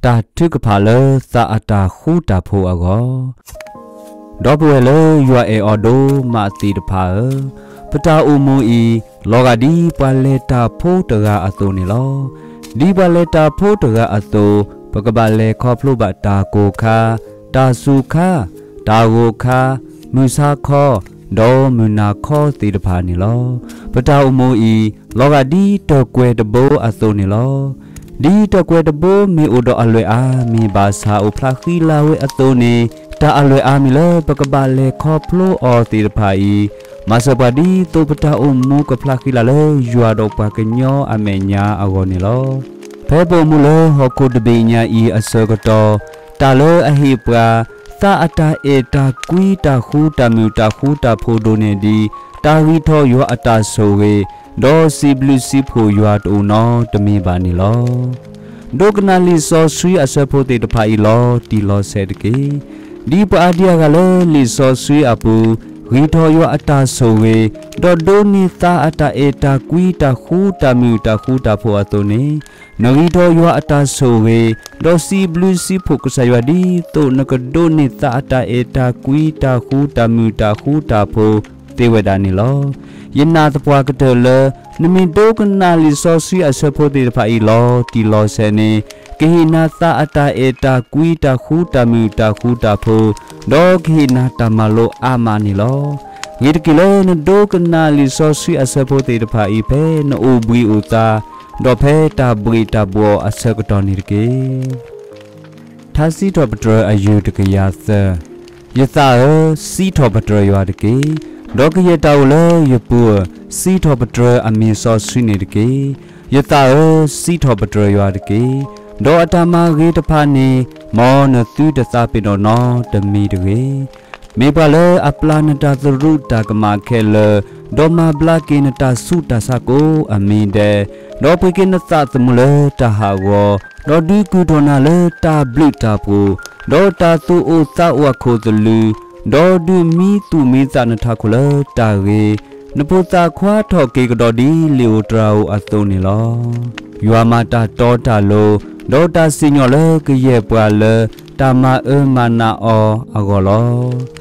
တၢ်ထုကဖၣ်လၢသးအတၢ်ဃူတၢ်ဖိးအဂီၢ်. ဒီပုၢ်ဝဲၢ်လၢယွၤအဲၣ်အီၤဒိၣ်မးသ့ၣ်တဖၣ်ဧၢ, ပတၢ်အိၣ်မူအံၤ လီၤဂာ်ဒ်ပှၤလဲၤတၢ်ဖိတဂၤအသိးန့ၣ်လီၤ. ဒ်ပှၤလဲၤတၢ်ဖိတဂၤအသိး, ပကဘၣ်လဲၤခီဖျိဘၣ်တၢ်ကိၢ်ခါ, တၢ်စူၤခါ, တၢ်ဂိၢ်ခါ, မုၢ်ဆါခီ, ဒီးမုၢ်နၤခီသ့ၣ်တဖၣ်န့ၣ်လီၤ. ပတၢ်အိၣ်မူအံၤ လီၤဂာ်ဒ်တၢ်ကွဲၤတဘိအသိးန့ၣ်လီၤ. ဒ်တၢ်ကွဲၤတဘိမ့ၢ်အိၣ်ဒီးအလွဲၢ်အါ မ့ၢ်ဘၣ်ဆၣ်အိၣ်ဖျါဃံလၤဝဲအသိးန့ၣ်, တၢ်အလွဲၢ်အါမ့ၢ်လၢပကဘၣ်လဲၤခီဖျိအီၤသ့ၣ်တဖၣ်အံၤ, မၤစၢၤပှၤဒ်သိးပတၢ်အိၣ်မူကဖျါဃံလၤလၢယွၤဒီးပှၤကညီအမဲာ်ညါအဂီၢ်န့ၣ်လီၤ. ဖဲပအိၣ်မူလၢဟီၣ်ခိၣ်တဘ့ၣ်ညါအံၤအဆၢကတီၢ်, တၢ်လၢအဟ့ၣ်ပှၤ သးအတၢ်အဲၣ်တၢ်ကွံတၢ်ဃူတၢ်မုာ်တၢ်ဃူတၢ်ဖိးဒိၣ်န့ၢ်ဒံး တၢ်ဂံၢ်ထီၣ်ယွၤအတၢ်ဆိၣ်ဂ့ၤ, ဒီးစံးဘျုးစံးဖှိၣ်ယွၤတအိၣ်နီတမံၤဘၣ်န့ၣ်လီၤ. ဒိကနၣ်လံာ်စီဆှံအဆၢဖိသ့ၣ်တဖၣ်အံၤလီၤတံၢ်လီၤဆဲးတက့ၢ်. ဒ်ပှၤအါဒံအါဂၤလၢလံာ်စီဆှံအပူၤ, ဂံၢ်ထီၣ်ယွၤအတၢ်ဆိၣ်ဂ့ၤ, ဒီးဒိးန့ၢ်သးအတၢ်အဲၣ်တၢ်ကွံတၢ်ဃူတၢ်မုာ်တၢ်ဃူတၢ်ဖိးအသိးန့ၣ်, နဂံၢ်ထီၣ်ယွၤအတၢ်ဆိၣ်ဂ့ၤ, ဒီးစံးဘျုးစံးဖှိၣ်ကစၢ်ယွၤဒ်သိးနကဒိးန့ၢ်သးအတၢ်အဲၣ်တၢ်ကွံတၢ်ဃူတၢ်မုာ်တၢ်ဃူတၢ်ဖိးသ့ဝဲဒၣ်န့ၣ်လီၤ. ယနာ်သပှၢ်ကတၢၢ်လၢ နမ့ၢ်ဒိကနၣ်လံာ်စီဆှံအဆၢဖိသ့ၣ်တဖၣ်အံၤလီၤတံၢ်လီၤဆဲးန့ၣ်, ကဟ့ၣ်နၤသးအတၢ်အဲၣ်တၢ်ကွံတၢ်ဃူတၢ်မုာ်တၢ်ဃူတၢ်ဖိး, ဒီးကဟ့ၣ်နၤတၢ်မၤလိအါမးန့ၣ်လီၤ. ဂ့ၤတက့ၢ်လၢနဒိကနၣ်လံာ်စီဆှံအဆၢဖိသ့ၣ်တဖၣ်အံၤဖဲနအိၣ်ဘှံးအိၣ်သါ, ဒီးဖဲတၢ်ဘှ့ၣ်တၢ်ဘှီၣ်အဆၢကတီၢ်န့ၣ်တက့ၢ်. ထါစံးထီၣ်ပတြၢၤအယူၢ်တကယၤသၢ. ယသးဧၢ, စံးထီၣ်ပတြၢၤယွၤတက့ၢ်. ဒီးကယဲၢ်တၢ်အိၣ်လၢယပူၤဧၢ, စံးထီၣ်ပတြၢၤအမံၤစီဆှံန့ၣ်တက့ၢ်. ယသးဧၢ, စံးထီၣ်ပတြၢၤယွၤတက့ၢ်. ဒီးအတၢ်မၤဂ့ၤတဖၣ်န့ၣ်, မ်နသုတသးပ့ၤနီၣ်နီတမံၤတဂ့ၤ. မ့ၢ်ပှၤလၢအပျၢ်နတၢ်သရူးတၢ်ကမၣ်ခဲလၢာ်, ဒီးမၤဘျါက့ၤနတၢ်ဆူးတၢ်ဆါကိးအမံၤဒဲး, ဒီးပှ့ၤက့ၤနသးသမူလၢတၢ်ဟးဂီၤ, ဒီးဒုးကုၢ်ထီၣ်နၤလၢတၢ်ဘျုးတၢ်ဖှိၣ်, ဒီးတၢ်သူၣ်အိၣ်သးအိၣ်အခိၣ်သလုး, ဒီးဒုးမံသူၣ်မံသးနထးခိၣ်လၢတၢ်ဂ့ၤ, နဖိသၣ်ခွါထီၣ်က့ၤကဒီးဒ်လံာ်ဧိၤတြၤဧိၤအသိးန့ၣ်လီၤ. ယွၤမၤတၢ်တီတၢ်လိၤ, ဒီးတၢ်စံၣ်ညီၣ်လၢကယဲၢ်ပှၤလၢတၢ်မၤအၢမၤနးအီၤအဂီၢ်လီၤ.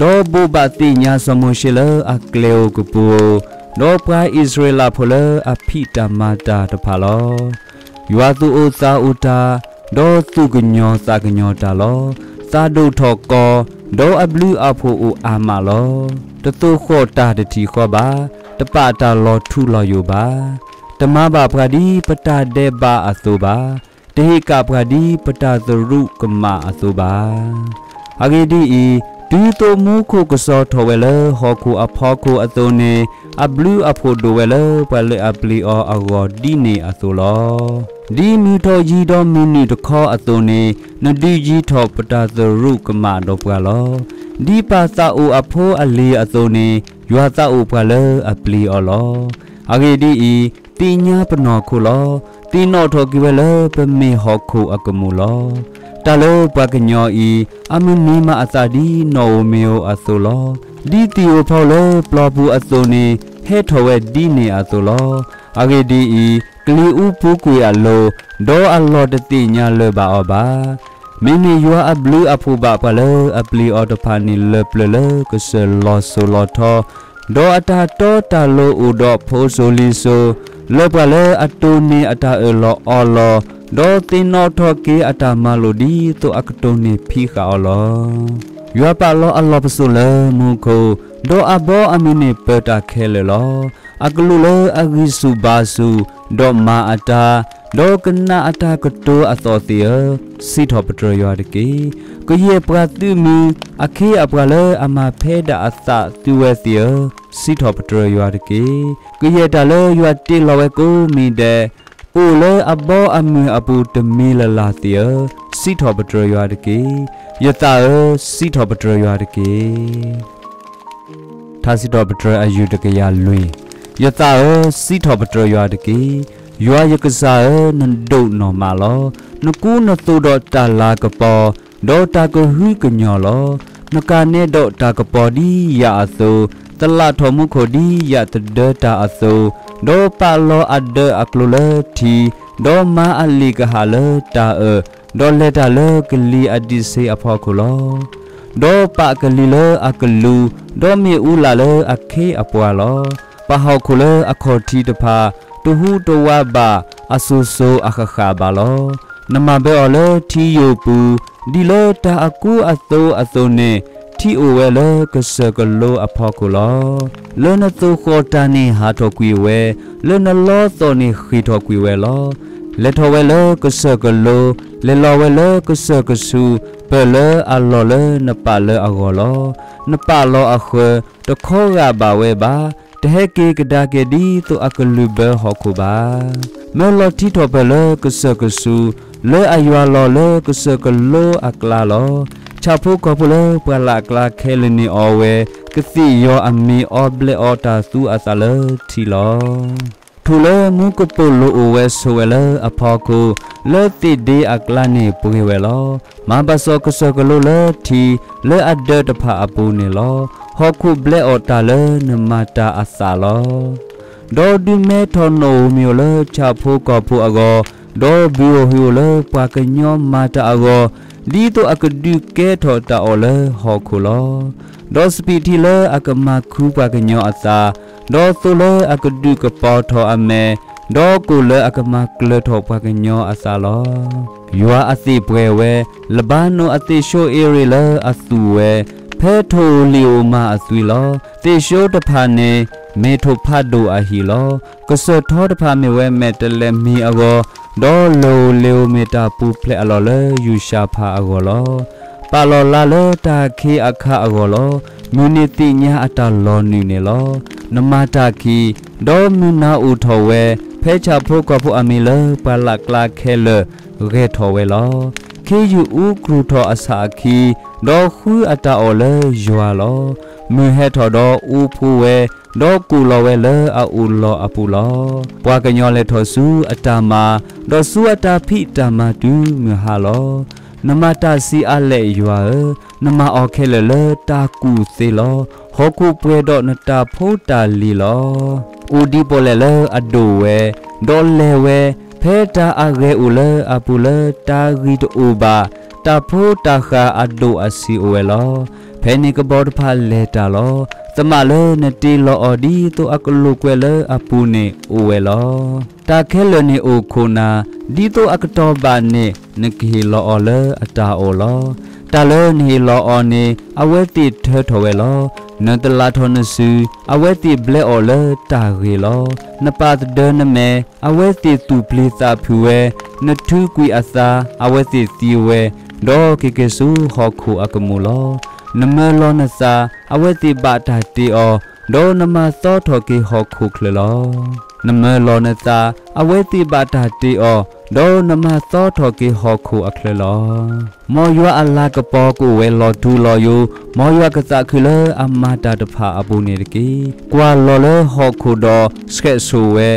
ဒီးဘိးဘၣ်သ့ၣ်ညါစီၤမိၤၡ့လၢအကျဲဧိၤကပူၤဧိၤ, ဒီးပှၤအံၣ်စရ့လးဖိလၢအဖံးတၢ်မၤတၢ်တဖၣ်လီၤ. ယွၤသူၣ်အိၣ်သးအိၣ်တၢ်, ဒီးသူၣ်ကညီၤသးကညီၤတၢ်လီၤ. သးဒိၣ်ထီၣ်ကီ, ဒီးအဘျုးအဖှိၣ်အိၣ်အါမးလီၤ. တသိၣ်ဃီၣ်တၢ်တထံၣ်ဃီဘၣ်, တပာ်တၢ်လီၤထူလီၤယိာ်ဘၣ်. တမၤဘၣ်ပှၤဒ်ပတၢ်ဒဲးဘးအသိးဘၣ်, တဟ့ၣ်ကၣ်ပှၤဒ်ပတၢ်သရူးကမၣ်အသိးဘၣ်. အဂ့ၢ်ဒ်အံၤ, တုၤသိးမူခိၣ်ကစီၤထီၣ်ဝဲလၢဟီၣ်ခိၣ်အဖီခိၣ်အသိးန့ၣ်, အဘျုးအဖှိၣ်ဒိၣ်ဝဲလၢပှၤလၢအပျံၤအီၤအဂီၢ်ဒ်န့ၣ်အသိးလီၤ. ဒ်မုၢ်ထီၣ်ယံၤဒီးမုၢ်နုာ်တခီအသိးန့ၣ်, နဒုးယံၤထီၣ်ပတၢ်သရူးကမၣ်ဒီးပှၤလီၤ. ဒ်ပၢ်သးအိၣ်အဖိအလံၤအသိးန့ၣ်, ယွၤသးအိၣ်ပှၤလၢအပျံၤအီၤလီၤ. အဂ့ၢ်ဒ်အံၤ, သ့ၣ်ညါပနီၢ်ခိလီၤ. သ့ၣ်နီၣ်ထီၣ်က့ၤဝဲလၢပမ့ၢ်ဟီၣ်ခိၣ်အကမူၣ်လီၤ. တၢ်လၢပှၤကညီအံၤ, အမုၢ်နံၤမၤအသးဒ်နီၣ်ဧိၤမ့ၣ်ဧိၤအသိးလီၤ. ဒ်သံၣ်ဧိၤဖီဧိၤလၢပျီပူၤအသိးန့ၣ်, ဟဲထီၣ်ဝဲဒ်န့ၣ်အသိးလီၤ. အဂ့ၢ်ဒ်အံၤ, ကလံၤအူပူၤကွံာ်အလိၤ, ဒီးအလီၢ်တသ့ၣ်ညါလၢၤဘၣ်အီၤဘၣ်. မ့မ့ၢ်ယွၤအဘျုးအဖှိၣ်ဘၣ်ပှၤလၢအပျံၤအီၤတဖၣ်န့ၣ်လၢပျၢၤလၢကစၢၢ်လီၤစိၤလီၤထီ, ဒီးအတၢ်တီတၢ်လိၤအိၣ်ဒီးဖိစိၤလံၤစိၤ, လၢပှၤလၢအတိၢ်န့ၢ်အတၢ်အၢၣ်လီၤအီလီၤ, ဒီးသ့ၣ်နီၣ်ထီၣ်က့ၤအတၢ်မၤလိာ်ဒ်သိးအကတိၢ်န့ၢ်ဖံးဃာ်အီၤလီၤ. ယွၤပာ်လီၤအလီၢ်ပစိာ်လၢမူခိၣ်, ဒီးအဘီအမုၢ်န့ၣ်ပၢတၢ်ခဲလၢာ်လီၤ. အကလူးလၢအဂံၢ်ဆူၣ်ဘါဆူၣ်, ဒီးမၤအတၢ်, ဒီးကနၣ်အတၢ်ကတိၤအသီၣ်သ့ၣ်ဧၢ, စံးထီၣ်ပတြၢၤယွၤတက့ၢ်. ကယဲၢ်ပှၤသုးမုၢ်, အခ့အပှၤလၢအမၤဖဲဒၣ်အသးသုဝဲသ့ၣ်ဧၢ, စံးထီၣ်ပတြၢၤယွၤတက့ၢ်. ကယဲၢ်တၢ်လၢယွၤတ့လီၤဝဲကိးမံၤဒဲး, အိၣ်လၢအဘီအမုၢ်အပူၤတမံၤလၢ်လၢ်သ့ၣ်ဧၢ, စံးထီၣ်ပတြၢၤယွၤတက့ၢ်. ယသးဧၢ, စံးထီၣ်ပတြၢၤယွၤတက့ၢ်. ထါစံးထီၣ်ပတြၢၤအယူၢ်တကယၤလွံၢ်. ယသးဧၢ, စံးထီၣ်ပတြၢၤယွၤတက့ၢ်. ယွၤယကစၢ်ဧၢ, နဒိၣ်နီၢ်မးလီၤ. နကူနသိးဒီးတၢ်လၤကပီၤ, ဒီးတၢ်ကဟုကညီၢ်လီၤ. နကၤနဲဒီးတၢ်ကပီၤဒ်ယၤအသိး, သလၣ်ထီၣ်မူခိၣ်ဒ်ယၣ်သဒၢတၢ်အသိး, ဒီးပာ်လီၤအဒၢးအကျိၤလၢထံ, ဒီးမၤအလ့ၣ်ကဟၣ်လၢတၢ်အၢၣ်, ဒီးလဲၤတၢ်လၢကလံၤအဒံးဆှံအဖီခိၣ်လီၤ. ဒီးပာ်ကလံၤလၢအကလူး, ဒီးမ့ၣ်အူလၣ်လၢအခ့အပှၤလီၤ. ပာ်ဟီၣ်ခိၣ်လၢအခီၣ်ထံးတဖၣ်, တဟူးတဝးဘၣ်, အစိၤစိၤအဃၣ်ဃၣ်ဘၣ်လီၤ. နမၤဘၢအီၤလၢထံယိာ်ပူၤ, ဒ်လၢတၢ်အကူအသိအသိးန့ၣ်, ထံအိၣ်ဝဲလၢကစၢၢ်ကလိအဖီခိၣ်လီၤ. လၢနသိၣ်ဃီၣ်တၢ်န့ၣ်ဟးထီၣ်ကွံာ်ဝဲ, လၢနလီသီၣ်န့ၣ်ဃ့ၢ်ထီၣ်ကွံာ်ဝဲလီၤ. လဲၤထီၣ်ဝဲလၢကစၢၢ်ကလိ, လဲၤလီၤဝဲလၢကစၢၢ်ကဆူး, ပၢၢ်လၢအလီၢ်လၢနပာ်လၢအဂီၢ်လီၤ. နပာ်လီၤအဃၢၤ, တခီဂာ်ဘၣ်ဝဲဘၣ်, တဟဲက့ၤကဒါက့ၤဒ်သိးအကလုၢ်ဘၢဟီၣ်ခိၣ်ဘၣ်. မၢလီၤထံထီၣ်ပၢၢ်လၢကစၢၢ်ကဆူး, လၢအယွၤလီၤလၢကစၢၢ်ကလိအကျါလီၤ. ဆၣ်ဖိကီၢ်ဖိလၢပှၤလၢ်ကျါခဲလၢာ်န့ၣ်အီၣ်ဝဲ, ကသ့ၣ်ယီၤအမံၤအီဘျဲးအီတၢ်သူအသးလၢထံလီၤ. ထိၣ်လၢမူကပိာ်လိာ်အိၣ်ဝဲဆိးဝဲလၢအဖီခိၣ်, လၢသ့ၣ်ဒ့အကျါန့ၣ်ပှ့ၤဝဲလီၤ. မၤဘၣ်စီၣ်ကစၢၢ်ကလိလၢထံ, လၢအဒၢးတဖၣ်အပူၤန့ၣ်လီၤ. ဟီၣ်ခိၣ်ဘျဲးအီၣ်တၢ်လၢနမၤတၢ်အသးလီၤ. ဒီးဒုးမဲထီၣ်နီၣ်ဧိၤမံၤဧိၤလၢဆၣ်ဖိကီၢ်ဖိအဂီၢ်, ဒီးဘုဧိၤဟုဧိၤလၢပှၤကညီမၤတၢ်အဂီၢ်, ဒ်သိးအကဒုးကဲထီၣ်တၢ်အီၣ်လၢဟီၣ်ခိၣ်လီၤ. ဒီးစပံးထံလၢအကမၤခုပှၤကညီအသး, ဒီးသိလၢအကဒုးကပီၤထီၣ်အမဲာ်, ဒီးကိၣ်လၢအကမၤကျၢၤထီၣ်ပှၤကညီအသးလီၤ. ယွၤအသ့ၣ်ပှဲၤဝဲ, လဘါနိၣ်အသ့ၣ်ၡိအ့ရ့ၣ်လၢအသူၣ်ဝဲ, ဖဲထိၣ်ဧိၤလံၣ်ဧိၤမၤအသွံလီၤ. သ့ၣ်ၡိတဖၣ်န့ၣ်, မ့ၢ်ထိၣ်ဖးဒိၣ်အဟံၣ်လီၤ. ကစၢၢ်ထီတဖၣ်မ့ၢ်ဝဲမဲာ်တဲးလဲးမံၤအဂီၤ, ဒီးလၢၢ်ဧိၤလ့ၤဧိၤမ့ၢ်တၢ်ပူၤဖျဲးအလီၢ်လၢယူၡၤဖၤအဂီၢ်လီၤ. ပာ်လီၤလါလၢတၢ်အခ့အခါအဂီၢ်လီၤ. မုၢ်နံၤသ့ၣ်ညါအတၢ်လီၤနုာ်န့ၣ်လီၤ. နမၤတၢ်ခံ, ဒီးမုၢ်နၤအိၣ်ထီၣ်ဝဲ, ဖဲဆၣ်ဖိကီၢ်ဖိအမံၤလၢပှၤလၢ်ကျါခဲလၢာ်ဂဲၤထီၣ်ဝဲလီၤ. ခ့ယုၢ်အူကြူၢ်ထီၣ်အဆၣ်အခံ, ဒီးဃုအတၢ်အီၣ်လၢယွၤလီၤ. မုၢ်ဟဲထီၣ်ဒီးအူဖှိဝဲ, ဒီးကိၣ်လီၤဝဲလၢအအိၣ်လီၤအပူၤလီၤ. ပှၤကညီလဲၤထီၣ်ဆူအတၢ်မၤ, ဒီးဆူအတၢ်ဖံးတၢ်မၤတုၤမုၢ်ဟါလီၤ. နမၤတၢ်ဆံးအါလဲၣ်ယွၤဧၢ, နမၤအီၤခဲလၢာ်လၢတၢ်ကူၣ်သ့လီၤ. ဟီၣ်ခိၣ်ပှဲၤဒီးနတၢ်ဖိတၢ်လံၤလီၤ. အိၣ်ဒံးပီၣ်လဲၣ်လၢအဒိၣ်ဝဲ, ဒီးလဲၤဝဲ, ဖဲတၢ်အဂဲၤအိၣ်လၢအပူၤလၢတၢ်ဂံၢ်တအိၣ်ဘၣ်, တၢ်ဖိတၢ်ဃၢ်အဒိၣ်အဆံးအိၣ်ဝဲလီၤ. ဖဲန့ၣ်ကဘီတဖၣ်လဲၤတၢ်လီၤ. သမၣ်လၢနတ့လီၤအီၤဒ်သိးအကလိာ်ကွဲလၢအပူၤန့ၣ်အိၣ်ဝဲလီၤ. တၢ်ခဲလၢာ်န့ၣ်အိၣ်ခိၣ်နၢ်, ဒ်သိးအကတီၢ်ဘၣ်န့ၣ် နကဟ့ၣ်လီၤအီၤလၢအတၢ်အီၣ်လီၤ. တၢ်လၢနဟ့ၣ်လီၤအီၤန့ၣ် အဝဲသ့ၣ်ထၢထီၣ်ဝဲလီၤ. နတလးထီၣ်နစု, အဝဲသ့ၣ်ဘျဲအီၤလၢတၢ်ဂ့ၤလီၤ. နပာ်သဒၢနမဲာ်, အဝဲသ့ၣ်သူၣ်ပျံၤသးဖုးဝဲ, နထုးကွံာ်အသး, အဝဲသ့ၣ်သံဝဲ, ဒီးက့ၤက့ၤဆူဟီၣ်ခိၣ်အကမူၣ်လီၤ. နမၢလီၤနသး, အဝဲသ့ၣ်ဘၣ်တၢ်တ့အီၤ, ဒီးနမၤသီထီၣ်က့ၤဟီၣ်ခိၣ်ချၢလီၤ. နမၢလီၤနသး, အဝဲသ့ၣ်ဘၣ်တၢ်တ့အီၤ, ဒီးနမၤသီထီၣ်က့ၤဟီၣ်ခိၣ်အချၢလီၤ. မ်ယွၤအလၤကပီၤကအိၣ်ဝဲလီၤထူလီၤယိာ်, မ်ယွၤကသးခုလၢအမၤတၢ်တဖၣ်အပူၤန့ၣ်တက့ၢ်. ကွၢ်လီၤလၢဟီၣ်ခိၣ်ဒီးဆှဲးဆိၣ်ဝဲ,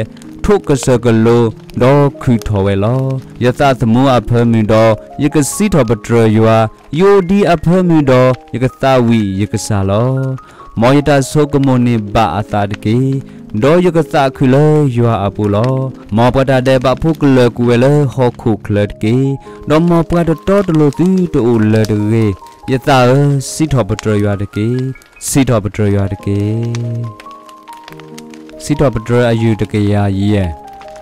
ထိးကစၢၢ်ကလိ, ဒီးခုးထီၣ်ဝဲလီၤ. ယသးသမူအဖၢမုၢ်ဒီး ယကစံးထီၣ်ပတြၢၤယွၤ, ယအိၣ်ဒံးအဖၢမုၢ်ဒီး ယကသးဝံၣ်ယကစၢ်လီၤ. မ်ယတၢ်ဆိကမိၣ်န့ၣ်ဘၣ်အသးတက့ၢ်, ဒီးယကသးခုလၢယွၤအပူၤလီၤ. မ်ပှၤတၢ်ဒဲးဘးဖိကလၢၤကွံာ်ဝဲလၢဟီၣ်ခိၣ်ချၢတက့ၢ်, ဒီးမ်ပှၤတတီတလိၤသုတအိၣ်လၢၤတဂ့ၤ. ယသးဧၢ, စံးထီၣ်ပတြၢၤယွၤတက့ၢ်. စံးထီၣ်ပတြၢၤယွၤတက့ၢ်. စံးထီၣ်ပတြၢၤအယုၢ်တကယၤယဲၢ်.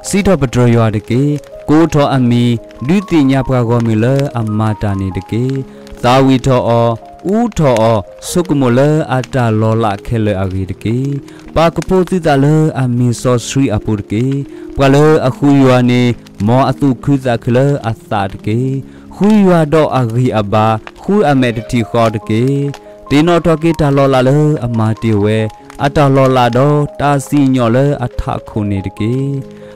စံးထီၣ်ပတြၢၤယွၤတက့ၢ်. ကိးထီၣ်အမံၤ, ဒုးသ့ၣ်ညါပှၤဂီၢ်မုၢ်လၢအမၤတၢ်န့ၣ်တက့ၢ်. သးဝံၣ်ထီၣ်အီၤ, အူထီၣ်အီၤ, ဆိကမိၣ်လၢအတၢ်လီၤလးခဲလၢာ်အဂ့ၢ်တက့ၢ်. ပာ်ကဖိသုသးလၢအမံၤစီဆှံအပူၤတက့ၢ်. ပှၤလၢအဃုယွၤန့ၣ်, မ်အသူၣ်ခုသးခုလၢအသးတက့ၢ်. ဃုယွၤဒီးအဂံၢ်အဘါ, ဃုအမဲာ်တထံၣ်ဃီတက့ၢ်. သ့ၣ်နီၣ်ထီၣ်က့ၤတၢ်လီၤလးလၢအမၤတ့ၢ်ဝဲ, အတၢ်လီၤလးဒီးတၢ်စံၣ်ညီၣ်လၢအထးခိၣ်န့ၣ်တက့ၢ်.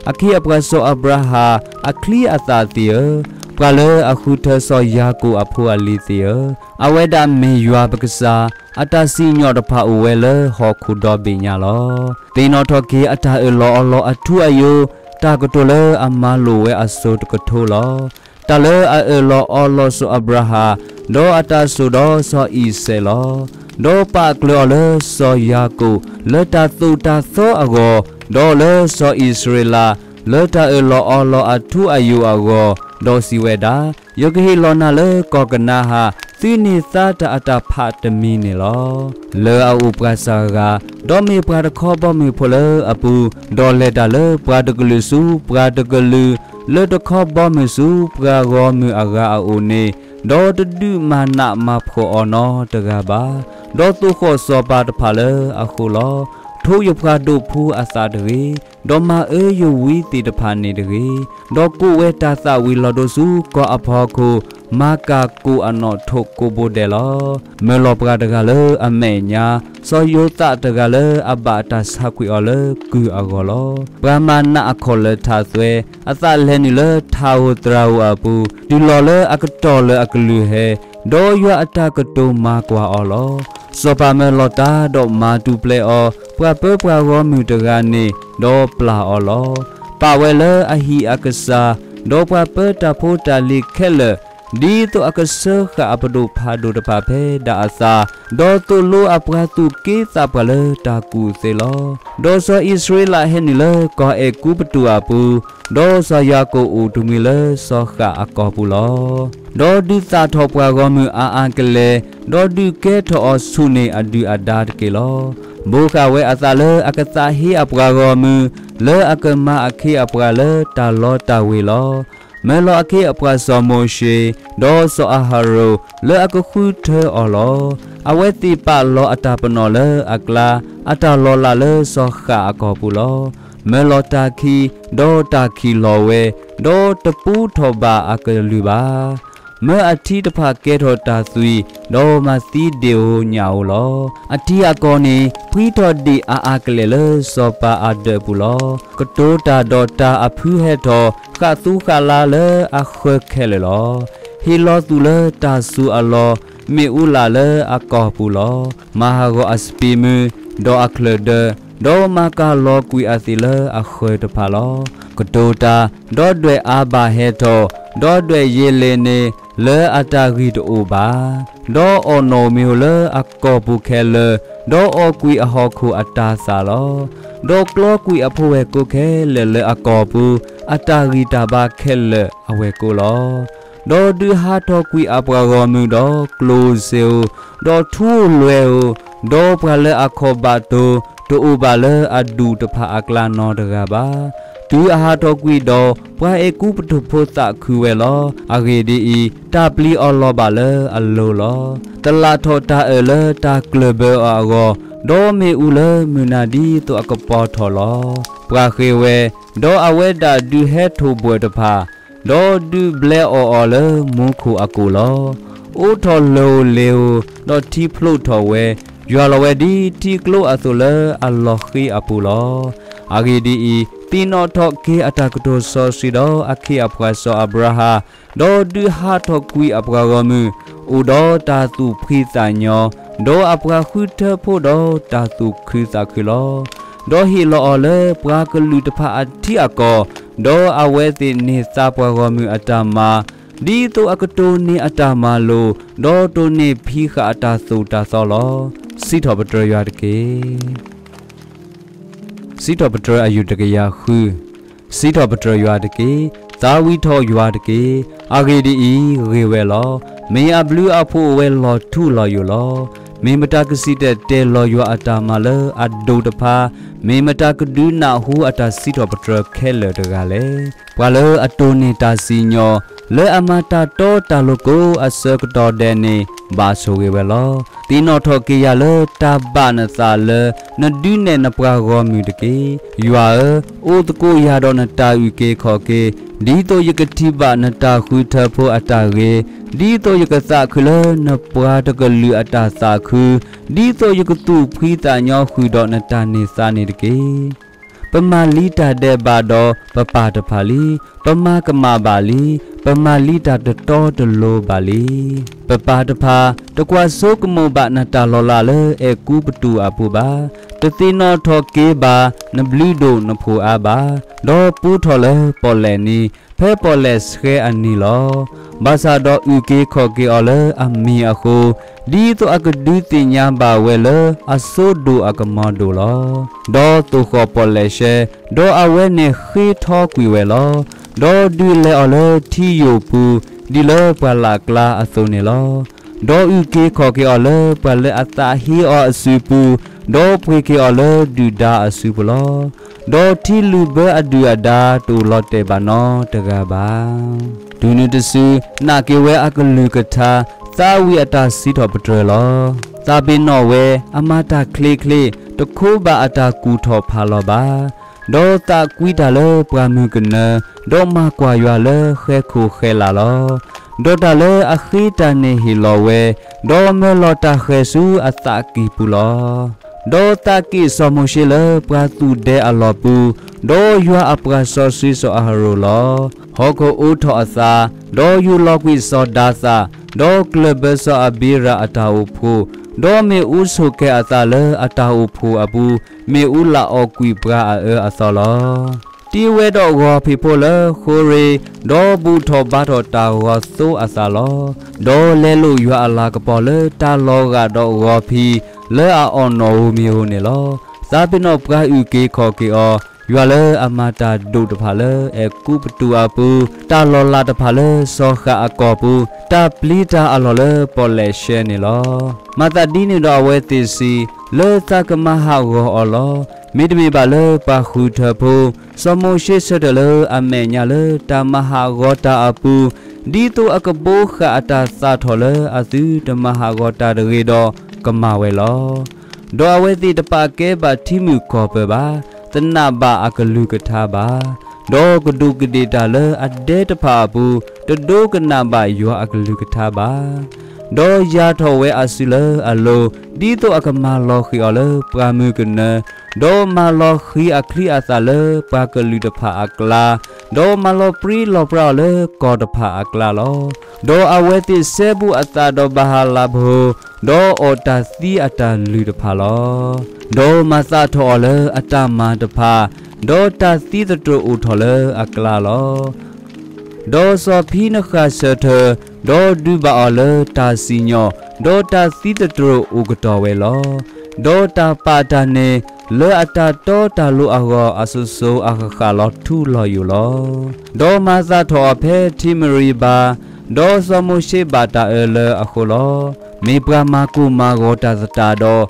အခ့အပှၤစီၤအၤဘြၤဟၣ်, အချံအသၣ်သ့ၣ်ဧၢ, ပှၤလၢအဃုထၢစီၤယၤကိာ်အဖိအလံၤသ့ၣ်ဧၢ, အဝဲဒၣ်မ့ၢ်ယွၤပကစၢ်, အတၢ်စံၣ်ညီၣ်တဖၣ်အိၣ်ဝဲလၢဟီၣ်ခိၣ်ဒီဘ့ၣ်ညါလီၤ. သ့ၣ်နီၣ်ထီၣ်က့ၤအတၢ်အၢၣ်လီၤအီလီၤအထူအယိာ်, တၢ်ကတိၤလၢအမၤလိာ်ဝဲအစိၤတကထိလီၤ. တၢ်လၢအအၢၣ်လီၤအီလီၤစီၤအၤဘြၤဟၣ်, ဒီးအတၢ်စိာ်ဒီးစီၤအံၤစဲးလီၤ. ဒီးပာ်အကျၢၤအီၤလၢစီၤယၤကိာ်လၢတၢ်သိၣ်တၢ်သီအဂီၢ်, ဒီးလၢစီၤအံၣ်စရ့လးလၢတၢ်အၢၣ်လီၤအီလီၤအထူအယိာ်အဂီၢ်, ဒီးစံးဝဲဒၣ်, ယကဟ့ၣ်လီၤနၤလၢကီၢ်ကနၤအၣ်, သုန့ၢ်သါတၢ်အတၢ်ဖးတမံၤန့ၣ်လီၤ. လၢအအိၣ်ပှၤစှၤဂၤ, ဒီးမ့ၢ်ပှၤတခီဘီမုၢ်ဖိလၢအပူၤ, ဒီးလဲၤတၢ်လၢပှၤတကလုာ်ဆူပှၤတကလုာ်, လၢတခီဘီမုၢ်ဆူပှၤဂီၢ်မုၢ်အဂၤအအိၣ်န့ၣ်, ဒီးတဒုးမၤနးမၤဖှီၣ်အီၤနီတဂၤဘၣ်. ဒီးသိၣ်ဃီၣ်စီၤပၤတဖၣ်လၢအဃိလီၤ. ထိးယပှၤဒိၣ်ဖိအသးတဂ့ၤ, ဒီးမၤအၢယဝံသ့ၣ်တဖၣ်န့ၣ်တဂ့ၤ, ဒီးကိးဝဲတၢ်သးဝံၤလီၤဒိဆူကီၢ်အဖီခိၣ်, မၤကၢ်ကိၣ်အနီၣ်ထိးကိးဘိဒဲးလီၤ. မၢလီၤပှၤတဂၤလၢအမဲာ်ညါ, စီၤယိၤသးတဂၤလၢအဘၣ်တၢ်ဆါကွံာ်အီၤလၢကုၢ်အဂီၢ်လီၤ. ပှၤမၤနးအခီၣ်လၢထးသွဲ, အသးလဲၤနုာ်လၢထးဧိၤသရၣ်ဧိၤအပူၤ, တုၤလီၤလၢအကတီၢ်လၢအကလုၢ်ဟဲ, ဒီးယွၤအတၢ်ကတိၤမၤကွၢ်အီၤလီၤ. စီၤပၤမၢလီၤတၢ်ဒီးမၤတူၢ်ပျဲအီၤ, ပှၤပၢပှၤဂီၢ်မုၢ်တဂၤန့ၣ်, ဒီးပျၢ်အီၤလီၤ. ပာ်ဝဲလၢအဟံၣ်အကစၢ်, ဒီးပှၤပၢတၢ်ဖိတၢ်လံၤခဲလၢာ်, ဒ်သိးအကစၢဃာ်အပဒိၣ်ဖးဒိၣ်တဖၣ်ဖဲဒၣ်အသး, ဒီးသိၣ်လိအပှၤသူၣ်က့သးပှၢ်လၢတၢ်ကူၣ်သ့လီၤ. ဒီးစီၤအံၣ်စရ့လးဟဲနုာ်လၢကီၢ်အဲၤကူပတူးအပူၤ, ဒီးစီၤယၤကိာ်အိၣ်တမှံၤလၢစီၤဃာ်အကီၢ်ပူၤလီၤ. ဒီးဒုးသၣ်ထီၣ်ပှၤဂီၢ်မုၢ်အါအါကလဲာ်, ဒီးဒုးကဲထီၣ်အီၤဆူၣ်န့ၢ်အဒုၣ်အဒါတက့ၢ်လီၤ. ဘိးဃာ်ဝဲအသးလၢအကသးဟ့အပှၤဂီၢ်မုၢ်, လၢအကမၤအခ့အပှၤလၢတၢ်လီတၢ်ဝ့ၤလီၤ. မၢလီၤအခ့အပှၤစီၤမိၤၡ့, ဒီးစီၤအၤဟရိၣ်, လၢအကဃုထၢအီၤလီၤ. အဝဲသ့ၣ်ပာ်လီၤအတၢ်ပနီၣ်လၢအကျါ, အတၢ်လီၤလးလၢစီၤဃာ်အကီၢ်ပူၤလီၤ. မၢလီၤတၢ်ခံး, ဒီးတၢ်ခံးလီၤဝဲ, ဒီးတပူထီၣ်ဘၣ်အကလုၢ်ဘၣ်. မၢအထံတဖၣ်ကဲထီၣ်တၢ်သွံၣ်, ဒီးမၤသံဒ့ၣ်ဧိၤညၣ်ဧိၤလီၤ. အထံအကီၢ်န့ၣ် ဖှံထီၣ်ဒ့ၣ်အါအါကလဲာ်လၢစီၤပၤအဒၢးပူၤလီၤ. ကတိၤတၢ်ဒီးတၢ်အဖုဟဲထီၣ်, ဃၣ်သူဃၣ်လါလၢအဃၢခဲလၢာ်လီၤ. ဟ့ၣ်လီၤသူၣ်လၢတၢ်စူၤအလီၢ်, မ့ၣ်အူလၣ်လၢအကီၢ်ပူၤလီၤ. မၤဟးဂီၤအစပံးမုၢ်, ဒီးအချၢၣ်ဒၢ, ဒီးမၤကၤလီၤကွံာ်အသ့ၣ်လၢအဃၢၤတဖၣ်လီၤ. ကတိၤတၢ်, ဒီးဒွဲၣ်အါဘၣ်ဟဲထီၣ်, ဒီးဒွဲၣ်ယ့လ့းန့ၣ် လၢအတၢ်ဂံၢ်တအိၣ်ဘၣ်. ဒီးအီၣ်နီၣ်မ့ၤဧိၤလၢအကီၢ်ပူၤခဲလၢာ်, ဒီးအီၣ်ကွံာ်အဟီၣ်ခိၣ်အတၤသၣ်လီၤ. ဒီးကျီကွံာ်အဖိဝဲၢ်ကိာ်ခဲလၢာ်လၢအကီၢ်ပူၤ, အတၢ်ဂံၢ်တၢ်ဘါခဲလၢာ်အဝဲၢ်ကိာ်လီၤ. ဒီးဒုးဟးထီၣ်ကွံာ်အပှၤဂီၢ်မုၢ်ဒီးကျိၣ်စ့ဧိၤ, ဒီးထူလွဲဧိၤ, ဒီးပှၤလၢအခီၣ်ဘၣ်တိၤ တအိၣ်ဘၣ်လၢအဒူၣ်တဖၣ်အကျါနီတဂၤဘၣ်. တုၤအဟးထီၣ်ကွံာ်ဒီး, ပှၤအဲၤကူပတူးဖိသးခုဝဲလီၤ. အဂ့ၢ်ဒ်အံၤ, တၢ်ပျံၤအီၤလီၤဘၣ်လၢအလိၤလီၤ. သလၣ်ထီၣ်တၢ်အၢၣ်လၢတၢ်ကျၢၢ်ဘၢအီၤအဂီၢ်, ဒီးမ့ၣ်အူလၢမုၢ်နၤဒ်သိးအကပီၤထီၣ်လီၤ. ပှၤဃ့ၢ်ဝဲ, ဒီးအဝဲဒၣ်ဒုးဟဲထိၣ်ဘှဲၣ်တဖၣ်, ဒီးဒုးဘျဲအီၣ်အီၤလၢမူခိၣ်အကိၣ်လီၤ. အိးထီၣ်လၢၢ်ဧိၤလ့ၤဧိၤ, ဒီးထံဖျိးထီၣ်ဝဲ, ယွၤလီၤဝဲဒ်ထံကျိအသိးလၢအလီၤဃ့အပူၤလီၤ. အဂ့ၢ်ဒ်အံၤ, သ့ၣ်နီၣ်ထီၣ်က့ၤအတၢ်ကတိၤစီဆှံဒီးအခ့အပှၤစီၤအၤဘြၤဟၣ်, ဒီးဒုးဟးထီၣ်ကွံာ်အပှၤဂီၢ်မုၢ်, အိၣ်ဒီးတၢ်သူၣ်ဖှံသးညီ, ဒီးအပှၤဃုထၢဖိဒီးတၢ်သူၣ်ခုသးခုလီၤ. ဒီးဟ့ၣ်လီၤအီၤလၢပှၤကလုာ်တဖၣ်အထံအကီၢ်, ဒီးအဝဲသ့ၣ်န့ၢ်သါပှၤဂီၢ်မုၢ်အတၢ်မၤ, ဒ်သိးအကတိၢ်န့ၢ်အတၢ်မၤလိာ်, ဒီးတိၢ်န့ၢ်ဖံးဃာ်အတၢ်သိၣ်တၢ်သီလီၤ. စံးထီၣ်ပတြၢၤယွၤတက့ၢ်. စံးထီၣ်ပတြၢၤအယူၢ်တကယၤဃု. စံးထီၣ်ပတြၢၤယွၤတက့ၢ်. သးဝံၣ်ထီၣ်ယွၤတက့ၢ်. အဂ့ၢ်ဒ်အံၤ, ဂ့ၤဝဲလီၤ. မ့ၢ်အဘျုးအဖှိၣ်အိၣ်ဝဲလီၤထူလီၤယိာ်လီၤ. မ့ၢ်မတၤကစံၣ်တဲၤတဲလီၤယွၤအတၢ်မၤလၢအဒိၣ်တဖၣ်, မ့ၢ်မတၤကဒုးနၢ်ဟူအတၢ်စံးထီၣ်ပတြၢၤခဲလၢာ်တဂၤလဲၣ်. ပှၤလၢအတိၢ်န့ၢ်တၢ်စံၣ်ညီၣ်, လၢအမၤတၢ်တီတၢ်လိၤကိးအဆၢကတီၢ်ဒဲးန့ၣ်, ဘၣ်ဆိၣ်ဂ့ၤဝဲလီၤ. သ့ၣ်နီၣ်ထီၣ်က့ၤယၤလၢတၢ်ဘၣ်နသးလၢ နဒုးနဲၣ်နပှၤဂီၢ်မုၢ်တက့ၢ်. ယွၤဧၢ, အိၣ်သကိးယၤဒီးနတၢ်အုၣ်က့ၤခီၣ်က့ၤ, ဒ်သိးယကထံၣ်ဘၣ်နတၢ်ဃုထၢဖိအတၢ်ဂ့ၤ, ဒ်သိးယကသးခုလၢနပှၤတကလုာ်အတၢ်သးခု, ဒ်သိးယကသူၣ်ဖှံသးညီဃုာ်ဒီးနတၢ်န့ၢ်သါန့ၣ်တက့ၢ်. ပမၤလံတၢ်ဒဲးဘးဒီးပပၢ်တဖၣ်လံ. ပမၤကမၣ်ဘၣ်လံ. ပမၤလံတၢ်တတီတလိၤဘၣ်လံ. ပပၢ်တဖၣ်, တကွၢ်ဆိကမိၣ်ဘၣ်နတၢ်လီၤလးလၢအဲၤကူပတူးအပူၤဘၣ်. တသ့ၣ်နီၣ်ထီၣ်က့ၤဘၣ်နဘျုးဒိၣ်နဖှိၣ်အါဘၣ်. ဒီးပူထီၣ်လၢပီၣ်လဲၣ်နံၤ, ဖဲပီၣ်လဲၣ်ဆှဲအနံၤလီၤ. ဘၣ်ဆၣ်ဒီးအုၣ်က့ၤခီၣ်က့ၤအီၤလၢအမံၤအဃိ, ဒ်သိးအကဒုးသ့ၣ်ညါဘၣ်ဝဲလၢအစိဒိၣ်အကမီၤဒိၣ်လီၤ. ဒီးသိၣ်ဃီၣ်ပီၣ်လဲၣ်ရှဲ, ဒီးအဝဲန့ၣ်ဃ့ထီကွံာ်ဝဲလီၤ. ဒီးဒုးလဲၤအီၤလၢထံယိာ်ပူၤ, ဒ်လၢပှၤလၢ်ကျါအသိးန့ၣ်လီၤ. ဒီးအုၣ်က့ၤခီၣ်က့ၤအီၤလၢပှၤလၢအသးဟ့အီၤအစုပူၤ, ဒီးပှ့ၤက့ၤအီၤလၢဒုၣ်ဒါအစုပူၤလီၤ. ဒီးထံလုာ်ဘၢအဒုၣ်အဒါတအိၣ်လီၤတဲာ်ဘၣ်နီတဂၤဘၣ်. တုၤနုၤတစု, နာ်က့ၤဝဲအကလုၢ်ကထါ, သးဝံၣ်အတၢ်စံးထီၣ်ပတြၢၤလီၤ. သးပ့ၤနီၣ်ဝဲ, အမၤတၢ်ချ့ချ့, တခိးဘၣ်အတၢ်ကူၣ်ထီၣ်ဖးလီၤဘၣ်. ဒီးသးကွံတၢ်လၢပှၢ်မုၢ်ကနၢ, ဒီးမၤကွၢ်ယွၤလၢဃဲခိၣ်ဃဲလၢ်လီၤ. ဒီးတၢ်လၢအဃ့တၢ်န့ၣ်ဟ့ၣ်လီၤဝဲ, ဒီးမၢလီၤတၢ်ဃဲၤဆူအသးကံၢ်ပူၤလီၤ. ဒီးသးက့ၣ်စီၤမိၤၡ့လၢပှၤသူၣ်ဒဲအလီၢ်ပူၤ, ဒီးယွၤအပှၤစီဆှံစီၤအၤဟရိၣ်လီၤ. ဟီၣ်ခိၣ်အိးထီၣ်အသး, ဒီးယူၤလီၤကွံာ်စီၤဒၤသၣ်, ဒီးကျၢၢ်ဘၢစီၤအဘံရၣ်အတၢ်အိၣ်ဖှိၣ်, ဒီးမ့ၣ်အူဆိၣ်ကဲၤအသးလၢအတၢ်အိၣ်ဖှိၣ်အပူၤ, မ့ၣ်အူလၢအီၣ်ကွံာ်ပှၤအအၢအသီလီၤ. တ့ဝဲဒီးဂီၤဖံးဖိလၢဃိရ့း, ဒီးဘူၣ်ထီၣ်ဘါထီၣ်တၢ်ဂီၤသိအသးလီၤ. ဒီးလဲလိာ်ယွၤအလၤကပီၤလၢတၢ်လီၤဂာ်ဒီးဂီၤဖံးလၢအအီၣ်နီၣ်ဧိၤမံၤဧိၤန့ၣ်လီၤ. သးပ့ၤနီၣ်ပှၤအုၣ်က့ၤခီၣ်က့ၤအီၤ, ယွၤလၢအမၤတၢ်ဒိၣ်တဖၣ်လၢအဲၤကူပတူးအပူၤ, တၢ်လီၤလးတဖၣ်လၢစီၤဃၣ်အကီၢ်ပူၤ, တၢ်ပျံၤတၢ်အလီၢ်လၢပီၣ်လဲၣ်ၡဲန့ၣ်လီၤ. မၤသးဒ်န့ၣ်ဒီးအဝဲသ့ၣ်စံး, လၢသးကမၤဟးဂီၤအီၤလီၤ. မ့တမ့ၢ်ဘၣ်လၢပှၤဃုထၢဖိ, စီၤမိၤၡ့ဆၢထၢၣ်လၢအမဲာ်ညါလၢတၢ်မၤဟးဂီၤတၢ်အပူၤ, ဒ်သိးအကဘိဃာ်အတၢ်သးထီၣ်လၢအသုတမၤဟးဂီၤတၢ်တဂ့ၤဒီးကမၤဝဲလီၤ. ဒီးအဝဲသ့ၣ်တပာ်ကဲဘၣ်ထံမုၣ်ကီၢ်ပၢၢ်ဘၣ်, တနာ်ဘၣ်အကလုၢ်ကထါဘၣ်. ဒီးကဒူးကဒ့ၣ်တၢ်လၢအဒဲတဖၣ်အပူၤ, တဒိကနၣ်ဘၣ်ယွၤအကလုၢ်ကထါဘၣ်. ဒီးယၤထီၣ်ဝဲအစုလၢအလိၤ, ဒ်သိးအကမၤလီၤဃံၤအီၤလၢပှၢ်မုၢ်ကနၢ, ဒီးမၤလီၤဃံၤအချံအသၣ်လၢပှၤကလုာ်တဖၣ်အကျါ, ဒီးမၤလီၤပြံလီၤပြါအီၤလၢကီၢ်တဖၣ်အကျါလီၤ. ဒီးအဝဲသ့ၣ်စဲဘူးအသးဒီးဘၤဟၤလးဖၢၣ်, ဒီးအီၣ်တၢ်သံအတၢ်လုၢ်တဖၣ်လီၤ. ဒီးမၤသးထီၣ်အီၤလၢအတၢ်မၤတဖၣ်, ဒီးတၢ်သံသတြိာ်အိၣ်ထီၣ်လၢအကျါလီၤ. ဒီးစီၤဖံနဃၣ်ဆၢထၢၣ်, ဒီးဒုးဘၣ်အီၤလၢတၢ်စံၣ်ညီၣ်, ဒီးတၢ်သံသတြိာ်အိၣ်ကတီၢ်ဝဲလီၤ. ဒီးတၢ်ပာ်တၢ်န့ၣ်လၢအတၢ်တီတၢ်လိၤအဂီၢ် အစိၤစိၤအဃၣ်ဃၣ်လီၤထူလီၤယိာ်လီၤ. ဒီးမၤသးထီၣ်အီၤဖဲထံမရံဘါ, ဒီးစီၤမိၤၡ့ဘၣ်တၢ်အၢလၢအဃိလီၤ. မ့ၢ်ပှၤမၤကိၢ်မၤဂီၤတၢ်သတးဒီး,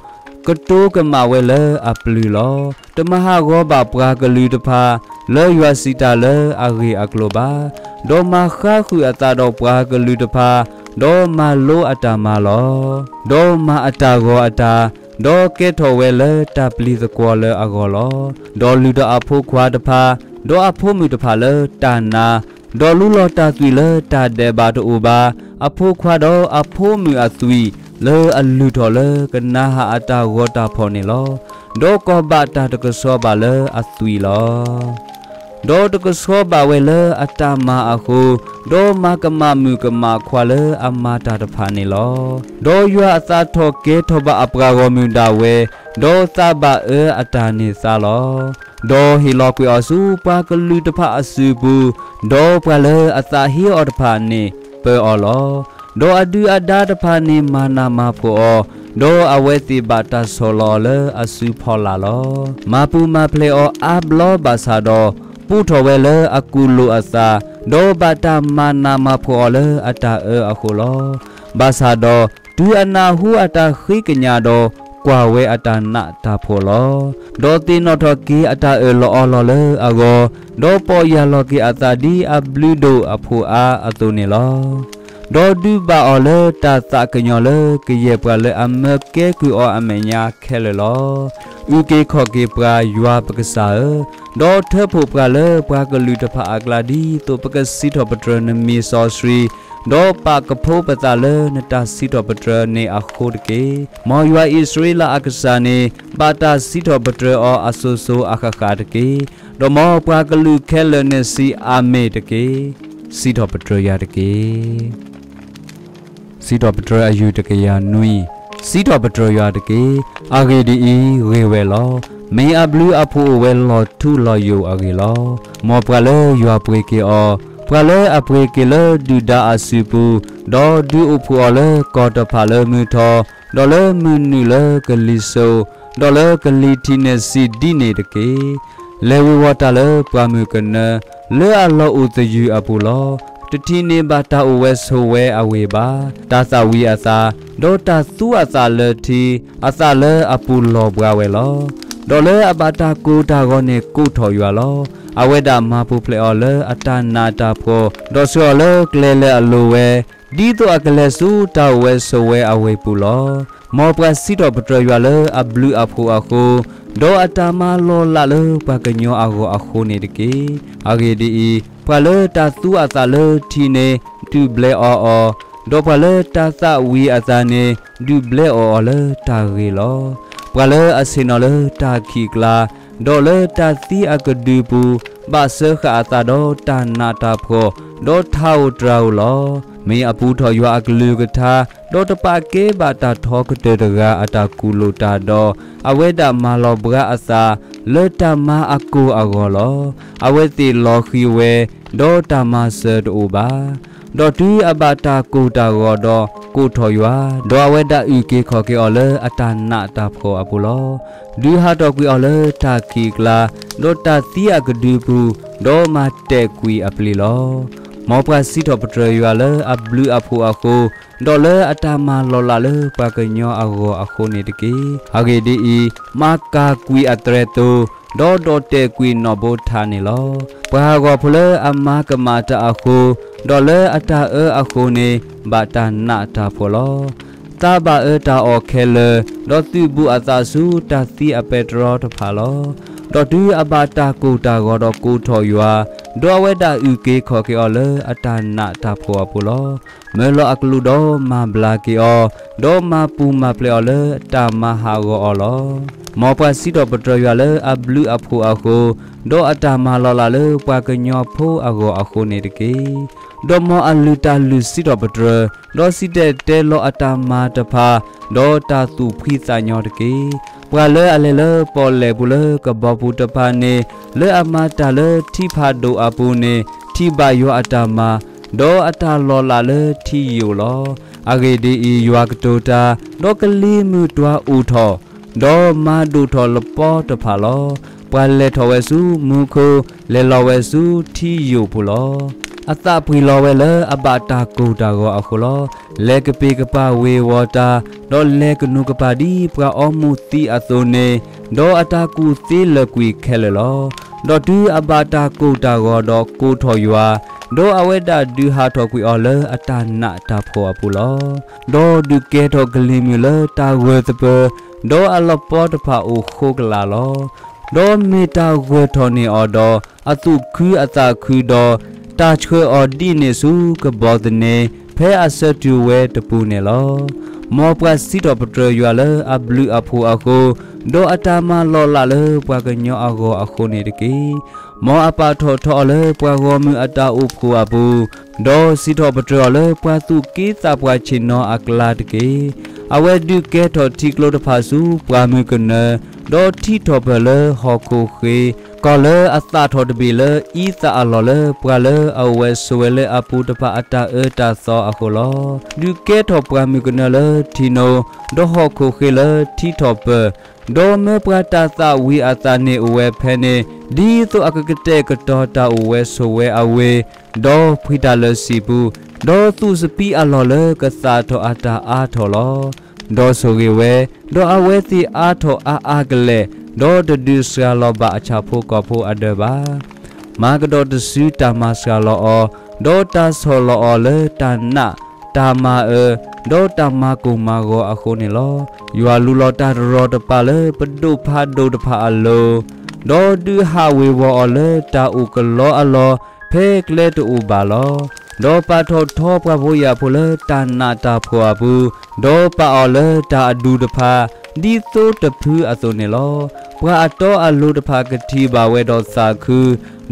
ကတိၤကမၣ်ဝဲလၢအပျုၤလီၤ. တမၤဟးဂီၤဘၣ်ပှၤကလုာ်တဖၣ်, လၢယွၤစံးတၢ်လၢအဂ့ၢ်အကျိၤဘၣ်. ဒီးမၤဃါဃုာ်အသးဒီးပှၤကလုာ်တဖၣ်, ဒီးမၤလိအတၢ်မၤလီၤ. ဒီးမၤအတၢ်ဂီၤအတၢ်, ဒီးကဲထီၣ်ဝဲလၢတၢ်ပျံၤသကွီၤလၢအဂီၢ်လီၤ. ဒီးလုၢ်ထီၣ်အဖိခွါတဖၣ်, ဒီးအဖိမုၣ်တဖၣ်လၢတၢ်နါ, ဒီးလူလီၤတၢ်သွံၣ်လၢတၢ်ဒဲးဘးတအိၣ်ဘၣ်, အဖိခွါဒီးအဖိမုၣ်အသွံၣ်, လၢအလုၢ်ထီၣ်လၢကနၤဧၣ်အတၢ်ဂီၤတၢ်ဖီၣ်န့ၣ်လီၤ. ဒီးကီၢ်ဘၣ်တၢ်တကဆှီဘၣ်လၢအသွံၣ်လီၤ. ဒီးတကဆှီဘၣ်ဝဲလၢအတၢ်မၤအဃိ, ဒီးမၤကမၣ်မုၣ်ကမၣ်ခွါလၢအမၤတၢ်တဖၣ်န့ၣ်လီၤ. ဒီးယွၤအသးထီၣ်ကဲထီၣ်ဘၣ်အပှၤဂီၢ်မုၢ်ဒၣ်ဝဲ, ဒီးသးဘၣ်အၢအတၢ်န့ၢ်သါလီၤ. ဒီးဟ့ၣ်လီၤကွံာ်အီၤဆူပှၤကလုာ်တဖၣ်အစုပူၤ, ဒီးပှၤလၢအသးဟ့အီၤတဖၣ်န့ၣ်ပၢအီၤလီၤ. ဒီးအဒုၣ်အဒါတဖၣ်န့ၣ်မၤနးမၤဖှီၣ်အီၤ, ဒီးအဝဲသ့ၣ်ဘၣ်တၢ်ဆီၣ်လီၤအီၤလၢအစုဖီလာ်လီၤ. မၤပူၤမၤဖျဲးအီၤအါဘျီဘၣ်ဆၣ်ဒီး, ပူထီၣ်ဝဲလၢအကူၣ်လိာ်အသး, ဒီးဘၣ်တၢ်မၤနးမၤဖှီၣ်အီၤလၢအတၢ်အၢအဃိလီၤ. ဘၣ်ဆၣ်ဒီး, တုၤအနၢ်ဟူအတၢ်ဃ့ကညးဒီး, ကွၢ်ဝဲအတၢ်နးတၢ်ဖှီၣ်လီၤ. ဒီးသ့ၣ်နီၣ်ထီၣ်က့ၤအတၢ်အၢၣ်လီၤအီလီၤလၢအဂီၢ်, ဒီးပီၢ်ယၢ်လီၤက့ၤအသးဒ်အဘျုးဒိၣ်အဖိအါအသိးန့ၣ်လီၤ. ဒီးဒုးဘၣ်အီၤလၢတၢ်သးကညီၤလၢကယဲၢ်ပှၤလၢအမၢကဲကုၢ်အီၤအမဲာ်ညါခဲလၢာ်လီၤ. အုၣ်က့ၤခီၣ်က့ၤပှၤယွၤပကစၢ်ဧၢ, ဒီးထၢဖှိၣ်ပှၤလၢပှၤကလုာ်တဖၣ်အကျါဒ်သိးပကစံးထီၣ်ပတြၢၤနမံၤစီဆှံ, ဒီးပာ်ကဖိပသးလၢနတၢ်စံးထီၣ်ပတြၢၤန့ၣ်အဃိတက့ၢ်. မ်ယွၤအံၣ်စရ့လးအကစၢ်န့ၣ်, ဘၣ်တၢ်စံးထီၣ်ပတြၢၤအီၤအစိၤစိၤအဃၣ်ဃၣ်တက့ၢ်. ဒီးမ်ပှၤကလုာ်ခဲလၢာ်န့ၣ်စံးအၤမ့ၣ်တက့ၢ်. စံးထီၣ်ပတြၢၤယွၤတက့ၢ်. စံးထီၣ်ပတြၢၤအယူၢ်တကယၤနွံ, စံးထီၣ်ပတြၢၤယွၤတက့ၢ်. အဂ့ၢ်ဒ်အံၤ, ဂ့ၤဝဲလီၤ. မ့ၢ်အဘျုးအဖှိၣ်အိၣ်ဝဲလီၤထူလီၤယိာ်အဂ့ၢ်လီၤ. မ်ပှၤလၢယွၤပှ့ၤက့ၤအီၤ, ပှၤလၢအပှ့ၤက့ၤလၢဒုၣ်ဒါအစုပူၤ, ဒီးဒုးအိၣ်ဖှိၣ်အီၤလၢကီၢ်တဖၣ်လၢမုၢ်ထီၣ်, ဒီးလၢမုၢ်နုာ်လၢကလံၤစိး, ဒီးလၢကလံၤထံးန့ၣ်စံးဒ်န့ၣ်တက့ၢ်. လဲၤဝ့ၤဝီၤတၢ်လၢပှၢ်မုၢ်ကနၢ, လၢအလီၢ်အိၣ်သယုၢ်အပူၤလီၤ. တထံၣ်န့ၢ်ဘၣ်တၢ်အိၣ်ဝဲဆိးဝဲအဝ့ၢ်ဘၣ်. တၢ်သၣ်ဝံၤအသး, ဒီးတၢ်သူအသးလၢထံ, အသးလၢအပူၤလီၤဘှါဝဲလီၤ. ဒီးလၢအဘၣ်တၢ်ကိၢ်တၢ်ဂီၤန့ၣ်ကိးထီၣ်ယွၤလီၤ. အဝဲဒၣ်မၤပူၤဖျဲးအီၤလၢအတၢ်နးတၢ်ဖှီၣ်, ဒီးဆှၢအီၤလၢကျဲလၢအလိၤဝဲ, ဒ်သိးအကလဲၤဆူတၢ်အိၣ်ဝဲဆိးဝဲအဝ့ၢ်ပူၤလီၤ. မ်ပှၤစံးထီၣ်ပတြၢၤယွၤလၢအဘျုးအဖှိၣ်အဃိ, ဒီးအတၢ်မၤလီၤလးလၢပှၤကညီအဂီၢ်အဃိန့ၣ်တက့ၢ်. အဂ့ၢ်ဒ်အံၤ, ပှၤလၢတၢ်သူအသးလၢထံန့ၣ် ဒုးဘျဲအီၤအီၤ, ဒီးပှၤလၢတၢ်သၣ်ဝံၤအသးန့ၣ် ဒုးဘျဲအီၤအီၤလၢတၢ်ဂ့ၤလီၤ. ပှၤလၢအဆ့ၣ်နီၤလၢတၢ်ခံးကျါ, ဒီးလၢတၢ်သံအကဒုပူၤ, ဘၣ်စၢဃာ်အသးဒီးတၢ်နးတၢ်ဖှီၣ်, ဒီးထးဧိၤတြၤဧိၤလီၤ. မ့ၢ်အပူထီၣ်ယွၤအကလုၢ်ကထါ, ဒီးတပာ်ကဲဘၣ်တၢ်ထီကတၢၢ်တဂၤအတၢ်ကူၣ်လိာ်တၢ်ဒီး, အဝဲဒၣ်မၤလီၤဘှါအသး လၢတၢ်မၤအကိၢ်အဂီၢ်လီၤ. အဝဲသ့ၣ်လီၤဃံၤဝဲ, ဒီးတၢ်မၤစၢၤတအိၣ်ဘၣ်. ဒီးတုၤအဘၣ်တၢ်ကိၢ်တၢ်ဂီၤဒီးကိးထီၣ်ယွၤ, ဒီးအဝဲဒၣ်အုၣ်က့ၤခီၣ်က့ၤအီၤလၢအတၢ်နးတၢ်ဖှီၣ်အပူၤလီၤ. ဒုးဟးထီၣ်ကွံာ်အီၤလၢတၢ်ခံးကျါ, ဒီးတၢ်သံအကဒုပူၤ, ဒီးမၤတဲာ်ကွံာ်အပျ့ၤလီၤ. မ်ပှၤစံးထီၣ်ပတြၢၤယွၤလၢအဘျုးအဖှိၣ်အဃိ, ဒီးလၢအတၢ်မၤလီၤလးလၢပှၤကညီအဂီၢ်အဃိန့ၣ်တက့ၢ်. အဂ့ၢ်ဒ်အံၤ, မၤကၤကွံာ်အသရဲၣ်သိ, ဒီးဒီၣ်တဲာ်ကွံာ်နီၣ်ဘိထးန့ၣ်လီၤ. ပှၤဟးဂီၤဖိလၢအမၤကမၣ်တၢ်အဃိ, ဒီးလၢအတၢ်အၢအဃိန့ၣ်, ဘၣ်တၢ်နးတၢ်ဖှီၣ်လီၤ. သးဘၣ်အၢတၢ်အီၣ်ခဲလၢာ်, ဒီးသုးဘူးအသးဆူတၢ်သံအပဲတြီတဖၣ်လီၤ. ဒီးတုၤအဘၣ်တၢ်ကိၢ်တၢ်ဂီၤဒီးကိးထီၣ်ယွၤ, ဒီးအဝဲဒၣ်အုၣ်က့ၤခီၣ်က့ၤအီၤလၢအတၢ်နးတၢ်ဖှီၣ်အပူၤလီၤ. မၢလီၤအကလူးဒီးမၤဘျါက့ၤအီၤ, ဒီးမၤပူၤမၤဖျဲးအီၤလၢတၢ်မၤဟးဂီၤအီၤလီၤ. မ်ပှၤစံးထီၣ်ပတြၢၤယွၤလၢအဘျုးအဖှိၣ်အဃိ, ဒီးအတၢ်မၤလီၤလးလၢပှၤကညီဖိအဂီၢ်အဃိန့ၣ်တက့ၢ်. ဒီးမ်အလုၢ်တၢ်လုၢ်စံးထီၣ်ပတြၢၤ, ဒီးစံၣ်တဲၤတဲလီၤအတၢ်မၤတဖၣ်, ဒီးတၢ်သူၣ်ဖှံသးညီတက့ၢ်. ပှၤလၢအလဲၤလၢပီၣ်လဲၣ်ပူၤလၢကဘီပူၤတဖၣ်န့ၣ်, လၢအမၤတၢ်လၢထံဖးဒိၣ်အပူၤန့ၣ်, ထံၣ်ဘၣ်ယွၤအတၢ်မၤ, ဒီးအတၢ်လီၤလးလၢထံယိာ်လီၤ. အဂ့ၢ်ဒ်အံၤ, ယွၤကတိၤတၢ်, ဒီးကလံၤမုၢ်တွၤအိၣ်ထီၣ်, ဒီးမၤဒိၣ်ထီၣ်လပီတဖၣ်လီၤ. ပှၤလဲၤထီၣ်ဝဲဆူမူခိၣ်, လဲၤလီၤဝဲဆူထံယိာ်ပူၤလီၤ. အသးပှံၢ်လီၤဝဲလၢအဘၣ်တၢ်ကိၢ်တၢ်ဂီၤအဃိလီၤ. လဲၤကပ့ၤကပၤဝ့ၤဝီၤတၢ်, ဒီးလဲၤကနူးကပၤဒ်ပှၤအီမူၤသံအသိးန့ၣ်, ဒီးအတၢ်ကူၣ်သ့လၢာ်ကွံာ်ခဲလၢာ်လီၤ. ဒီးတုၤအဘၣ်တၢ်ကိၢ်တၢ်ဂီၤဒီးကိးထီၣ်ယွၤ, ဒီးအဝဲဒၣ်ဒုးဟးထီၣ်ကွံာ်အီၤလၢအတၢ်နးတၢ်ဖှီၣ်အပူၤလီၤ. ဒီးဒုးကဲထီၣ်ကလံၤမုၢ်လၢတၢ်ဂၢၢ်သပၢၤ, ဒီးအလပီတဖၣ်အိၣ်ဃိကလာ်လီၤ. ဒီးမ့ၢ်တၢ်ဂၢၢ်ထီၣ်န့ၢ်အီၤဒီး, အသူၣ်ခုအသးခုဒီး, တၢ်ဆှၢအီၤဒံးန့ၢ်ဆူကဘီသန့, ဖဲအဆၢတုၤဝဲတပူၤန့ၣ်လီၤ. မ်ပှၤစံးထီၣ်ပတြၢၤယွၤလၢအဘျုးအဖှိၣ်အဃိ, ဒီးအတၢ်မၤလီၤလးလၢပှၤကညီအဂီၢ်အဃိန့ၣ်တက့ၢ်. မ်အပာ်ထီၣ်ထီအီၤလၢပှၤဂီၢ်မုၢ်အတၢ်အိၣ်ဖှိၣ်အပူၤ, ဒီးစံးထီၣ်ပတြၢၤအီၤလၢပှၤသူၣ်က့သးပှၢ်ဆ့ၣ်နီၤအကျါတက့ၢ်. အဝဲဒုးကဲထီၣ်ထံကျိတဖၣ်ဆူပှၢ်မုၢ်ကနၢ, ဒီးထံထီၣ်ပၢၢ်လၢဟီၣ်ခိၣ်ဃ့, ကီၢ်လၢအသၣ်ထီၣ်တဘ့ၣ်လၢအံသၣ်အလီၢ်လၢပှၤလၢအအိၣ်ဝဲဆိးဝဲလၢအပူၤတဖၣ်အတၢ်အၢတၢ်သီအဃိလီၤ. ဒုးကဲထီၣ်ပှၢ်မုၢ်ကနၢလၢထံနိ, ဒီးဟီၣ်ခိၣ်ဃ့လၢထံထီၣ်ပၢၢ်, ဒီးမၢပှၤတၢ်သၣ်ဝံၤအသးန့ၢ်အိၣ်ဝဲဖဲန့ၣ်, ဒ်သိးအကကတဲာ်ကတီၤတၢ်အိၣ်ဝဲဆိးဝဲအဝ့ၢ်, ဒီးဖှံတၢ်လၢစံာ်ပူၤ, ဒီးသူၣ်စပံးအလီၢ်လၢကသၣ်ထီၣ်အတၢ်အါထီၣ်လီၤ. ဒီးဆိၣ်ဂ့ၤဝဲ, ဒီးအဝဲသ့ၣ်အါထီၣ်အါအါကလဲာ်, ဒီးတဒုးစှၤလီၤဘၣ်အဆၣ်ဖိကီၢ်ဖိအဒၢးဘၣ်. မၤကဒီးတစုတၢ်မၤစှၤလီၤအီၤ, ဒီးတၢ်ဆီၣ်လီၤအီၤလၢတၢ်နး, တၢ်မၤအၢ, ဒီးတၢ်မၤကိၢ်မၤဂီၤအဃိန့ၣ်လီၤ. ယွၤလူလီၤတၢ်တရီတပါလၢပဒိၣ်ဖးဒိၣ်တဖၣ်အလိၤ, ဒီးဒုးဟးဝ့ၤဝီၤအီၤလၢတၢ်အိၣ်ကလီအလီၢ် ဖဲကျဲတအိၣ်ဘၣ်လီၤ. ဒီးပာ်ထီၣ်ထီပှၤဖိယာ်ဖိလၢတၢ်နးတၢ်ဖှီၣ်အပူၤ, ဒီးပာ်အီၤလၢတၢ်အဒူတဖၣ်, ဒ်သိတဖုအသိးန့ၣ်လီၤ. ပှၤအတီအလိၤတဖၣ်ကထံၣ်ဘၣ်ဝဲဒီးသးခု,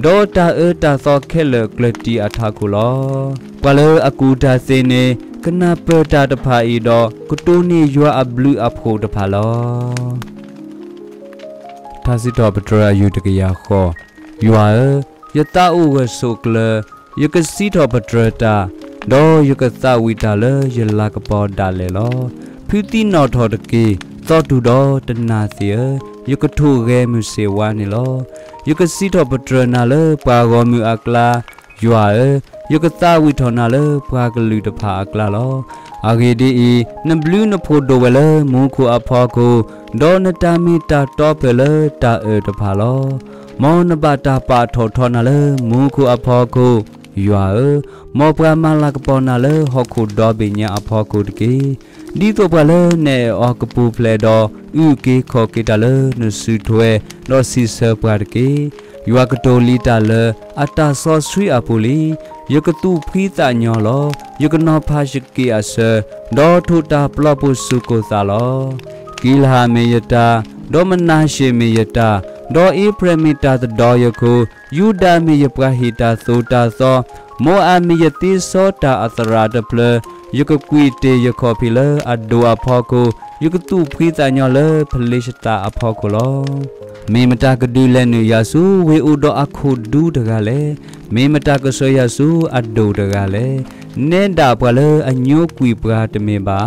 ဒီးတၢ်အၢတၢ်သီခဲလၢာ်ကျၢၢ်တံၢ်အထးခိၣ်လီၤ. ပှၤလၢအကူၣ်တၢ်သ့န့ၣ်, ကနၢ်ပၢၢ်တၢ်တဖၣ်အံၤဒီး, ကတိၤန့ၢ်ယွၤအဘျုးအဖှိၣ်တဖၣ်လီၤ. ထါစံးထီၣ်ပတြၢၤအယူၢ်တကယၤဃိး. ယွၤဧၢ, ယသးအိၣ်ဂၢၢ်ဆိးကျၢၤ, ယကစံးထီၣ်ပတြၢၤတၢ်, ဒီးယကသးဝံၣ်တၢ်လၢယလၤကပီၤဒၣ်လဲာ်လီၤ. ဖုသံနီၣ်ထီၣ်တက့ၢ်, သီတူၢ်ဒီးတနၢ်သ့ၣ်ဧၢ, ယကထိၣ်ဂဲၤမုၢ်ဆ့ၣ်ဝါန့ၣ်လီၤ. ယကစံးထီၣ်ပတြၢၤနၤလၢပှၤဂီၢ်မုၢ်အကျါ, ယွၤဧၢ, ယကသးဝံၣ်ထီၣ်နၤလၢပှၤကလုာ်တဖၣ်အကျါလီၤ. အဂ့ၢ်ဒ်အံၤ, နဘျုးနဖှိၣ်ဒိၣ်ဝဲလၢမူခိၣ်အဖီခိၣ်, ဒီးနတၢ်မ့ၢ်တၢ်တီပၢၢ်လၢတၢ်အၢၣ်တဖၣ်လီၤ. မ်နဘၣ်တၢ်ပာ်ထီၣ်ထီနၤလၢမူခိၣ်အဖီခိၣ်, ယွၤဧၢ, မ်ပှၤမၤလၤကပီၤနၤလၢဟီၣ်ခိၣ်ဒီဘ့ၣ်ညါအဖီခိၣ်တက့ၢ်. ဒ်သိးပှၤလၢနအဲၣ်အီၤကပူၤဖျဲးဒီး အုၣ်က့ၤခီၣ်က့ၤတၢ်လၢနစုထွဲ, ဒီးစံးဆၢပှၤတက့ၢ်. ယွၤကတိၤလံတၢ်လၢအတၢ်စီဆှံအပူၤလံ. ယကသူၣ်ဖှံသးညီလီၤ. ယကနီၤဖးယက့ၢ်အဆၢ, ဒီးထိၣ်တၢ်ပျီပူၤစူၢ်ကိၢ်သးလီၤ. ကံလၤဧဒ်မ့ၢ်ယတၢ်, ဒီးမနၤၡ့မ့ၢ်ယတၢ်, ဒီးအ့ဖရဲၣ်မ့ၢ်တၢ်သဒီယခိၣ်, ယူဒၤမ့ၢ်ယပှၤဟ့ၣ်တၢ်သိၣ်တၢ်သီ, မိအၤမ့ၢ်ယသ့စီတၢ်အသရၣ်တဖျၢၣ်, ယကကွံာ်တ့ၢ်ယခီၣ်ဖံးလၢအဒိၣ်အဖီခိၣ်, ယကသူၣ်ဖှံသးညီလၢဖလ့ၡသးအဖီခိၣ်လီၤ. မ့ၢ်မတၤကဒုးလဲၤနုာ်ယၤဆူဝ့ၢ်အိၣ်ဒီးအခိၣ်ဒူတဂၤလဲၣ်. မ့ၢ်မတၤကဆှၢယၤဆူအဒိၣ်တဂၤလဲၣ်. နဲဒၣ်ပှၤလၢအညိကွံာ်ပှၤတမ့ၢ်ဘၣ်ဧါ,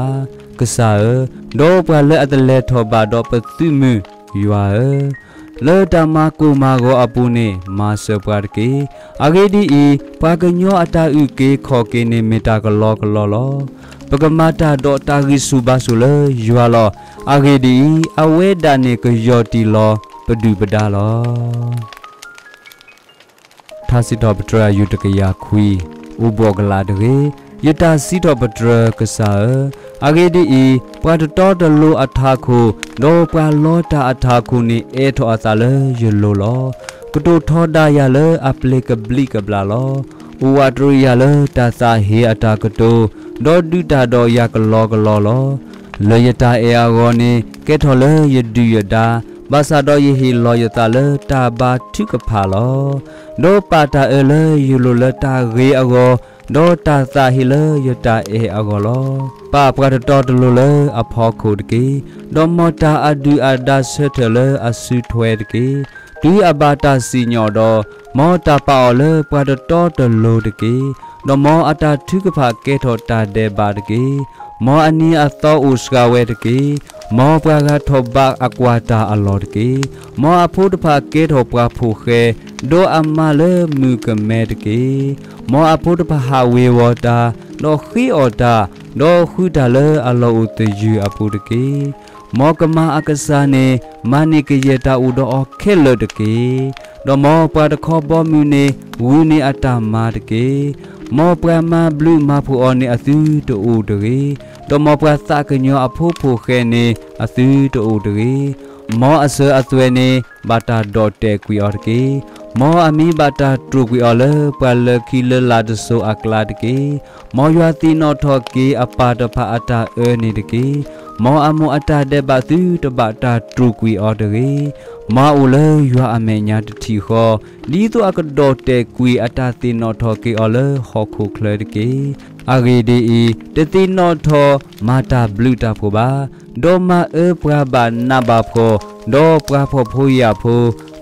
ကစၢ်ဧၢ, ဒီးပှၤလၢအတလဲၤထီၣ်ဘၣ်ဒီးပသုးမုၢ်, ယွၤဧၢ. လၢတၢ်မၤကိၢ်မၤဂီၤအပူၤန့ၣ် မၤစၢၤပှၤတက့ၢ်. အဂ့ၢ်ဒ်အံၤ, ပှၤကညီအတၢ်အုၣ်က့ၤခီၣ်က့ၤန့ၣ်မ့ၢ်တၢ်ကလီကလီလီၤ. ပကမၤတၢ်ဒီးတၢ်ဂံၢ်ဆူၣ်ဘါဆူၣ်လၢယွၤလီၤ. အဂ့ၢ်ဒ်အံၤ, အဝဲဒၣ်န့ၣ်ကယီၢ်တံၢ်လီၤပဒုၣ်ပဒါလီၤ. ထါစံးထီၣ်ပတြၢၤအယူၢ်တကယၤခွံ, အိၣ်ဘှီၣ်ကလာ်တဂ့ၤ, ယတၢ်စံးထီၣ်ပတြၢၤကစၢ်ဧၢ, အဂ့ၢ်ဒ်အံၤ, ပှၤတတီတလိၤအထးခိၣ်, ဒီးပှၤလီတၢ်အထးခိၣ်န့ၣ် အဲၣ်ထီၣ်အသးလၢယလိၤလီၤ. ကတိၤထီဒါယၤလၢအပျ့ၤကဘျံးကဘျၣ်လီၤ. အိၣ်ဝးတရံးယၤလၢတၢ်သးဟ့အတၢ်ကတိၤ, ဒီးဒုးတၢ်ဒီးယၤကလီကလီလီၤ. လၢယတၢ်အဲၣ်အဂီၢ်န့ၣ် ကဲထီၣ်လၢယဒုၣ်ယဒါ, ဘၣ်ဆၣ်ဒီးယဟ့ၣ်လီၤယသးလၢတၢ်ဘါထုကဖၣ်လီၤ. ဒီးပာ်တၢ်အၢလၢယလိၤလၢတၢ်ဂ့ၤအဂီၢ်, ဒီးတၢ်သးဟ့လၢယတၢ်အဲၣ်အဂီၢ်လီၤ. ပာ်ပှၤတတီတလိၤလၢအဖီခိၣ်တက့ၢ်. ဒီးမ်တၢ်အဒုၣ်အဒါဆၢထၢၣ်လၢအစုထွဲတက့ၢ်. တုၤအဘၣ်တၢ်စံၣ်ညီၣ်ဒီး, မ်တၢ်ပာ်အီၤလၢပှၤတတီတလိၤတက့ၢ်. ဒီးမ်အတၢ်ထုကဖၣ်ကဲထီၣ်တၢ်ဒဲးဘးတက့ၢ်. မ်အနံၤအသီအိၣ်စှၤဝဲတက့ၢ်. မ်ပှၤဂၤထီၣ်ဘးအကွၢ်တၢ်အလီၢ်တက့ၢ်. မ်အဖိတဖၣ်ကဲထီၣ်ပှၤဖိၣ်ဃဲ, ဒီးအမါလၢမုၣ်ကမဲတက့ၢ်. မ်အဖိတဖၣ်ဟးဝ့ၤဝီၤတၢ်, ဒီးဃ့အီၣ်တၢ်, ဒီးဃုတၢ်လၢအလီၢ်အိၣ်သယုၢ်အပူၤတက့ၢ်. မ်ကမၤအကစၢ်န့ၣ် မၤန့ၢ်ကယဲၢ်တၢ်အိၣ်ဒီးအီၤခဲလၢာ်တက့ၢ်. ဒီးမ်ပှၤတခီဘီမုၢ်န့ၣ် ဂုာ်န့ၢ်အတၢ်မၤတက့ၢ်. မ်ပှၤမၤဘျုးမၤဖှိၣ်အီၤန့ၣ်အသုတအိၣ်တဂ့ၤ. ဒီးမ်ပှၤသးကညီၤအဖိဖိၣ်ဃဲန့ၣ်အသုတအိၣ်တဂ့ၤ. မ်အစၢၤအသွဲၣ်န့ၣ် ဘၣ်တၢ်ဒီၣ်တဲာ်ကွံာ်အီၤတက့ၢ်. မ်အမံၤဘၣ်တၢ်တြူာ်ကွံာ်အီၤလၢပှၤလၢခံလၢလာ်တစိၤအကျါတက့ၢ်. မ်ယွၤသ့ၣ်နီၣ်ထီၣ်က့ၤအပၢ်တဖၣ်အတၢ်အၢန့ၣ်တက့ၢ်. မ်အမိၢ်အတၢ်ဒဲးဘးသုတဘၣ်တၢ်တြူာ်ကွံာ်အီၤတဂ့ၤ. မ်အအိၣ်လၢယွၤအမဲာ်ညါတထံၣ်ဃီ, ဒ်သိးအကဒီၣ်တဲာ်ကွံာ်အတၢ်သ့ၣ်နီၣ်ထီၣ်က့ၤအီၤလၢဟီၣ်ခိၣ်ချၢတက့ၢ်. အဂ့ၢ်ဒ်အံၤ, တသ့ၣ်နီၣ်ထီၣ်မၤတၢ်ဘျုးတၢ်ဖှိၣ်ဘၣ်. ဒီးမၤအၢပှၤဘၣ်နးဘၣ်ဖှီၣ်, ဒီးပှၤဖှီၣ်ဖိယာ်ဖိ,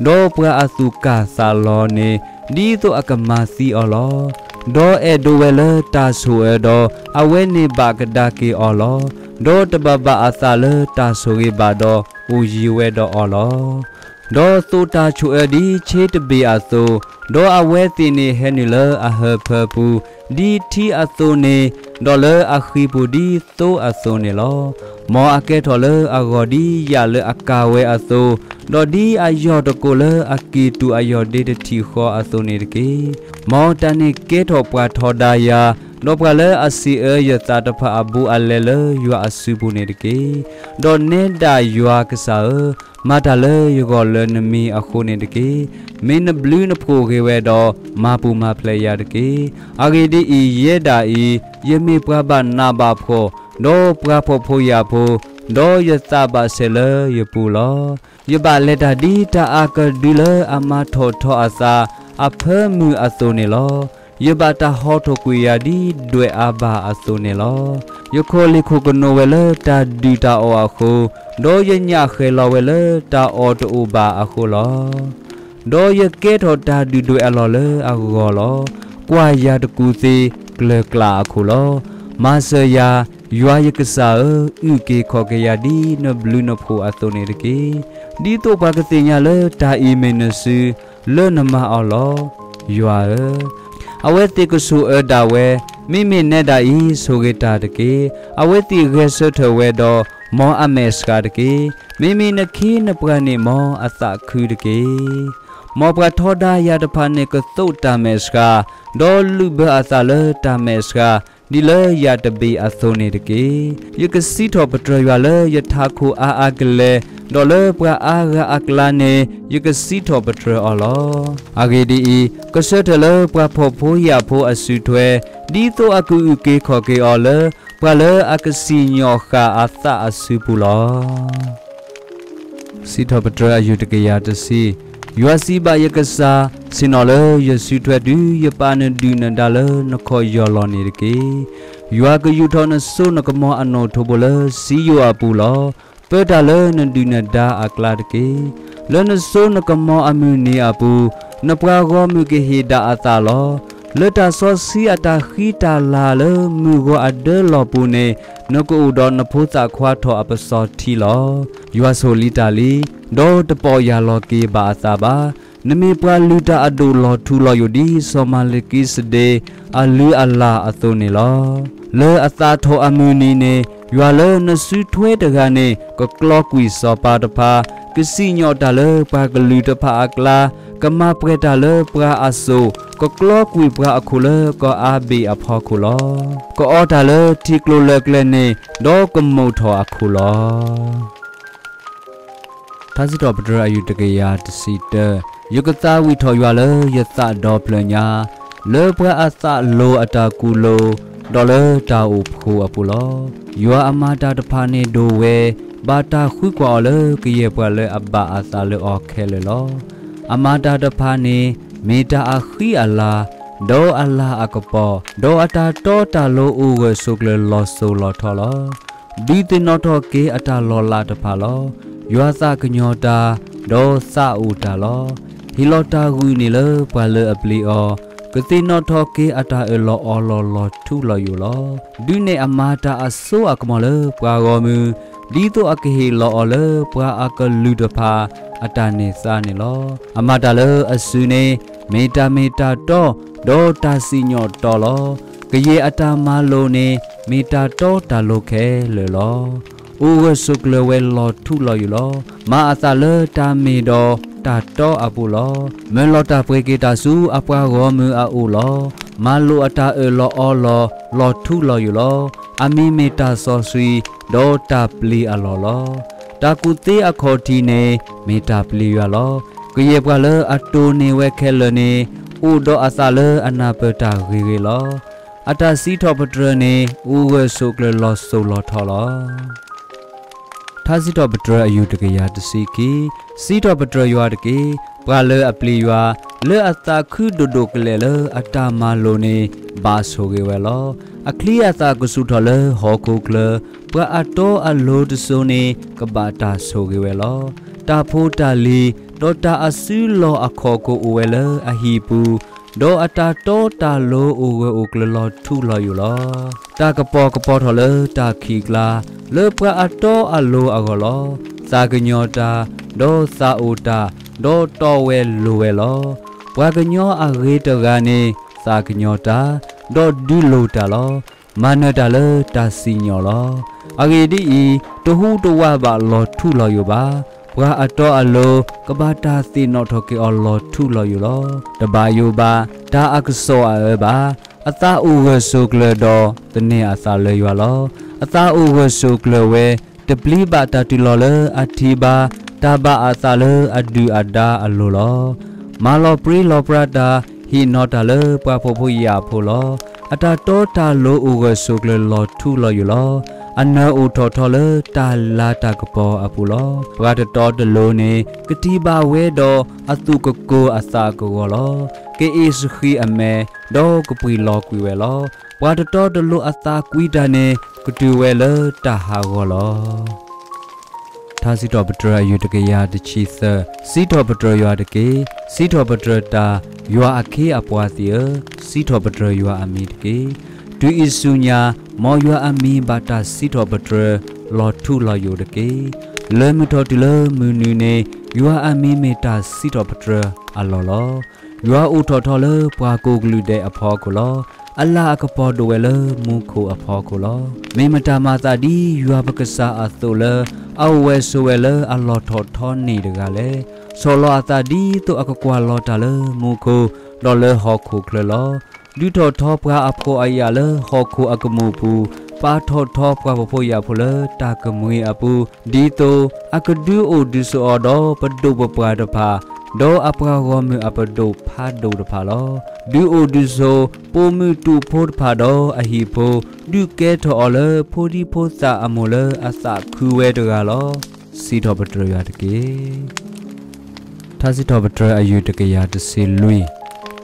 ဒီးပှၤအသူၣ်ကၢ်သးလီၤန့ၣ်, ဒ်သိးအကမၤသံအီၤလီၤ. ဒီးအဲၣ်ဒိးဝဲလၢတၢ်ဆိၣ်အၢဒီး, အဝဲန့ၣ်ဘၣ်ကဒါက့ၤအီၤလီၤ. ဒီးတဘၣ်ဘၣ်အသးလၢတၢ်ဆိၣ်ဂ့ၤဘၣ်ဒီး, အိၣ်ယံၤဝဲဒီးအီၤလီၤ. ဒီးသိးတၢ်ဆိၣ်အၢဒ်ဆ့တဘ့ၣ်အသိး, ဒီးအဝဲသ့ၣ်န့ၣ်ဟဲနုာ်လၢအဟၢဖၢပူၤ, ဒ်ထံအသိးန့ၣ်, ဒီးလၢအဃံပူၤဒ်သိအသိးန့ၣ်လီၤ. မ်အကဲထီၣ်လၢအဂီၢ်ဒ်ယၣ်လၢအကၢ်ဝဲအသိး, ဒီးဒ်အယီၢ်တကိးလၢအက့ၤတူာ်အယီၢ်ဒ့တထံၣ်ဃီအသိးန့ၣ်တက့ၢ်. မ်တၢ်န့ၣ်ကဲထီၣ်ပှၤထီဒါယၤ, ဒီးပှၤလၢအစံးအၢယသးတဖၣ်အဘူးအလဲလၢယွၤအစုပူၤန့ၣ်တက့ၢ်. ဒီးနဲဒၣ်ယွၤကစၢ်ဧၢ, မၤတၢ်လၢယဂီၢ်လၢနမံၤအဃိန့ၣ်တက့ၢ်. မ့ၢ်နဘျုးနဖှိၣ်ဂ့ၤဝဲဒီး, မၤပူၤမၤဖျဲးယၤတက့ၢ်. အဂ့ၢ်ဒ်အံၤ, ယဲဒၣ်အံၤ, ယမ့ၢ်ပှၤဘၣ်နးဘၣ်ဖှီၣ်, ဒီးပှၤဖှီၣ်ဖိယာ်ဖိ, ဒီးယသးဘၣ်ဆဲးလၢယပူၤလီၤ. ယဘၣ်လဲၤတၢ်ဒ်တၢ်အၢ်ကဒုလၢအမၤထီၣ်ထီအသးအဖၢမုၢ်အသိးန့ၣ်လီၤ. ယဘၣ်တၢ်ဟီထီၣ်ကွံာ်ယၤဒ်ဒွဲၣ်အါဘၣ်အသိးန့ၣ်လီၤ. ယခိၣ်လ့ၣ်ခိၣ်ကနိးဝဲလၢတၢ်ဒုၣ်တၢ်အီၣ်အဃိ, ဒီးယညၣ်ဃဲၤလီၤဝဲလၢတၢ်အီၣ်တအိၣ်ဘၣ်အဃိလီၤ. ဒီးယကဲထီၣ်တၢ်ဒုၣ်ဒွဲၣ်အလီၢ်လၢအဂီၢ်လီၤ. ကွၢ်ယၤတကူးသ့ကျၢၤကျးအခိၣ်လီၤ. မၤစၢၤယၤ, ယွၤယကစၢ်ဧၢ, အုၣ်က့ၤခီၣ်က့ၤယၤဒ်နဘျုးနဖှိၣ်အသိးန့ၣ်တက့ၢ်. ဒ်သိးပှၤကသ့ၣ်ညါလၢတၢ်အံၤမ့ၢ်နစု, လၢနမၤအီၤလီၤ. ယွၤဧၢ, အဝဲသ့ၣ်ကဆိၣ်အၢဒၣ်ဝဲ, မ့မ့ၢ်နဲဒၣ်အံၤဆိၣ်ဂ့ၤတၢ်တက့ၢ်. အဝဲသ့ၣ်ဂဲၤဆၢထၢၣ်ဝဲဒီး, မ်အမဲာ်ဆှးတက့ၢ်. မ့မ့ၢ်နခ့နပှၤန့ၣ် မ်အသးခုတက့ၢ်. မ်ပှၤထီဒါယၤတဖၣ်န့ၣ်ကသိးတၢ်မဲာ်ဆှး, ဒီးလုၣ်ဘၢအသးလၢတၢ်မဲာ်ဆှး, ဒ်လၢယၤတဘ့ၣ်အသိးန့ၣ်တက့ၢ်. ယကစံးထီၣ်ပတြၢၤယွၤလၢယထးခိၣ်အါအါကလဲာ်, ဒီးလၢပှၤအါဂၤအကျါန့ၣ် ယကစံးထီၣ်ပတြၢၤအီၤလီၤ. အဂ့ၢ်ဒ်အံၤ, ကဆၢထၢၣ်လၢပှၤဖှီၣ်ဖိယာ်ဖိအစုထွဲ, ဒ်သိးအကအုၣ်က့ၤခီၣ်က့ၤအီၤလၢ ပှၤလၢအကစံၣ်ညီၣ်ဃာ်အသးအစုပူၤလီၤ. စံးထီၣ်ပတြၢၤအယူၢ်တကယၤတဆံ, ယွၤစံးဘၣ်ယကစၢ်, ဆ့ၣ်နီၤလၢယစုထွဲတုၤယပာ်နဒုၣ်နဒါလၢနခီၣ်ယီၢ်လီၢ်န့ၣ်တက့ၢ်. ယွၤကယူာ်ထီၣ်နစိနကမီၤအနိၣ်ထိးဘိလၢစံယိၣ်အပူၤလီၤ. ပၢတၢ်လၢနဒုၣ်နဒါအကျါတက့ၢ်. လၢနစိနကမီၤအမုၢ်နံၤအပူၤ, နပှၤဂီၢ်မုၢ်ကဟ့ၣ်ဒၣ်အသးလီၤ. လၢတၢ်စီဆှံအတၢ်ဃံတၢ်လၤလၢမုၢ်ဂီၤအဒၢလီၢ်ပူၤန့ၣ်, နကအိၣ်ဒီးနဖိသၣ်ခွါထီၣ်အပစီၤထံလီၤ. ယွၤဆိၣ်လံတၢ်လံ, ဒီးတပီၢ်ယၢ်လီၤက့ၤဘၣ်အသးဘၣ်. နမ့ၢ်ပှၤလုၢ်တၢ်အဒိၣ်လီၤထူလီၤယိာ်ဒ်စီၤမၤလကံစဒ့း အလုၢ်အလၢ်အသိးန့ၣ်လီၤ. လၢအသးထီၣ်အမုၢ်နံၤန့ၣ်, ယွၤလၢနစုထွဲတဂၤန့ၣ် ကကျီကွံာ်စီၤပၤတဖၣ်, ကစံၣ်ညီၣ်တၢ်လၢပှၤကလုာ်တဖၣ်အကျါ, ကမၤပှဲၤတၢ်လၢပှၤအစိၣ်, ကကျီကွံာ်ပှၤအခိၣ်လၢကအါဘ့ၣ်အဖီခိၣ်လီၤ. ကအီတၢ်လၢထံကျိလၢကျဲန့ၣ်, ဒီးကမိာ်ထီၣ်အခိၣ်လီၤ. ထါစံးထီၣ်ပတြၢၤအယူၢ်တကယၤတဆံတၢ, ယကသးဝံၣ်ထီၣ်ယွၤလၢယသးဒီဖျၢၣ်ညါ, လၢပှၤအသးလိၤအတၢ်ကူၣ်လိၤ, ဒီးလၢတၢ်အိၣ်ဖှိၣ်အပူၤလီၤ. ယွၤအမၤတၢ်တဖၣ်န့ၣ်ဒိၣ်ဝဲ, ဘၣ်တၢ်ဃုကွၢ်အီၤလၢကယဲၢ်ပှၤလၢအဘၣ်အသးလၢအီၤခဲလၢာ်လီၤ. အမၤတၢ်တဖၣ်န့ၣ်, မ့ၢ်တၢ်အဃံအလၤ, ဒီးအလၤအကပီၤ, ဒီးအတၢ်တီတၢ်လိၤအိၣ်ဂၢၢ်ဆိးကျၢၤလီၤစိၤလီၤထီလီၤ. ဒုးသ့ၣ်နီၣ်ထီၣ်က့ၤအတၢ်လီၤလးတဖၣ်လီၤ. ယွၤသးကညီၤတၢ်, ဒီးသးအိၣ်တၢ်လီၤ. ဟ့ၣ်လီၤတၢ်ဂုာ်န့ၣ်လၢပှၤလၢအပျံၤအီၤ, ကသ့ၣ်နီၣ်ထီၣ်က့ၤအတၢ်အၢၣ်လီၤအီလီၤလီၤထူလီၤယိာ်လီၤ. ဒုးနဲၣ်အမၤတၢ်အစိအကမီၤလၢပှၤဂီၢ်မုၢ်, ဒ်သိးအကဟ့ၣ်လီၤအီၤလၢပှၤအကလုာ်တဖၣ်အတၢ်န့ၢ်သါန့ၣ်လီၤ. အမၤတၢ်လၢအစုန့ၣ်, မ့ၢ်တၢ်မ့ၢ်တၢ်တီ, ဒီးတၢ်စံၣ်ညီၣ်တီလီၤ. ကယဲၢ်အတၢ်မၤလိာ်န့ၣ်, မ့ၢ်တၢ်တီတၢ်လိၤခဲလၢာ်လီၤ. အိၣ်ဂၢၢ်ဆိးကျၢၤဝဲလီၤထူလီၤယိာ်လီၤ. မၤအသးလၢတၢ်မ့ၢ်ဒီးတၢ်တီအပူၤလီၤ. မၢလီၤတၢ်ပှ့ၤက့ၤတၢ်ဆူအပှၤဂီၢ်မုၢ်အအိၣ်လီၤ. မၤလိာ်အတၢ်အၢၣ်လီၤအီလီၤလီၤထူလီၤယိာ်လီၤ. အမံၤမ့ၢ်တၢ်စီဆှံ, ဒီးတၢ်ပျံၤအလီၢ်လီၤ. တၢ်ကူၣ်သ့အခီၣ်ထံးန့ၣ်, မ့ၢ်တၢ်ပျံၤယွၤလီၤ. ကယဲၢ်ပှၤလၢအတိၢ်န့ၢ်ဝဲခဲလၢာ်န့ၣ်, အိၣ်ဒီးအသးလၢအနၢ်ပၢၢ်တၢ်ဂ့ၤဂ့ၤလီၤ. အတၢ်စံးထီၣ်ပတြၢၤန့ၣ်, အိၣ်ဂၢၢ်ဆိးကျၢၤလီၤစိၤလီၤထီလီၤ. ထါစံးထီၣ်ပတြၢၤအယူၢ်တကယၤတဆံခံ, စံးထီၣ်ပတြၢၤယွၤတက့ၢ်. ပှၤလၢအပျံၤယွၤ, လၢအသးခုဒိၣ်ဒိၣ်ကလဲာ်လၢအတၢ်မၤလိာ်န့ၣ်, ဘၣ်ဆိၣ်ဂ့ၤဝဲလီၤ. အချံအသၣ်ကဆူၣ်ထီၣ်လၢဟီၣ်ခိၣ်ချၢ, ပှၤအတီအလိၤတစိၤန့ၣ်, ကဘၣ်တၢ်ဆိၣ်ဂ့ၤဝဲလီၤ. တၢ်ဖိတၢ်လံၤ, ဒီးတၢ်အစုလီၢ်အခီၣ်ခိၣ်အိၣ်ဝဲလၢအဟံၣ်ပူၤ, ဒီးအတၢ်တီတၢ်လိၤအိၣ်ဂၢၢ်အိၣ်ကျၢၤလီၤထူလီၤယိာ်လီၤ. တၢ်ကပီၤကပီၤထီၣ်လၢတၢ်ခံးကျါ, လၢပှၤအတီအလိၤအဂီၢ်လီၤ. သးကညီၤတၢ်, ဒီးသးအိၣ်တၢ်, ဒီးတီဝဲလိၤဝဲလီၤ. ပှၤကညီအဂ့ၤတဂၤန့ၣ်, သးကညီၤတၢ်, ဒီးဒုးလိၤတၢ်လီၤ. မၤနၢၤတၢ်လၢတၢ်စံၣ်ညီၣ်လီၤ. အဂ့ၢ်ဒ်အံၤ, တဟူးတဝးဘၣ်လီၤထူလီၤယိာ်ဘၣ်. ပှၤအတီအလိၤ, ကဘၣ်တၢ်သ့ၣ်နီၣ်ထီၣ်က့ၤအီၤလီၤထူလီၤယိာ်လီၤ. တဘၣ်ယိၣ်ဘၣ်, တၢ်အကစီၣ်အအၢဘၣ်. အသးအိၣ်ဂၢၢ်ဆိးကျၢၤဒီးသန့ၤအသးလၢယွၤလီၤ. အသးအိၣ်ဂၢၢ်ဆိးကျၢၤဝဲ, တပျံၤဘၣ်တၢ်တုၤလီၤလၢအထံဘၣ်, တၢ်ဘၣ်အသးလၢအဒုၣ်အဒါအလိၤလီၤ. မၤလီၤပြံလီၤပြါတၢ်, ဟ့ၣ်နီၤတၢ်လၢပှၤဖှီၣ်ဖိယာ်ဖိလီၤ. အတၢ်တီတၢ်လိၤအိၣ်ဂၢၢ်ဆိးကျၢၤလီၤထူလီၤယိာ်လီၤ. အနၢၤအိၣ်ထီၣ်ထီလၢတၢ်လၤတၢ်ကပီၤအပူၤလီၤ. ပှၤတတီတလိၤန့ၣ်, ကတံၢ်ဘၣ်ဝဲဒီးအသူၣ်ကကိၤအသးကဂီၤလီၤ. ကအ့ၣ်စဃံးအမဲာ်, ဒီးကပှံာ်လီၤကွံာ်ဝဲလီၤ. ပှၤတတီတလိၤအသးကွံတၢ်န့ၣ်, ကတုၤဝဲလၢတၢ်ဟးဂီၤလီၤ. ထါစံးထီၣ်ပတြၢၤအယူၢ်တကယၤတဆံသၢ, စံးထီၣ်ပတြၢၤယွၤတက့ၢ်. စံးထီၣ်ပတြၢၤတၢ်, ယွၤအခ့အပှၤသ့ၣ်ဧၢ, စံးထီၣ်ပတြၢၤယွၤအမံၤတက့ၢ်. တုၤအံၤဆူညါ, မ်ယွၤအမံၤဘၣ်တၢ်စံးထီၣ်ပတြၢၤလီၤထူလီၤယိာ်တက့ၢ်. လၢမုၢ်ထီၣ်တုၤလၢမုၢ်နုာ်န့ၣ်, ယွၤအမံၤမ့ၢ်တၢ်စံးထီၣ်ပတြၢၤအလီၢ်လီၤ. ယွၤအိၣ်ထီၣ်ထီလၢပှၤကိးကလုာ်ဒဲးအဖီခိၣ်လီၤ. အလၤအကပီၤဒိၣ်ဝဲလၢမူခိၣ်အဖီခိၣ်လီၤ. မ့ၢ်မတၤမၤသးဒ်ယွၤပကစၢ်အသိးလၢ အအိၣ်ဝဲဆိးဝဲလၢအလီၢ်ထီၣ်ထီန့ၣ်တဂၤလဲၣ်. ဆီၣ်လီၤအသးဒ်သိးအကကွၢ်လီၤတၢ်လၢမူခိၣ် ဒီးလၢဟီၣ်ခိၣ်ချၢလီၤ. ဒုးထီၣ်ထီပှၤအဖှီၣ်အယာ်လၢဟီၣ်ခိၣ်အကမူၣ်ပူၤ, ပာ်ထီၣ်ထီပှၤဖှီၣ်ဖိယာ်ဖိလၢတၢ်ကမှံအပူၤ, ဒ်သိးအကဒုးအိၣ်ဒုးဆိးအီၤဒီးပဒိၣ်ပပှၢ်တဖၣ်, ဒီးအပှၤဂီၢ်မုၢ်အပဒိၣ်ဖးဒိၣ်တဖၣ်လီၤ. ဒုးအိၣ်ဒုးဆိးပိာ်မုၣ်တူာ်ဖိတဖၣ်ဒီးအဟံၣ်ဖိ, ဒုးကဲထီၣ်အီၤလၢဖိဒံဖိသၣ်အမိၢ်လၢအသးခုဝဲတဂၤလီၤ. စံးထီၣ်ပတြၢၤယွၤတက့ၢ်. ထါစံးထီၣ်ပတြၢၤအယုၢ်တကယၤတဆံလွံၢ်.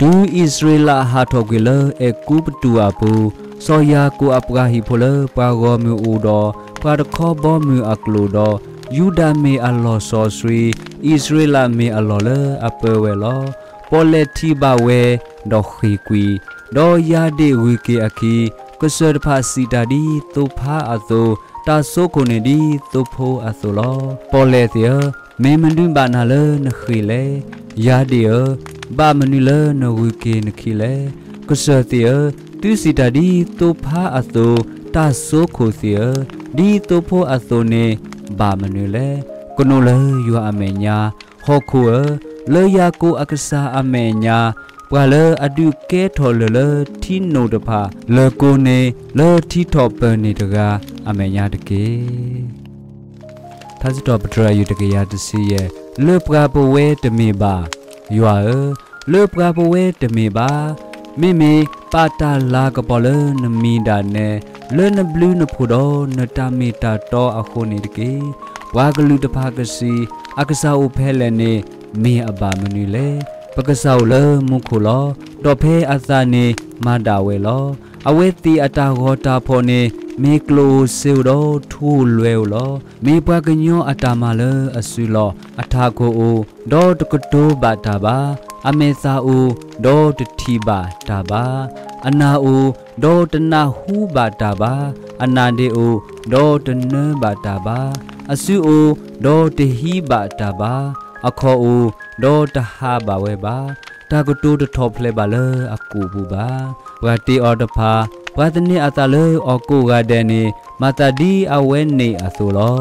တုၤအံၣ်စရ့လးဟးထီၣ်ကွံာ်လၢအဲၤကူပတူးအပူၤ, စီၤယၤကိာ်အပှၤဟံၣ်ဖိလၢပှၤဂီၢ်မုၢ်အိၣ်ဒီးပှၤတခီဘီမုၢ်အကျိာ်ဒီး, ယူဒၤမ့ၢ်အလီၢ်စီဆှံ, အံၣ်စရ့လးမ့ၢ်အလီၢ်လၢအပၢဝဲလီၤ. ပီၣ်လဲၣ်ထံၣ်ဘၣ်ဝဲ, ဒီးဃ့ၢ်ကွံာ်, ဒီးယၤဒ့ၣ်ဂုၤက့ၤအခံ, ကစၢၢ်တဖၣ်စံးတၢ်ဒ်သိဖါအသိး, တၢ်ဆိခိၣ်န့ၣ်ဒ်သိဖိအသိးလီၤ. ပီၣ်လဲၣ်သ့ၣ်ဧၢ, မ့ၢ်မနုၤဘၣ်နၤလၢနဃ့ၢ်လဲၣ်. ယၤဒ့ၣ်ဧၢ, ဘၣ်မနုၤလၢနဂုၤက့ၤနခံလဲၣ်. ကစၢၢ်သ့ၣ်ဧၢ, သုစံးတၢ်ဒ်သိဖါအသိး, တၢ်ဆိခိၣ်သ့ၣ်ဧၢ, ဒ်သိဖိအသိးန့ၣ်ဘၣ်မနုၤလဲၣ်. ကနိးလၢယွၤအမဲာ်ညါ, ဟီၣ်ခိၣ်ဧၢ, လၢယၤကိာ်အကစၢ်အမဲာ်ညါ, ပှၤလၢအဒုးကဲထီၣ်လၢၢ်လၢထံနိၣ်တဖၣ်, လၢၢ်ကိာ်န့ၣ်လၢထံထီၣ်ပၢၢ်န့ၣ်တဂၤအမဲာ်ညါတက့ၢ်. ထါစံးထီၣ်ပတြၢၤအယုၢ်တကယၤတဆံယဲၢ်. လၢပှၤပဝဲတမ့ၢ်ဘၣ်. ယွၤဧၢ, လၢပှၤပဝဲတမ့ၢ်ဘၣ်. မ့မ့ၢ်ပာ်တၢ်လၤကပီၤလၢနမံၤဒၣ်နဲ, လၢနဘျုးနဖှိၣ်ဒီးနတၢ်မ့ၢ်တၢ်တီအဃိန့ၣ်တက့ၢ်. ပှၤကလုာ်တဖၣ်ကစံး, အကစၢ်အိၣ်ဖဲလဲၣ်န့ၣ် မ့ၢ်အဘၣ်မနုၤလဲၣ်. ပကစၢ်အိၣ်လၢမူခိၣ်လီၤ. ဒီးဖဲအသးန့ၣ်မၤဒၣ်ဝဲလီၤ. အဝဲသ့ၣ်အတၢ်ဂီၤတၢ်ဖီၣ်န့ၣ် မ့ၢ်ကျိၣ်ဧိၤစ့ဧိၤဒီးထူဧိၤလွဲဧိၤလီၤ. မ့ၢ်ပှၤကညီအတၢ်မၤလၢအစုလီၢ်. အထးခိၣ်အိၣ်, ဒီးတကတိၤဘၣ်တၢ်ဘၣ်. အမဲာ်သၣ်အိၣ်, ဒီးတထံၣ်ဘၣ်တၢ်ဘၣ်. အနၢ်အိၣ်, ဒီးတနၢ်ဟူဘၣ်တၢ်ဘၣ်. အနါဒ့အိၣ်, ဒီးတနၢဘၣ်တၢ်ဘၣ်. အစုအိၣ်, ဒီးတဟံးဘၣ်တၢ်ဘၣ်. အခီၣ်အိၣ်, ဒီးတဟးဘၣ်ဝဲဘၣ်. တၢ်ကတိၤတထီၣ်ဖျဲးဘၣ်လၢအကိာ်ပူၤဘၣ်. ပှၤတ့အီၤတဖၣ်, ပှၤသန့ၤအသးလၢအီၤကိးဂၤဒဲးန့ၣ် မၤသးဒ်အဝဲန့ၣ်အသိးလီၤ.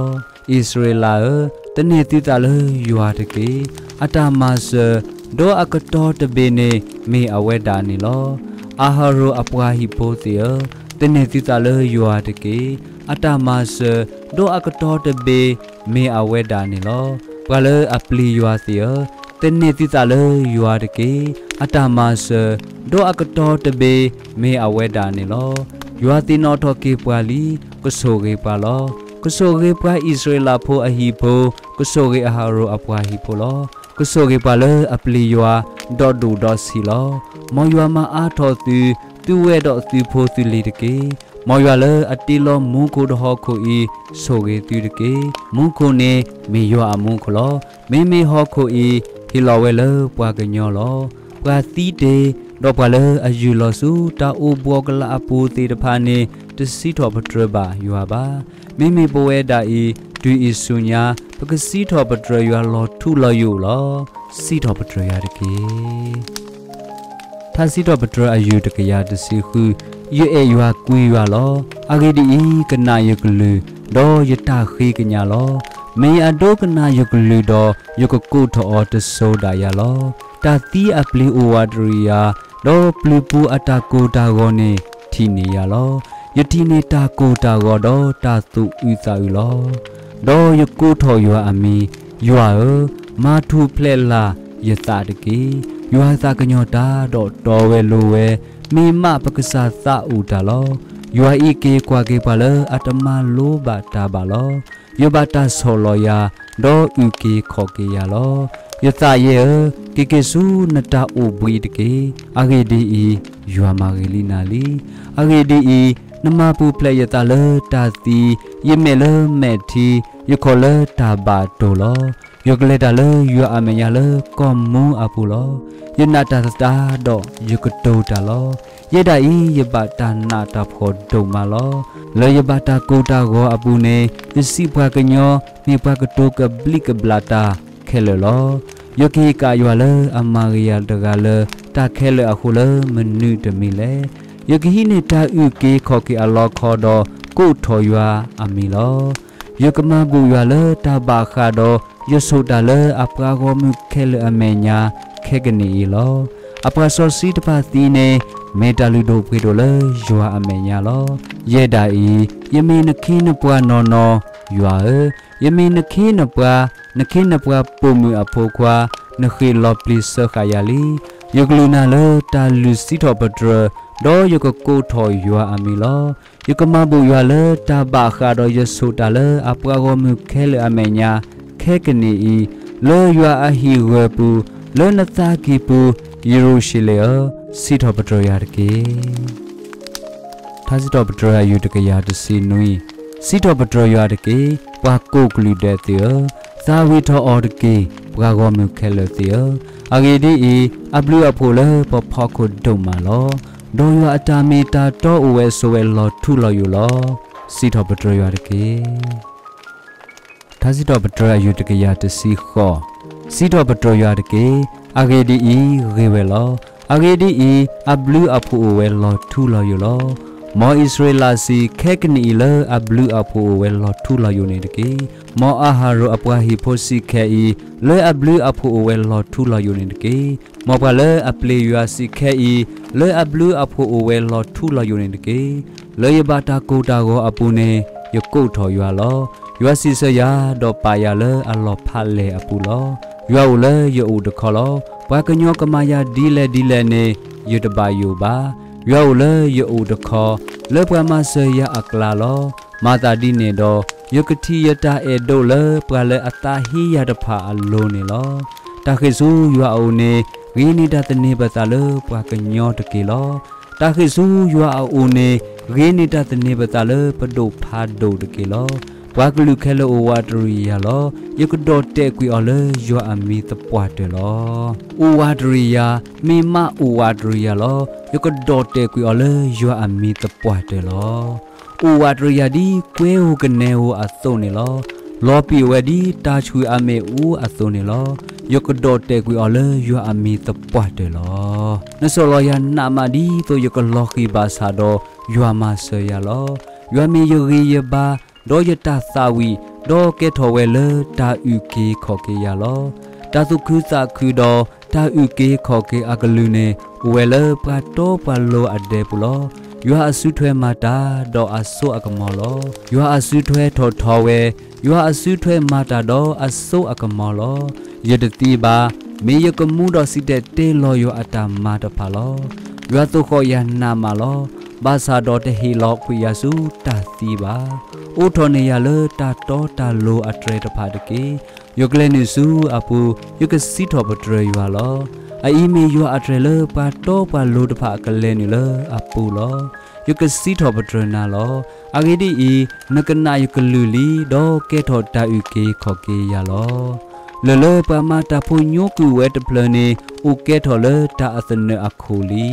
အံၣ်စရ့လးဧၢ, သန့ၤသုသးလၢယွၤတက့ၢ်. အတၢ်မၤစၢၤ, ဒီးအကတီၤတဘ့ၣ်န့ၣ် မ့ၢ်အဝဲဒၣ်န့ၣ်လီၤ. အၤဟရိၣ်အပှၤဟံၣ်ဖိသ့ၣ်ဧၢ, သန့ၤသုသးလၢယွၤတက့ၢ်. အတၢ်မၤစၢၤ, ဒီးအကတီၤတဘ့ၣ် မ့ၢ်အဝဲဒၣ်န့ၣ်လီၤ. ပှၤလၢအပျံၤယွၤသ့ၣ်ဧၢ, သန့ၤသုသးလၢယွၤတက့ၢ်. အတၢ်မၤစၢၤ, ဒီးအကတီၤတဘ့ၣ် မ့ၢ်အဝဲဒၣ်န့ၣ်လီၤ. ယွၤသ့ၣ်နီၣ်ထီၣ်က့ၤပှၤလံ, ကဆိၣ်ဂ့ၤပှၤလီၤ. ကဆိၣ်ဂ့ၤပှၤအံၣ်စရ့လးဖိအဟံၣ်ဖိ, ကဆိၣ်ဂ့ၤအၤဟရိၣ်အပှၤဟံၣ်ဖိလီၤ. ကဆိၣ်ဂ့ၤပှၤလၢအပျံၤယွၤ, ဒီးဒိၣ်ဒီးဆံးလီၤ. မ်ယွၤမၤအါထီၣ်သု, သုဝဲဒီးသုဖိသုလံၤတက့ၢ်. မ်ယွၤလၢအတ့လီၤမူခိၣ်ဒီးဟီၣ်ခိၣ်အံၤ, ဆိၣ်ဂ့ၤသုတက့ၢ်. မူခိၣ်န့ၣ်မ့ၢ်ယွၤအမူခိၣ်လီၤ. မ့မ့ၢ်ဟီၣ်ခိၣ်အံၤ, ဟ့ၣ်လီၤဝဲလၢပှၤကညီလီၤ. ပှၤသံတ့ၢ်, ဒီးပှၤလၢအယုၢ်လီၤဆူတၢ်အိၣ်ဘှီၣ်ကလာ်အပူၤသ့ၣ်တဖၣ်န့ၣ် တစံးထီၣ်ပတြၢၤဘၣ်ယွၤဘၣ်. မ့မ့ၢ်ပဝဲဒၣ်အံၤ, တုၤအံၤဆူညါ, ပကစံးထီၣ်ပတြၢၤယွၤလီၤထူလီၤယိာ်လီၤ. စံးထီၣ်ပတြၢၤယွၤတက့ၢ်. ထါစံးထီၣ်ပတြၢၤအယုၢ်တကယၤတဆံဃု, ယအဲၣ်ယွၤကွံယွၤလီၤ. အဂ့ၢ်ဒ်အံၤ, ကနၣ်ယကလုၢ်, ဒီးယတၢ်ဃ့ကညးလီၤ. မ့ၢ်အဒိကနၣ်ယကလုၢ်ဒီး, ယကကိးထီၣ်အီၤတစိၤဒၣ်ယၤလီၤ. တၢ်သံအပျ့ၤအိၣ်ဝးတရံးယၤ, ဒီးပျုၤပူၤအတၢ်ကိၢ်တၢ်ဂီၤန့ၣ်ထံၣ်န့ၢ်ယၤလီၤ. ယထံၣ်န့ၢ်တၢ်ကိၢ်တၢ်ဂီၤဒီးတၢ်သူၣ်အုးသးအုးလီၤ. ဒီးယကိးထီၣ်ယွၤအမံၤ, ယွၤဧၢ, မၤထူၣ်ဖျဲးလၢ်ယသးတက့ၢ်. ယွၤသးကညီၤတၢ်ဒီးတီဝဲလိၤဝဲ, မ့ၢ်မးပကစၢ်သးအိၣ်တၢ်လီၤ. ယွၤအံးက့ၤကွၢ်က့ၤပှၤလၢအတမၤလိဘၣ်တၢ်ဘၣ်လီၤ. ယဘၣ်တၢ်ဆီၣ်လီၤယၤ, ဒီးအုၣ်က့ၤခီၣ်က့ၤယၤလီၤ. ယသးယဲဧၢ, က့ၤက့ၤဆူနတၢ်အိၣ်ဘှံးတက့ၢ်. အဂ့ၢ်ဒ်အံၤ, ယွၤမၤဂ့ၤလံနၤလံ. အဂ့ၢ်ဒ်အံၤ, နမၤပူၤဖျဲးယသးလၢတၢ်သံ, ယမဲာ်လၢမဲာ်ထံ, ယခီၣ်လၢတၢ်ဘၣ်တိၢ်လီၤ. ယကလဲၤတၢ်လၢယွၤအမဲာ်ညါလၢကီၢ်မူအပူၤလီၤ. ယနာ်တၢ်သတးဒီးယကတိၤတၢ်လီၤ. ယဲဒၣ်အံၤ ယဘၣ်တၢ်နာ်တၢ်ဖှီၣ်ဒိၣ်မးလီၤ. လၢယဘၣ်တၢ်ကိၢ်တၢ်ဂီၤအပူၤန့ၣ်, ယစံးပှၤကညီ, မ့ၢ်ပှၤကတိၤကဘျံးကဘျၣ်တၢ်ခဲလၢာ်လီၤ. ယကဟ့ၣ်ကၣ်ယွၤလၢအမၤဂ့ၤယၤတဂၤလၢတၢ်ခဲလၢာ်အဃိလၢမနုၤတမံၤလဲၣ်. ယကဟံးန့ၢ်တၢ်အုၣ်က့ၤခီၣ်က့ၤအလီခီဒီး ကိးထီၣ်ယွၤအမံၤလီၤ. ယကမၤဘူၣ်ယွၤလၢတၢ်ဘၣ်ဃးဒီး ယဆိၣ်တၢ်လၢအပှၤဂီၢ်မုၢ်ခဲလၢာ်အမဲာ်ညါ ခဲကနံၣ်အံၤလီၤ. အပှၤစီဆှံတဖၣ်သံန့ၣ် မ့ၢ်တၢ်လုၢ်ဒိၣ်ပှ့ၤဒိၣ်လၢယွၤအမဲာ်ညါလီၤ. ယဲဒၣ်အံၤ, ယမ့ၢ်နခ့နပှၤနီၢ်နီၢ်, ယွၤဧၢ, ယမ့ၢ်နခ့နပှၤ, နခ့နပှၤပိာ်မုၣ်အဖိခွါ, နဃ့ၢ်လီၤပျံၤစၢဃာ်ယၤလံ. ယကလုၢ်နၢ်လၢတၢ်လုၢ်စံးထီၣ်ပတြၢၤ, ဒီးယကကိးထီၣ်ယွၤအမံၤလီၤ. ယကမၤဘူၣ်ယွၤလၢတၢ်ဘၣ်ဃးဒီးယဆိၣ်တၢ်လၢအပှၤဂီၢ်မုၢ်ခဲလၢာ်အမဲာ်ညါ ခဲကနံၣ်အံၤ, လၢယွၤအဟံၣ်ဂၢၢ်ပူၤ, လၢနသးကံၢ်ပူၤ, ယရူၤၡလ့ၣ်ဧၢ, စံးထီၣ်ပတြၢၤယွၤတက့ၢ်. ထါစံးထီၣ်ပတြၢၤအယုၢ်တကယၤတဆံနွံ, စံးထီၣ်ပတြၢၤယွၤတက့ၢ်, ပှၤကိးကလုာ်ဒဲးသ့ၣ်ဧၢ, သးဝံၣ်ထီၣ်အီၤတက့ၢ်, ပှၤဂီၢ်မုၢ်ခဲလၢာ်သ့ၣ်ဧၢ, အဂ့ၢ်ဒ်အံၤ, အဘျုးအဖှိၣ်လၢပဖီခိၣ်ဒိၣ်မးလီၤ. ဒီးယွၤအတၢ်မ့ၢ်တၢ်တီအိၣ်ဝဲဆိးဝဲလီၤထူလီၤယိာ်လီၤ. စံးထီၣ်ပတြၢၤယွၤတက့ၢ်. ထါစံးထီၣ်ပတြၢၤအယုၢ်တကယၤတဆံဃိး, စံးထီၣ်ပတြၢၤယွၤတက့ၢ်, အဂ့ၢ်ဒ်အံၤ, ဂ့ၤဝဲလီၤ. အဂ့ၢ်ဒ်အံၤ, အဘျုးအဖှိၣ်အိၣ်ဝဲလီၤထူလီၤယိာ်လီၤ. မ်အံၣ်စရ့လးစံး, ခဲကနံၣ်အံၤလၢအဘျုးအဖှိၣ်အိၣ်ဝဲလီၤထူလီၤယိာ်န့ၣ်တက့ၢ်. မ်အၤဟရိၣ်အပှၤဟံၣ်ဖိစံးခဲအံၤ, လၢအဘျုးအဖှိၣ်အိၣ်ဝဲလီၤထူလီၤယိာ်န့ၣ်တက့ၢ်. မ်ပှၤလၢအပျံၤယွၤစံးခဲအံၤ, လၢအဘျုးအဖှိၣ်အိၣ်ဝဲလီၤထူလီၤယိာ်န့ၣ်တက့ၢ်. လၢယဘၣ်တၢ်ကိၢ်တၢ်ဂီၤအပူၤန့ၣ်, ယကိးထီၣ်ယွၤလီၤ. ယွၤစံးဆၢယၤ, ဒီးပာ်ယၤလၢအလီၢ်ဖးလဲၢ်အပူၤလီၤ. ယွၤအိၣ်လၢယအိၣ်တခီလီၤ. ပှၤကညီကမၤယၤဒ်လဲၣ်ဒ်လဲၣ်န့ၣ်, ယတဘၣ်ယိၣ်ဘၣ်. ယွၤအိၣ်လၢယအိၣ်တခီ, လၢပှၤမၤစၢၤယၤအကျါလီၤ. မၤသးဒ်န့ၣ်ဒီး, ယကထံၣ်ယတၢ်အဲၣ်ဒိးလၢပှၤလၢအသးဟ့ယၤတဖၣ်အလိၤန့ၣ်လီၤ. တၢ်ဃ့ၢ်ဆူယွၤအအိၣ်န့ၣ်, ဂ့ၤန့ၢ်တၢ်သန့ၤပသးလၢပှၤကညီတက့ၢ်လီၤ. တၢ်ဃ့ၢ်ဆူယွၤအအိၣ်န့ၣ်, ဂ့ၤန့ၢ်တၢ်သန့ၤပသးလၢပဒိၣ်ဖးဒိၣ်တက့ၢ်လီၤ. ပှၤကလုာ်ခဲလၢာ်အိၣ်ဝးတရံးယၤလီၤ. ယကဒီၣ်တဲာ်ကွံာ်အီၤလၢယွၤအမံၤသပှၢ်တၢၢ်လီၤ. အိၣ်ဝးတရံးယၤ, မ့ၢ်မးအိၣ်ဝးတရံးယၤလီၤ. ယကဒီၣ်တဲာ်ကွံာ်အီၤလၢယွၤအမံၤသပှၢ်တၢၢ်လီၤ. အိၣ်ဝးတရံးယၤဒ်ကွဲဧိၤကနဲဧိၤအသိးန့ၣ်လီၤ. လီၤပံာ်ဝဲဒ်တၢ်ဆှုၣ်အမ့ၣ်အူအသိးန့ၣ်လီၤ. ယကဒီၣ်တဲာ်ကွံာ်အီၤလၢယွၤအမံၤသပှၢ်တၢၢ်လီၤ. နဆီၣ်လီၤယၤနးမးဒ်သိးယကလီၤဃံၤဘၣ်ဆၣ်ဒီး ယွၤမၤစၢၤယၤလီၤ. ယွၤမ့ၢ်ယဂံၢ်ယဘါ, ဒီးယတၢ်သးဝံၣ်, ဒီးကဲထီၣ်ဝဲလၢတၢ်အုၣ်က့ၤခီၣ်က့ၤယၤလီၤ. တၢ်သူၣ်ခုသးခုဒီးတၢ်အုၣ်က့ၤခီၣ်က့ၤအကလုၢ်န့ၣ် အိၣ်ဝဲလၢပှၤတီပှၤလိၤအဒဲပူၤလီၤ. ယွၤအစုထွဲမၤတၢ်ဒီးအစိအကမီၤလီၤ. ယွၤအစုထွဲထီၣ်ထီဝဲ, ယွၤအစုထွဲမၤတၢ်ဒီးအစိအကမီၤလီၤ. ယတသံဘၣ်, မ့ၢ်ယကမူဒီးစံၣ်တဲၤတဲလီၤယွၤအတၢ်မၤတဖၣ်လီၤ. ယွၤသိၣ်ဃီၣ်ယၤနးမးလီၤ. ဘၣ်ဆၣ်ဒီးတဟ့ၣ်လီၤကွံာ်ယၤဆူတၢ်သံဘၣ်. အိးထီၣ်န့ၢ်ယၤလၢတၢ်တီတၢ်လိၤအတြဲၤတဖၣ်တက့ၢ်. ယကလဲၤနုာ်ဆူအပူၤ, ယကစံးထီၣ်ပတြၢၤယွၤလီၤ. အအံၤမ့ၢ်ယွၤအတြဲၤလၢပှၤတီပှၤလိၤတဖၣ်အကလဲၤနုာ်လၢအပူၤလီၤ. ယကစံးထီၣ်ပတြၢၤနၤလီၤ. အဂ့ၢ်ဒ်အံၤ, နကနၣ်ယကလုၢ်လံ, ဒီးကဲထီၣ်တၢ်အုၣ်က့ၤခီၣ်က့ၤယၤလီၤ. လၢၢ်လၢပှၤမၤတၢ်ဖိညိကွံာ်ဝဲတဖျၢၣ်န့ၣ်, အိၣ်ကဲထီၣ်လၢတၢ်အသနၢၣ်အခိၣ်လံ.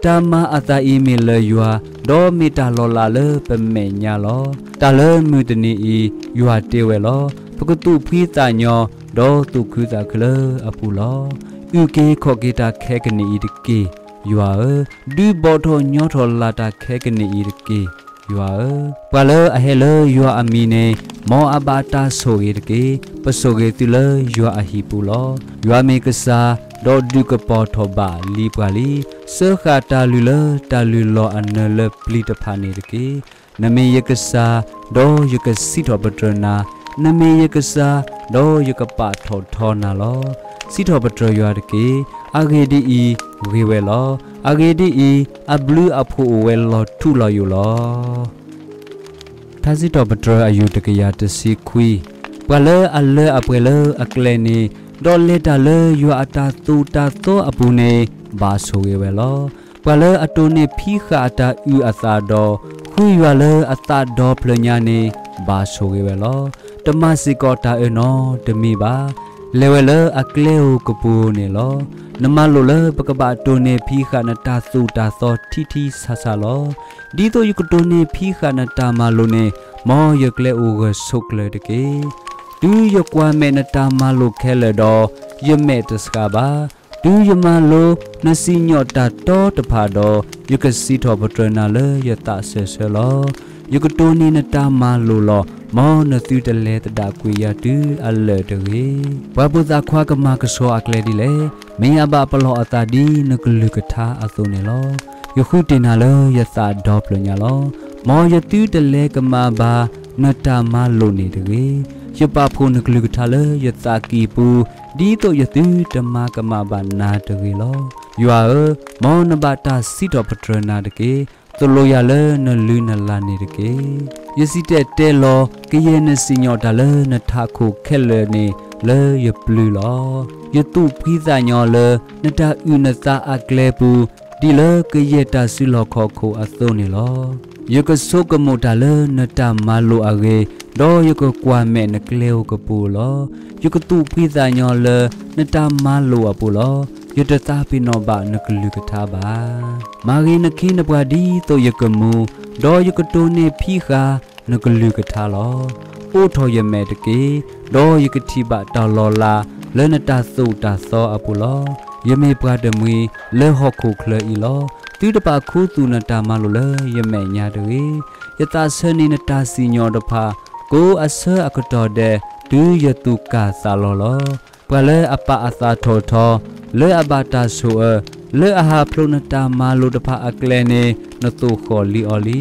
တၢ်မၤအသးအံၤမ့ၢ်လၢယွၤ, ဒီးမ့ၢ်တၢ်လီၤလးလၢပမဲာ်ညါလီၤ. တၢ်လၢမုၢ်တနံၤအံၤ, ယွၤတ့ဝဲလီၤ. ပကသူၣ်ဖှံသးညီ, ဒီးသူၣ်ခုသးခုလၢအပူၤလီၤ. အုၣ်က့ၤခီၣ်က့ၤတၢ်ခဲကနံၣ်အံၤတက့ၢ်, ယွၤဧၢ, ဒုးဘီၣ်ထီၣ်ညီထီၣ်လၢ်တၢ်ခဲကနံၣ်အံၤတက့ၢ်, ယွၤဧၢ. ပှၤလၢအဟဲလၢယွၤအမံၤန့ၣ်, မ်အဘၣ်တၢ်ဆိၣ်ဂ့ၤတက့ၢ်. ပဆိၣ်ဂ့ၤသုလၢယွၤအဟံၣ်ပူၤလီၤ. ယွၤမ့ၢ်ကစၢ်, ဒီးဒုးကပီၤထီၣ်ဘၣ်လံပှၤလံ. စၢဃာ်တၢ်လုၢ်လၢတၢ်လုၢ်လီၢ်အနၢၤလၢပျံၤတဖၣ်န့ၣ်တက့ၢ်. နမ့ၢ်ယကစၢ်, ဒီးယကစံးထီၣ်ပတြၢၤနၤ, နမ့ၢ်ယကစၢ်, ဒီးယကပာ်ထီၣ်ထီနၤလီၤ. စံးထီၣ်ပတြၢၤယွၤတက့ၢ်. အဂ့ၢ်ဒ်အံၤ, ဂ့ၤဝဲလီၤ. အဂ့ၢ်ဒ်အံၤ, အဘျုးအဖှိၣ်အိၣ်ဝဲလီၤထူလီၤယိာ်လီၤ. ထါစံးထီၣ်ပတြၢၤအယုၢ်တကယၤတဆံခွံ, ပှၤလၢအလၢအပှဲၤလၢအကျဲန့ၣ်, ဒီးလဲၤတၢ်လၢယွၤအတၢ်သိၣ်တၢ်သီအပူၤန့ၣ်, ဘၣ်ဆိၣ်ဂ့ၤဝဲလီၤ. ပှၤလၢအတိၢ်န့ၢ်ဖံးဃာ်အတၢ်အုၣ်အသးဒီး, ဃုယွၤလၢအသးဒီဖျၢၣ်ညါန့ၣ်, ဘၣ်ဆိၣ်ဂ့ၤဝဲလီၤ. တမၤစ့ၢ်ကီးတၢ်အၢနီတမံၤဘၣ်. လဲၤဝဲလၢအကျဲဧိၤကပူၤဧိၤန့ၣ်လီၤ. နမၤလိာ်လၢပကဘၣ်တိၢ်န့ၢ်ဖံးဃာ်နတၢ်သိၣ်တၢ်သီထံထံဆးဆးလီၤ. ဒ်သိးယကတိၢ်န့ၢ်ဖံးဃာ်နတၢ်မၤလိာ်န့ၣ်, မ်ယကျဲအိၣ်ဂၢၢ်ဆိးကျၢၤတက့ၢ်. တုၤယကွၢ်မဲာ်နတၢ်မၤလိာ်ခဲလၢာ်ဒီး, ယမဲာ်တဆှးဘၣ်. တုၤယမၤလိနစံၣ်ညီၣ်တၢ်တီတဖၣ်ဒီး, ယကစံးထီၣ်ပတြၢၤနၤလၢယသးစၢၢ်ဆၢလီၤ. ယကတိၢ်န့ၢ်နတၢ်မၤလိာ်လီၤ. မ်နသုတလဲၤသဒၣ်ကွံာ်ယၤတုၤအလၢာ်တဂ့ၤ. ပှၤဖိသၣ်ခွါကမၤကဆှီအကျဲဒ်လဲၣ်. မ့ၢ်အဘၣ်ပလီၢ်အသးဒ်နကလုၢ်ကထါအသိးန့ၣ်လီၤ. ယဃုတ့ၢ်နၤလၢယသးဒီဖျၢၣ်ညါလီၤ. မ်ယသုတလဲၤကမၣ်ဘၣ်နတၢ်မၤလိာ်န့ၣ်တဂ့ၤ. ယပာ်ဖှိၣ်နကလုၢ်ကထါလၢယသးကံၢ်ပူၤ, ဒ်သိးယသုတမၤကမၣ်ဘၣ်နၤတဂ့ၤလီၤ. ယွၤဧၢ, မ်နဘၣ်တၢ်စံးထီၣ်ပတြၢၤနၤတက့ၢ်. သိၣ်လိယၤလၢနလုၢ်နလၢ်န့ၣ်တက့ၢ်. ယစံၣ်တဲၤတဲလီၤကယဲၢ်နစံၣ်ညီၣ်တၢ်လၢနထးခိၣ်ခဲလၢာ်န့ၣ်လၢယပျုၤလီၤ. ယသူၣ်ဖှံသးညီလၢနတၢ်အုၣ်နသးအကျဲပူၤ, ဒ်လၢကယဲၢ်တၢ်စုလီၢ်ခီၣ်ခိၣ်အသိးန့ၣ်လီၤ. ယကဆိကမိၣ်တၢ်လၢနတၢ်မၤလိာ်အဂ့ၢ်, ဒီးယကကွၢ်မဲာ်နကျဲဧိၤကပူၤလီၤ. ယကသူၣ်ဖှံသးညီလၢနတၢ်မၤလိာ်အပူၤလီၤ. ယတသးပ့ၤနီၣ်ဘၣ်နကလုၢ်ကထါဘၣ်. မၤဂ့ၤနခ့နပှၤဒ်သိးယကမူ, ဒီးယကတိၢ်န့ၢ်ဖံးဃာ်နကလုၢ်ကထါလီၤ. အိးထီၣ်ယမဲာ်တက့ၢ်, ဒီးယကထံၣ်ဘၣ်တၢ်လီၤလးလၢနတၢ်သိၣ်တၢ်သီအပူၤလီၤ. ယမ့ၢ်ပှၤတမှံၤလၢဟီၣ်ခိၣ်ချၢအံၤလီၤ. သုတပာ်ခူသူၣ်နတၢ်မၤလိာ်လၢယမဲာ်ညါတဂ့ၤ. ယသးဆၢန့ၢ်နတၢ်စံၣ်ညီၣ်တဖၣ်, ကိးအဆၢအကတီၢ်ဒဲး, တုၤယသူၣ်ကၢ်သးလီၤလီၤ. ပှၤလၢအပာ်အသးထီၣ်ထီ, လၢအဘၣ်တၢ်ဆိၣ်အၢ, လၢအဟးဖျိးနတၢ်မၤလိာ်တဖၣ်အကျဲန့ၣ်, နသိၣ်ဃီၣ်လံအီၤလံ.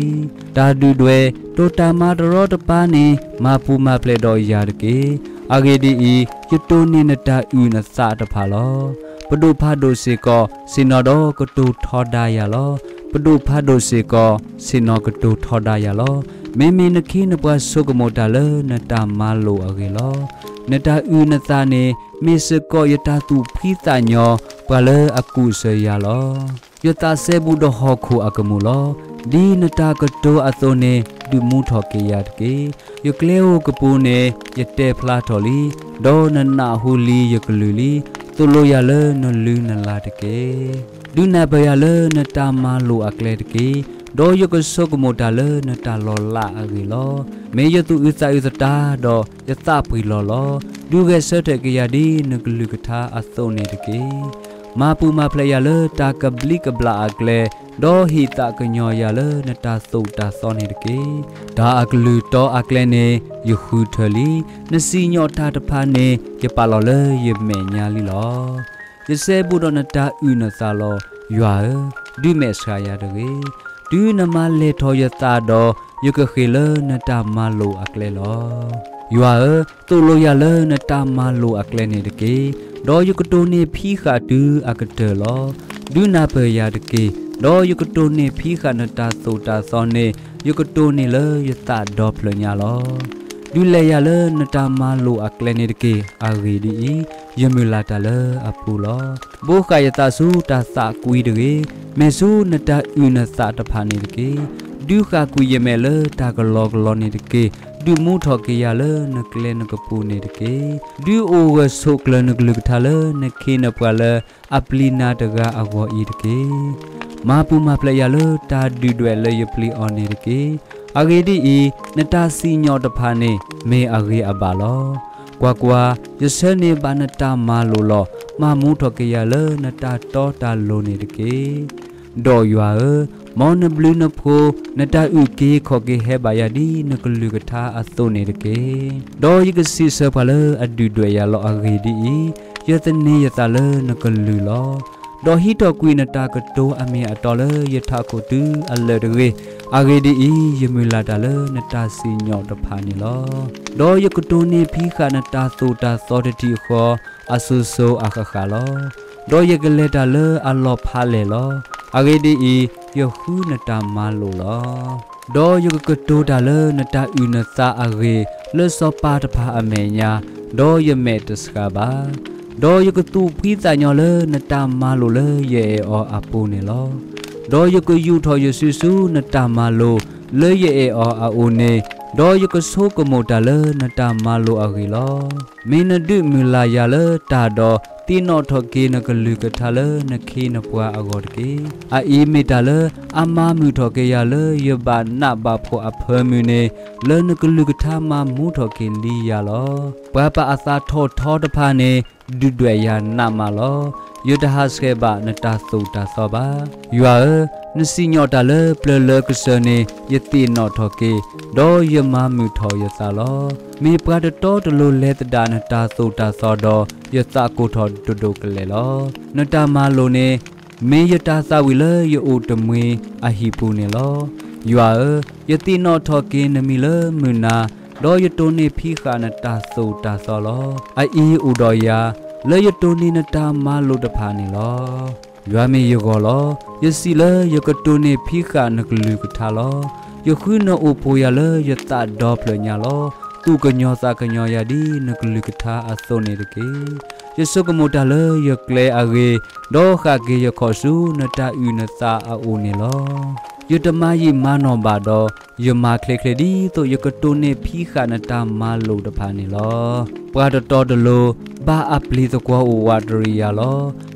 တၢ်ဒုၣ်ဒွဲၣ်, တိာ်တၢ်မၤတရီတပါန့ၣ်, မၤပူၤမၤဖျဲးဒီးယၤတက့ၢ်. အဂ့ၢ်ဒ်အံၤ, ယတိၢ်န့ၢ်နတၢ်အုၣ်နသးတဖၣ်လီၤ. ပဒိၣ်ဖးဒိၣ်စ့ၢ်ကီး, ဆ့ၣ်နီၤဒီးကတိၤထီဒါယၤလီၤ. ပဒိၣ်ဖးဒိၣ်စ့ၢ်ကီး, ဆ့ၣ်နီၤကတိၤထီဒါယၤလီၤ. မ့မ့ၢ်နခ့နပှၤဆိကမိၣ်တၢ်လၢနတၢ်မၤလိာ်အဂ့ၢ်လီၤ. နတၢ်အုၣ်နသးန့ၣ်, မ့ၢ်စ့ၢ်ကီးယတၢ်သူၣ်ဖှံသးညီ, ပှၤလၢအကူၣ်စၢၤယၤလီၤ. ယသးစဲဘူးဒီးဟီၣ်ခိၣ်အကမူၣ်လီၤ. ဒ်နတၢ်ကတိၤအသိးန့ၣ်, ဒုးမူထီၣ်က့ၤယၤတက့ၢ်. ယကျဲဧိၤကပူၤန့ၣ်, ယတဲဖျါထီၣ်လံ, ဒီးနနၢ်ဟူလံယကလုၢ်လံ. သိၣ်လိယၤလၢနလုၢ်နလၢ်တက့ၢ်. ဒုးနၢ်ပၢၢ်ယၤလၢနတၢ်မၤလိာ်အကျဲတက့ၢ်. ဒီးယကဆိကမိၣ်တၢ်လၢနတၢ်လီၤလးအဂ့ၢ်လီၤ. မ့ၢ်ယသူၣ်အုးသးအုးသတးဒီးယသးပှံၢ်လီၤလီၤ. ဒုးဂဲၤဆၢထၢၣ်က့ၤယၤဒ်နကလုၢ်ကထါအသိးန့ၣ်တက့ၢ်. မၤပူၤမၤဖျဲးယၤလၢတၢ်ကဘျံးကဘျၣ်အကျဲ, ဒီးဟ့ၣ်သးကညီၤယၤလၢနတၢ်သိၣ်တၢ်သီန့ၣ်တက့ၢ်. တၢ်အကလုၢ်တီအကျဲန့ၣ်ယဃုထၢလံ. နစံၣ်ညီၣ်တၢ်တဖၣ်န့ၣ်ယပာ်လီၤလၢယမဲာ်ညါလံလီၤ. ယစဲဘူးဒီးနတၢ်အုၣ်နသးလီၤ. ယွၤဧၢ, ဒုးမဲာ်ဆှးယၤတဂ့ၤ. တုၤနမၤလဲၢ်ထီၣ်ယသးဒီး, ယကဃ့ၢ်လၢနတၢ်မၤလိာ်အကျဲလီၤ. ယွၤဧၢ, သိၣ်လိယၤလၢနတၢ်မၤလိာ်အကျဲန့ၣ်တက့ၢ်. ဒီးယကတိၢ်န့ၢ်ဖံးဃာ်တုၤအကတၢၢ်လီၤ. ဒုးနၢ်ပၢၢ်ယၤတက့ၢ်. ဒီးယကတိၢ်န့ၢ်ဖံးဃာ်နတၢ်သိၣ်တၢ်သီန့ၣ်, ယကတိၢ်န့ၢ်လၢယသးဒီဖျၢၣ်ညါလီၤ. ဒုးလဲၤယၤလၢနတၢ်မၤလိာ်အကျဲန့ၣ်တက့ၢ်. အဂ့ၢ်ဒ်အံၤ, ယမုၢ်လၢ်တၢ်လၢအပူၤလီၤ. ဘိဃာ်ယသးဆူတၢ်သးကွံတဂ့ၤ. မ့ၢ်ဆူနတၢ်အုၣ်နသးတဖၣ်န့ၣ်တက့ၢ်. ဒုးဃၣ်ကွံာ်ယမဲာ်လၢတၢ်ကလီကလီန့ၣ်တက့ၢ်. ဒုးမူထီၣ်က့ၤယၤလၢနကျဲနကပူၤန့ၣ်တက့ၢ်. ဒုးအိၣ်ဂၢၢ်ဆိးကျၢၤနကလုၢ်ကထါလၢနခ့နပှၤလၢအပျံၤနၤတဂၤအဂီၢ်အံၤတက့ၢ်. မၤပူၤမၤဖျဲးယၤလၢတၢ်ဒုၣ်ဒွဲၣ်လၢယပျံၤအီၤန့ၣ်တက့ၢ်. အဂ့ၢ်ဒ်အံၤ, နတၢ်စံၣ်ညီၣ်တဖၣ်န့ၣ်မ့ၢ်အဂ့ၤအဘၣ်လီၤ. ကွၢ်ကွၢ်, ယဆၢန့ၢ်ဘၣ်နတၢ်မၤလိာ်လီၤ. မၤမူထီၣ်က့ၤယၤလၢနတၢ်တီတၢ်လိၤန့ၣ်တက့ၢ်. ဒီးယွၤဧၢ, မ်နဘျုးနဖှိၣ်, နတၢ်အုၣ်က့ၤခီၣ်က့ၤဟဲဘၣ်ယၤဒ်နကလုၢ်ကထါအသိးန့ၣ်တက့ၢ်. ဒီးယကစံးဆၢပှၤလၢအဒုၣ်ဒွဲၣ်ယၤလီၤ. အဂ့ၢ်ဒ်အံၤ, ယသန့ၤယသးလၢနကလုၢ်လီၤ. ဒီးဟံးထီၣ်ကွံာ်နတၢ်ကတိၤအမ့ၢ်အတီလၢယထးခိၣ်တုၤအလၢာ်တဂ့ၤ. အဂ့ၢ်ဒ်အံၤ, ယမုၢ်လၢ်တၢ်လၢနတၢ်စံၣ်ညီၣ်တဖၣ်န့ၣ်လီၤ. ဒီးယကတိၢ်န့ၢ်ဖံးဃာ်နတၢ်သိၣ်တၢ်သီတထံၣ်ဃီ, အစိၤစိၤအဃၣ်ဃၣ်လီၤ. ဒီးယကလဲၤတၢ်လၢအလီၤဖးလဲၢ်လီၤ. အဂ့ၢ်ဒ်အံၤ, ယဃုနတၢ်မၤလိာ်လီၤ. ဒီးယကကတိၤတၢ်လၢနတၢ်အုၣ်နသးအဂ့ၢ် လၢစီၤပၤတဖၣ်အမဲာ်ညါ, ဒီးယမဲာ်တဆှးဘၣ်. ဒီးယကသူၣ်ဖှံသးညီလၢနတၢ်မၤလိာ်လၢယအဲၣ်အီၤအပူၤန့ၣ်လီၤ. ဒီးယကယူာ်ထီၣ်ယစုဆူနတၢ်မၤလိာ်လၢယအဲၣ်အီၤအအိၣ်န့ၣ်, ဒီးယကဆိကမိၣ်တၢ်လၢနတၢ်မၤလိာ်အဂ့ၢ်လီၤ. မ့ၢ်နဒုးမုၢ်လၢ်ယၤလၢတၢ်ဒီး သ့ၣ်နီၣ်ထီၣ်က့ၤနကလုၢ်ကထါလၢနခ့နပှၤအဂီၢ်တက့ၢ်. အအံၤမ့ၢ်တၢ်လၢအမၤမုာ်ထီၣ်က့ၤယၤလၢယဘၣ်နးဘၣ်ဖှီၣ်အဖၢမုၢ်န့ၣ်, လၢနကလုၢ်ကထါမၤမူထီၣ်က့ၤလံယၤလီၤ. ပှၤပာ်အသးထီၣ်ထီတဖၣ်န့ၣ် ဒုၣ်ဒွဲၣ်ယၤနးမးလီၤ. ယတဟးဆှဲးဘၣ်နတၢ်သိၣ်တၢ်သီဘၣ်. ယွၤဧၢ, နစံၣ်ညီၣ်တၢ်လၢပျၢၤလၢကစၢၢ်န့ၣ် ယသ့ၣ်နီၣ်ထီၣ်က့ၤ, ဒီးယမၤမုာ်ထီၣ်ယသးလီၤ. မ့ၢ်ပှၤတတီတလိၤလဲၤသဒၣ်နတၢ်သိၣ်တၢ်သီဒီး ယသးကိၢ်ထီၣ်ဒိၣ်ဒိၣ်ကလဲာ်လီၤ. နတၢ်မၤလိာ်န့ၣ် မ့ၢ်ယတၢ်သးဝံၣ်လၢယအိၣ်တမှံၤအဟံၣ်ပူၤန့ၣ်လီၤ. ယွၤဧၢ, ယသ့ၣ်နီၣ်ထီၣ်က့ၤနမံၤလၢမုၢ်နၤ, ဒီးယတိၢ်နီၣ်ဖံးဃာ်နတၢ်သိၣ်တၢ်သီလီၤ. အအံၤအိၣ်ဒီးယၤ လၢယတိၢ်နီၣ်နတၢ်မၤလိာ်တဖၣ်န့ၣ်လီၤ. ယွၤမ့ၢ်ယဂီၢ်လီၤ. ယစံးလၢယကတိၢ်နီၣ်ဖံးဃာ်နကလုၢ်ကထါလီၤ. ယဃုနအိၣ်ဖှိၣ်ယၤလၢယသးဒီဖျၢၣ်ညါလီၤ. သူၣ်ကညီၤသးကညီၤယၤဒ်နကလုၢ်ကထါအသိးန့ၣ်တက့ၢ်. ယဆိကမိၣ်တၢ်လၢယကျဲအဂ့ၢ်, ဒီးဃၣ်က့ၤယခီၣ်ဆူနတၢ်အုၣ်နသးအအိၣ်န့ၣ်လီၤ. ယတမၤယံာ်မၤနီၢ်ဘၣ်ဒီး, ယမၤချ့ချ့ ဒ်သိးယကတိၢ်နီၣ်ဖံးဃာ်နတၢ်မၤလိာ်တဖၣ်န့ၣ်လီၤ. ပှၤတတီတလိၤ ဘၣ်အပျံၤသကွီၤအိၣ်ဝးတရံးယၤလီ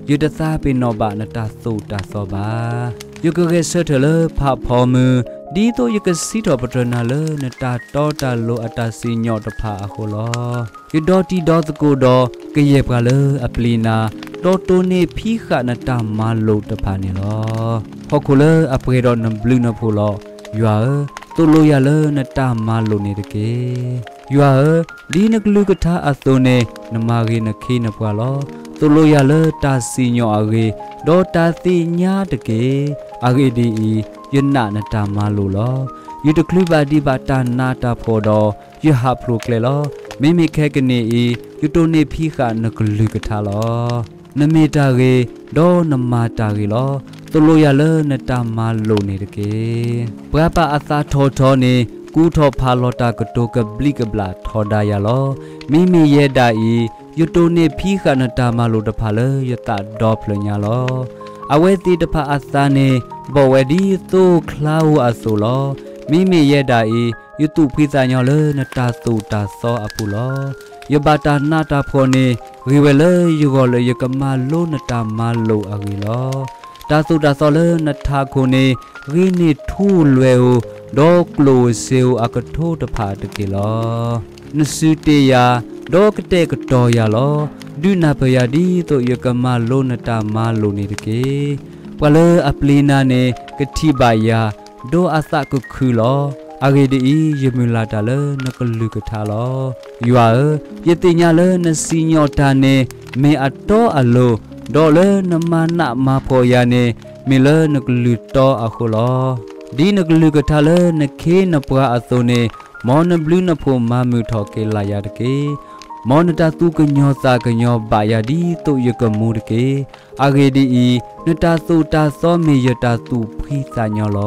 ၤ. ယတသးပ့ၤနီၣ်ဘၣ်နတၢ်သိၣ်တၢ်သီဘၣ်. ယကဂဲၤဆၢထၢၣ်လၢဖးဖီမုၢ်, ဒ်သိးယကစံးထီၣ်ပတြၢၤနၤလၢနတၢ်တီတၢ်လိၤအတၢ်စံၣ်ညီၣ်တဖၣ်အဃိလီၤ. ယဒီတံၤဒီသကိးဒီး ကယဲၢ်ပှၤလၢအပျံၤနၤ, ဒီးတိၢ်နီၣ်ဖံးဃာ်နတၢ်မၤလိာ်တဖၣ်န့ၣ်လီၤ. ဟီၣ်ခိၣ်လၢအပှဲၤဒီးနဘျုးနဖှိၣ်လီၤ. ယွၤဧၢ, သိၣ်လိယၤလၢနတၢ်မၤလိာ်န့ၣ်တက့ၢ်. ယွၤဧၢ, ဒ်နကလုၢ်ကထါအသိးန့ၣ် နမၤဂ့ၤနခ့နပှၤလီၤ. သိၣ်လိယၤလၢတၢ်စံၣ်ညီၣ်အဂ့ၢ်, ဒီးတၢ်သ့ၣ်ညါတက့ၢ်. အဂ့ၢ်ဒ်အံၤ, ယနာ်နတၢ်မၤလိာ်လီၤ. ယတချုးဘၣ်ဒံးဘၣ်တၢ်နးတၢ်ဖှီၣ်ဒီး, ယဟးဖျိးကျဲလီၤ. မ့မ့ၢ်ခဲကနံၣ်အံၤ, ယတိၢ်နီၣ်ဖံးဃာ်နကလုၢ်ကထါလီၤ. နမ့ၢ်တၢ်ဂ့ၤ, ဒီးနမၤတၢ်ဂ့ၤလီၤ. သိၣ်လိယၤလၢနတၢ်မၤလိာ်န့ၣ်တက့ၢ်. ပှၤပာ်အသးထီၣ်ထီန့ၣ် ကူထီၣ်ဖးလီၤတၢ်ကတိၤကဘျံးကဘျၣ်ထီဒါယၤလီၤ. မ့မ့ၢ်ယဲဒၣ်အံၤ, ယတိၢ်နီၣ်ဖံးဃာ်နတၢ်မၤလိာ်တဖၣ်လၢယသးဒီဖျၢၣ်ညါလီၤ. အဝဲသ့ၣ်တဖၣ်အသးန့ၣ် ဘီၣ်ဝဲဒ်သိၣ်ချါဧိၤအသိးလီၤ. မ့မ့ၢ်ယဲဒၣ်အံၤ, ယသူၣ်ဖှံသးညီလၢနတၢ်သိၣ်တၢ်သီအပူၤလီၤ. ယဘၣ်တၢ်နးတၢ်ဖှီၣ်န့ၣ် ဂ့ၤဝဲလၢယဂီၢ်လၢယကမၤလိနတၢ်မၤလိာ်အဂ့ၢ်လီၤ. တၢ်သိၣ်တၢ်သီလၢနထးခိၣ်န့ၣ် ဂ့ၤန့ၢ်ထူလွဲဧိၤ, ဒီးကျိၣ်ဧိၤစ့ဧိၤအကထိတဖၣ်တက့ၢ်လီၤ. နစုတ့ၢ်ယၤ, ဒီးကတဲာ်ကတီၤယၤလီၤ. ဒုးနၢ်ပၢၢ်ယၤဒ်သိးယကမၤလိနတၢ်မၤလိာ်န့ၣ်တက့ၢ်. ပှၤလၢအပျံၤနၤန့ၣ် ကထံၣ်ဘၣ်ယၤ, ဒီးအသးကခုလီၤ. အဂ့ၢ်ဒ်အံၤ, ယမုၢ်လၢ်တၢ်လၢနကလုၢ်ကထါလီၤ. ယွၤဧၢ, ယသ့ၣ်ညါလၢနစံၣ်ညီၣ်တၢ်န့ၣ် မ့ၢ်အတီအလိၤ, ဒီးလၢနမၤနးမၤဖှီၣ်ယၤန့ၣ် မ့ၢ်လၢနကလုၢ်တီအဃိလီၤ. ဒ်နကလုၢ်ကထါလၢနခ့နပှၤအသိးန့ၣ်, မ်နဘျုးနဖှိၣ်မၤမုာ်ထီၣ်က့ၤလၢ်ယၤတက့ၢ်. မ်နတၢ်သူၣ်ကညီၤသးကညီၤဘၣ်ယၤဒ်သိးယကမူတက့ၢ်. အဂ့ၢ်ဒ်အံၤ, နတၢ်သိၣ်တၢ်သီမ့ၢ်ယတၢ်သူၣ်ဖှံသးညီလီ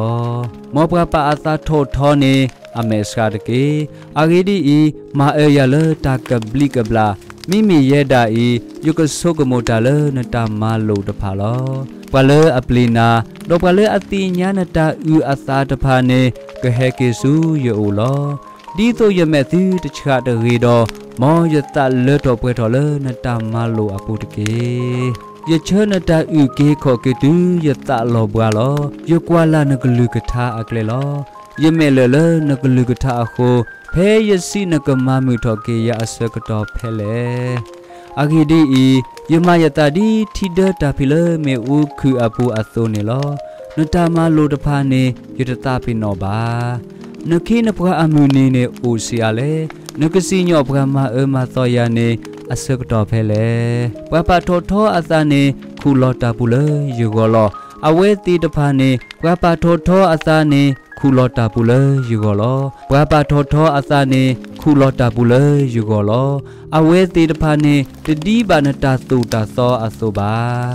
ၤ. မ်ပှၤပာ်အသးထီၣ်ထီန့ၣ် အမဲာ်ဆှးတက့ၢ်. အဂ့ၢ်ဒ်အံၤ, မၤအၢယၤလၢတၢ်ကဘျံးကဘျၣ်, မ့မ့ၢ်ယဲဒၣ်အံၤ, ယကဆိကမိၣ်တၢ်လၢနတၢ်မၤလိာ်တဖၣ်လီၤ. ပှၤလၢအပျံၤနၤ, ဒီးပှၤလၢအသ့ၣ်ညါနတၢ်အုၣ်အသးတဖၣ်န့ၣ် ကဟဲက့ၤဆူယအိၣ်လီၤ. ဒ်သိးယမဲာ်သုတဆှးတဂ့ၤဒီး, မ်ယသးလၢထီၣ်ပှဲၤထီၣ်လၢနတၢ်မၤလိာ်အပူၤတက့ၢ်. ယဆၢနတၢ်အုၣ်က့ၤခီၣ်က့ၤတုၤယသးလီၤဘှါလီၤ. ယကွၢ်လၢ်နကလုၢ်ကထါအကျဲလီၤ. ယမဲာ်လၢာ်လၢနကလုၢ်ကထါအဃိ, ဖဲယစံးနကမၤမုာ်ထီၣ်က့ၤယၤအဆၢကတီၢ်ဖဲလဲၣ်. အဂ့ၢ်ဒ်အံၤ, ယမၤယသးဒ်ထံဒၢတၢ်ဖံးလၢမ့ၣ်အူခုၣ်အပူၤအသိးန့ၣ်လီၤ. နတၢ်မၤလိာ်တဖၣ်န့ၣ် ယတသးပ့ၤနီၣ်ဘၣ်. နခ့နပှၤအမုၢ်နံၤန့ၣ်အိၣ်ဆံးအါလဲၣ်. နကစံၣ်ညီၣ်ပှၤမၤအၢမၤသီယၤန့ၣ် အဆၢကတီၢ်ဖဲလဲၣ်. ပှၤပာ်ထီၣ်ထီအသးန့ၣ် ခူၣ်လီၤတၢ်ပူၤလၢယဂီၢ်လီၤ. အဝဲသ့ၣ်တဖၣ်န့ၣ် ပှၤပာ်ထီၣ်ထီအသးန့ၣ် ခူၣ်လီၤတၢ်ပူၤလၢယဂီၢ်လီၤ. ပှၤပာ်ထီၣ်ထီအသးန့ၣ် ခူၣ်လီၤတၢ်ပူၤလၢယဂီၢ်လီၤ. အဝဲသ့ၣ်တဖၣ်န့ၣ် တဒ်ဘၣ်နတၢ်သိၣ်တၢ်သီအသိးဘၣ်.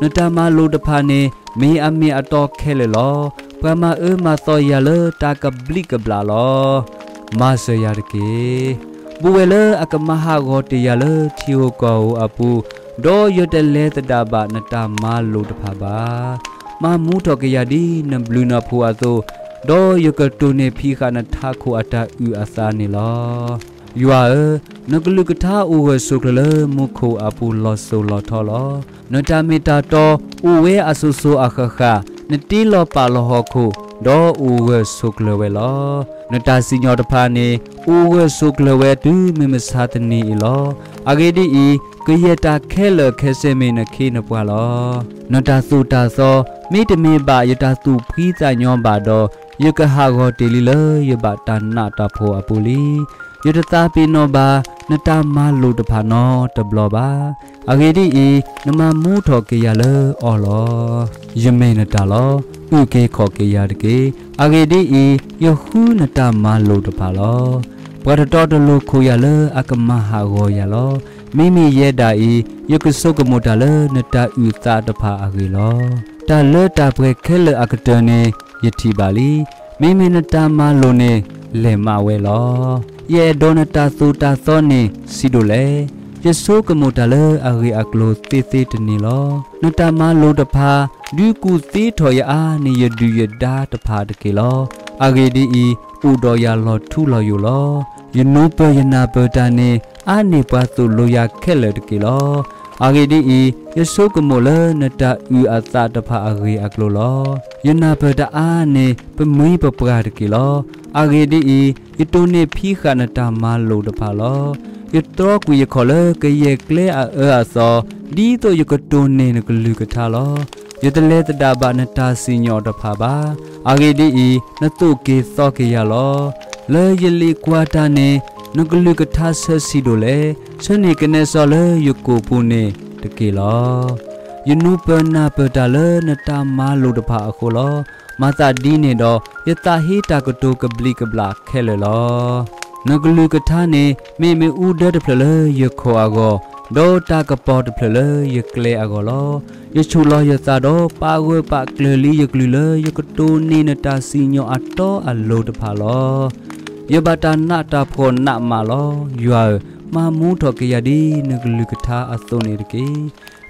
နတၢ်မၤလိာ်တဖၣ်န့ၣ် မ့ၢ်အမ့ၢ်အတီခဲလၢာ်လီၤ. ပှၤမၤအၢမၤသီယၤလၢတၢ်ကဘျံးကဘျၣ်လီၤ. မၤစၢၤယၤတက့ၢ်. ဘူးဝဲလၢအကမၤဟးဂီၤတ့ၢ်ယၤလၢထံဧိၤကီၢ်ဧိၤအပူၤ, ဒီးယတလဲၤသဒၣ်ဘၣ်နတၢ်မၤလိာ်တဖၣ်ဘၣ်. မၤမူထီၣ်က့ၤယၤဒ်နဘျုးနဖှိၣ်အသိး, ဒီးယကတိၢ်နီၣ်ဖံးဃာ်နထးခိၣ်အတၢ်အုၣ်အသးန့ၣ်လီၤ. ယွၤဧၢ, နကလုၢ်ကထါအိၣ်ဂၢၢ်ဆိးကျၢၤလၢမူခိၣ်အပူၤလီၤစိၤလီၤထီလီၤ. နတၢ်မ့ၢ်တၢ်တီအိၣ်ဝဲအစိၤစိၤအဃၣ်ဃၣ်, နတ့လီၤပာ်လီၤဟီၣ်ခိၣ် ဒီးအိၣ်ဂၢၢ်ဆိးကျၢၤဝဲလီၤ. နတၢ်စံၣ်ညီၣ်တဖၣ်န့ၣ် အိၣ်ဂၢၢ်ဆိးကျၢၤဝဲတုၤမုၢ်မဆါတနံၤအံၤလီၤ. အဂ့ၢ်ဒ်အံၤ, ကယဲၢ်တၢ်ခဲလၢာ်ခဲဆ့မ့ၢ်နခ့နပှၤလီၤ. နတၢ်သိၣ်တၢ်သီ မ့တမ့ၢ်ဘၣ်ယတၢ်သူၣ်ဖှံသးညီဘၣ်ဒီး, ယကဟးဂီၤတ့ၢ်လံလၢယဘၣ်တၢ်နးတၢ်ဖှီၣ်အပူၤလံ. ယတသးပ့ၤနီၣ်ဘၣ် နတၢ်မၤလိာ်တဖၣ်နီတဘျီဘၣ်. အဂ့ၢ်ဒ်အံၤ, နမၤမူထီၣ်က့ၤယၤလၢအီၤလီၤ. ယမ့ၢ်နတၢ်လီၤ. အုၣ်က့ၤခီၣ်က့ၤယၤတက့ၢ်. အဂ့ၢ်ဒ်အံၤ, ယဃုနတၢ်မၤလိာ်တဖၣ်လီၤ. ပှၤတတီတလိၤခိၣ်ယၤလၢအကမၤဟးဂီၤယၤလီၤ. မ့မ့ၢ်ယဲဒၣ်အံၤ, ယကဆိကမိၣ်တၢ်လၢနတၢ်အုၣ်အသးတဖၣ်အဂ့ၢ်လီၤ. တၢ်လၢတၢ်ပှဲၤခဲလၢာ်အကတၢၢ်န့ၣ် ယထံၣ်ဘၣ်လံ. မ့မ့ၢ်နတၢ်မၤလိာ်န့ၣ် လဲၢ်မးဝဲလီၤ. ယအဲၣ်ဒိးနတၢ်သိၣ်တၢ်သီန့ၣ် ဆံးဒိၣ်လဲၣ်. ယဆိကမိၣ်တၢ်လၢအဂ့ၢ်အကျိၤသ့သ့တန့ၢ်လီၤ. နတၢ်မၤလိာ်တဖၣ် ဒုးကူၣ်သ့ထီၣ်ယအါန့ၢ် ယဒုၣ်ယဒါတဖၣ်တက့ၢ်လီၤ. အဂ့ၢ်ဒ်အံၤ, အိၣ်ဒီးယၤလီၤထူလီၤယိာ်လီၤ. ယနူပၢၤယနၢ်ပၢၢ်တၢ်န့ၣ် အါန့ၢ်ပှၤသိၣ်လိယၤခဲလၢာ်တက့ၢ်လီၤ. အဂ့ၢ်ဒ်အံၤ, ယဆိကမိၣ်လၢနတၢ်အုၣ်အသးတဖၣ်အဂ့ၢ်အကျိၤလီၤ. ယနၢ်ပၢၢ်တၢ်အါန့ၢ် ပမှံပပှၢ်တက့ၢ်လီၤ. အဂ့ၢ်ဒ်အံၤ, ယတိၢ်န့ၢ်ဖံးဃာ်နတၢ်မၤလိာ်တဖၣ်လီၤ. ယတြီကွံာ်ယခီၣ်လၢကယဲၢ်ကျဲအအၢအသီ, ဒ်သိးယကတိၢ်န့ၢ်နကလုၢ်ကထါလီၤ. ယတလဲၤသဒၣ်ဘၣ်နတၢ်စံၣ်ညီၣ်တဖၣ်ဘၣ်. အဂ့ၢ်ဒ်အံၤ, နသိၣ်က့ၤသီက့ၤယၤလီၤ. လၢယလ့ၣ်ကွၢ်တၢ်န့ၣ် နကလုၢ်ကထါဆၢဆံးဒိၣ်လဲၣ်. ဆၢန့ၢ်ကနဲစီလၢယကိာ်ပူၤန့ၣ်တက့ၢ်လီၤ. ယနူပၢၤနၢ်ပၢၢ်တၢ်လၢနတၢ်မၤလိာ်တဖၣ်အဃိလီၤ. မၤသးဒ်န့ၣ်ဒီး ယသးဟ့တၢ်ကတိၤကဘျံးကဘျၣ်ခဲလၢာ်လီၤ. နကလုၢ်ကထါန့ၣ် မ့ၢ်မ့ၣ်အူဒၢတဖျၢၣ်လၢယခိၣ်အဂီၢ်, ဒီးတၢ်ကပီၤတဖျၢၣ်လၢယကျဲအဂီၢ်လီၤ. ယဆူၣ်လီၤယသးဒီးပာ်ဂၢၢ်ပာ်ကျၢၤလံယကလုၢ်လၢယကတိၢ်န့ၢ်နတၢ်စံၣ်ညီၣ်အတီအလိၤတဖၣ်လီၤ. ယဘၣ်တၢ်နးတၢ်ဖှီၣ်နးမးလီၤ. ယွၤဧၢ, မၤမူထီၣ်က့ၤယၤဒ်နကလုၢ်ကထါအသိးန့ၣ်တက့ၢ်.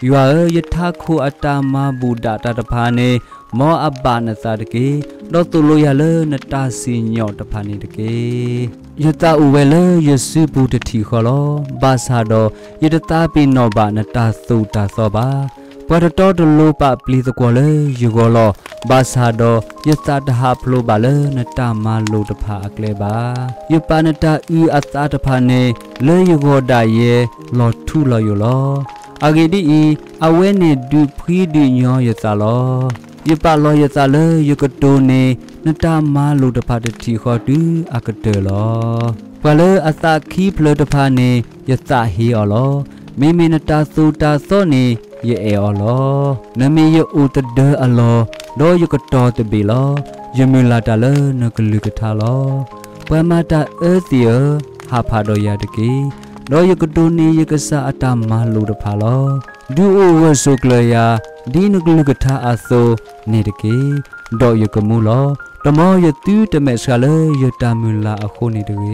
ယွၤဧၢ, ယထးခိၣ်အတၢ်မၤဘူၣ်ဒၣ်တၢ်တဖၣ်န့ၣ် မ်အဘၣ်နသးတက့ၢ်. ဒီးသိၣ်လိယၤလၢနတၢ်စံၣ်ညီၣ်တဖၣ်န့ၣ်တက့ၢ်. ယသးအိၣ်ဝဲလၢယစုပူၤတထံၣ်ဃီလီၤ. ဘၣ်ဆၣ်ဒီးယတသးပ့ၤနီၣ်ဘၣ်နတၢ်သိၣ်တၢ်သီဘၣ်. ပှၤတတီတလိၤပာ်ပျံၤသကွီၤလၢယဂီၢ်လီၤ. ဘၣ်ဆၣ်ဒီးယသးတဟးဖျိးဘၣ်လၢနတၢ်မၤလိာ်တဖၣ်အကျဲဘၣ်. ယပာ်နတၢ်အုၣ်အသးတဖၣ်န့ၣ် လၢယဂီၢ်ဒၣ်ယဲ လီၤထူလီၤယိာ်လီၤ. အဂ့ၢ်ဒ်အံၤ, အဝဲန့ၣ်ဒုးဖှံဒုးညီယသးလီၤ. ယပာ်လီၤယသးလၢယကတိၢ်န့ၢ် နတၢ်မၤလိာ်တဖၣ်တထံၣ်ဃီတုၤအကတၢၢ်လီၤ. ပှၤလၢအသးခံဖျၢၣ်တဖၣ်န့ၣ် ယသးဟ့အီၤလီၤ. မ့မ့ၢ်နတၢ်သိၣ်တၢ်သီန့ၣ် ယအဲၣ်အီၤလီၤ. နမ့ၢ်ယအိၣ်သဒၢအလီၢ်, ဒီးယကတီၤတဘ့ၣ်လီၤ. ယမုၢ်လၢ်တၢ်လၢနကလုၢ်ကထါလီၤ. ပှၤမၤတၢ်အၢသ့ၣ်ဧၢ, ဟးဖးဒီးယၤတက့ၢ်. ဒီးယကတိၢ်န့ၢ်ယကစၢ်အတၢ်မၤလိာ်တဖၣ်လီၤ. ဒုးအိၣ်ဂၢၢ်ဆိးကျၢၤယၤ ဒ်နကလုၢ်ကထါအသိးန့ၣ်တက့ၢ်. ဒီးယကမူလီၤ. တမီယသုတမဲာ်ဆှးလၢယတၢ်မုၢ်လၢ်အဃိန့ၣ်တဂ့ၤ.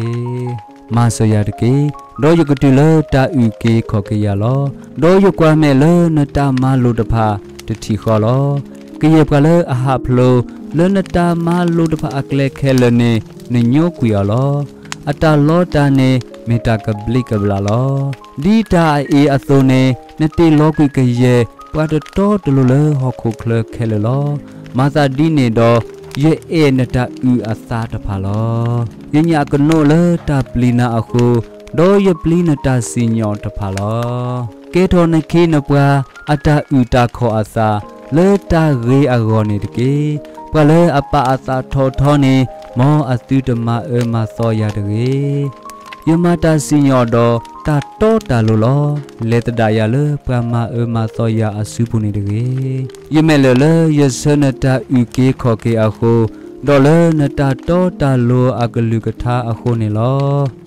မၤစၢၤယၤတက့ၢ်. ဒီးယကတုၤလၢတၢ်အုၣ်က့ၤခီၣ်က့ၤယၤလီၤ. ဒီးယကွၢ်မဲာ်လၢနတၢ်မၤလိာ်တဖၣ်တထံၣ်ဃီလီၤ. ကယဲၢ်ပှၤလၢအဟးဖျိး လၢနတၢ်မၤလိာ်တဖၣ်အကျဲခဲလၢာ်န့ၣ် နညိကွံာ်အီၤလီၤ. အတၢ်လီတၢ်န့ၣ် မ့ၢ်တၢ်ကဘျံးကဘျၣ်လီၤ. ဒ်တၢ်အအ့ၣ်အသိးန့ၣ် နတ့ၢ်လီၤကွံာ်ကယဲၢ်ပှၤတတီတလိၤလၢဟီၣ်ခိၣ်ချၢခဲလၢာ်လီၤ. မၤသးဒ်န့ၣ်ဒီး ယအဲၣ်နတၢ်အုၣ်အသးတဖၣ်လီၤ. ယညၣ်ကနိးလၢတၢ်ပျံၤနၤအဃိ, ဒီးယပျံၤနတၢ်စံၣ်ညီၣ်တဖၣ်လီၤ. ကဲထီၣ်နခ့နပှၤအတၢ်အုၣ်တၢ်ခီၣ်အသး လၢတၢ်ဂ့ၤအဂီၢ်န့ၣ်တက့ၢ်. ပှၤလၢအပာ်အသးထီၣ်ထီန့ၣ် မ်အသုတမၤအၢမၤသီယၤတဂ့ၤ. ယမၤတၢ်စံၣ်ညီၣ်ဒီးတၢ်တီတၢ်လိၤလီၤ. လဲၤသဒၣ်ယၤလၢပှၤမၤအၢမၤသီယၤအစုပူၤန့ၣ်တဂ့ၤ. ယမဲာ်လၢာ်လၢယဆၢနတၢ်အုၣ်က့ၤခီၣ်က့ၤအဃိ, ဒီးလၢနတၢ်တီတၢ်လိၤအကလုၢ်ကထါအဃိန့ၣ်လီၤ.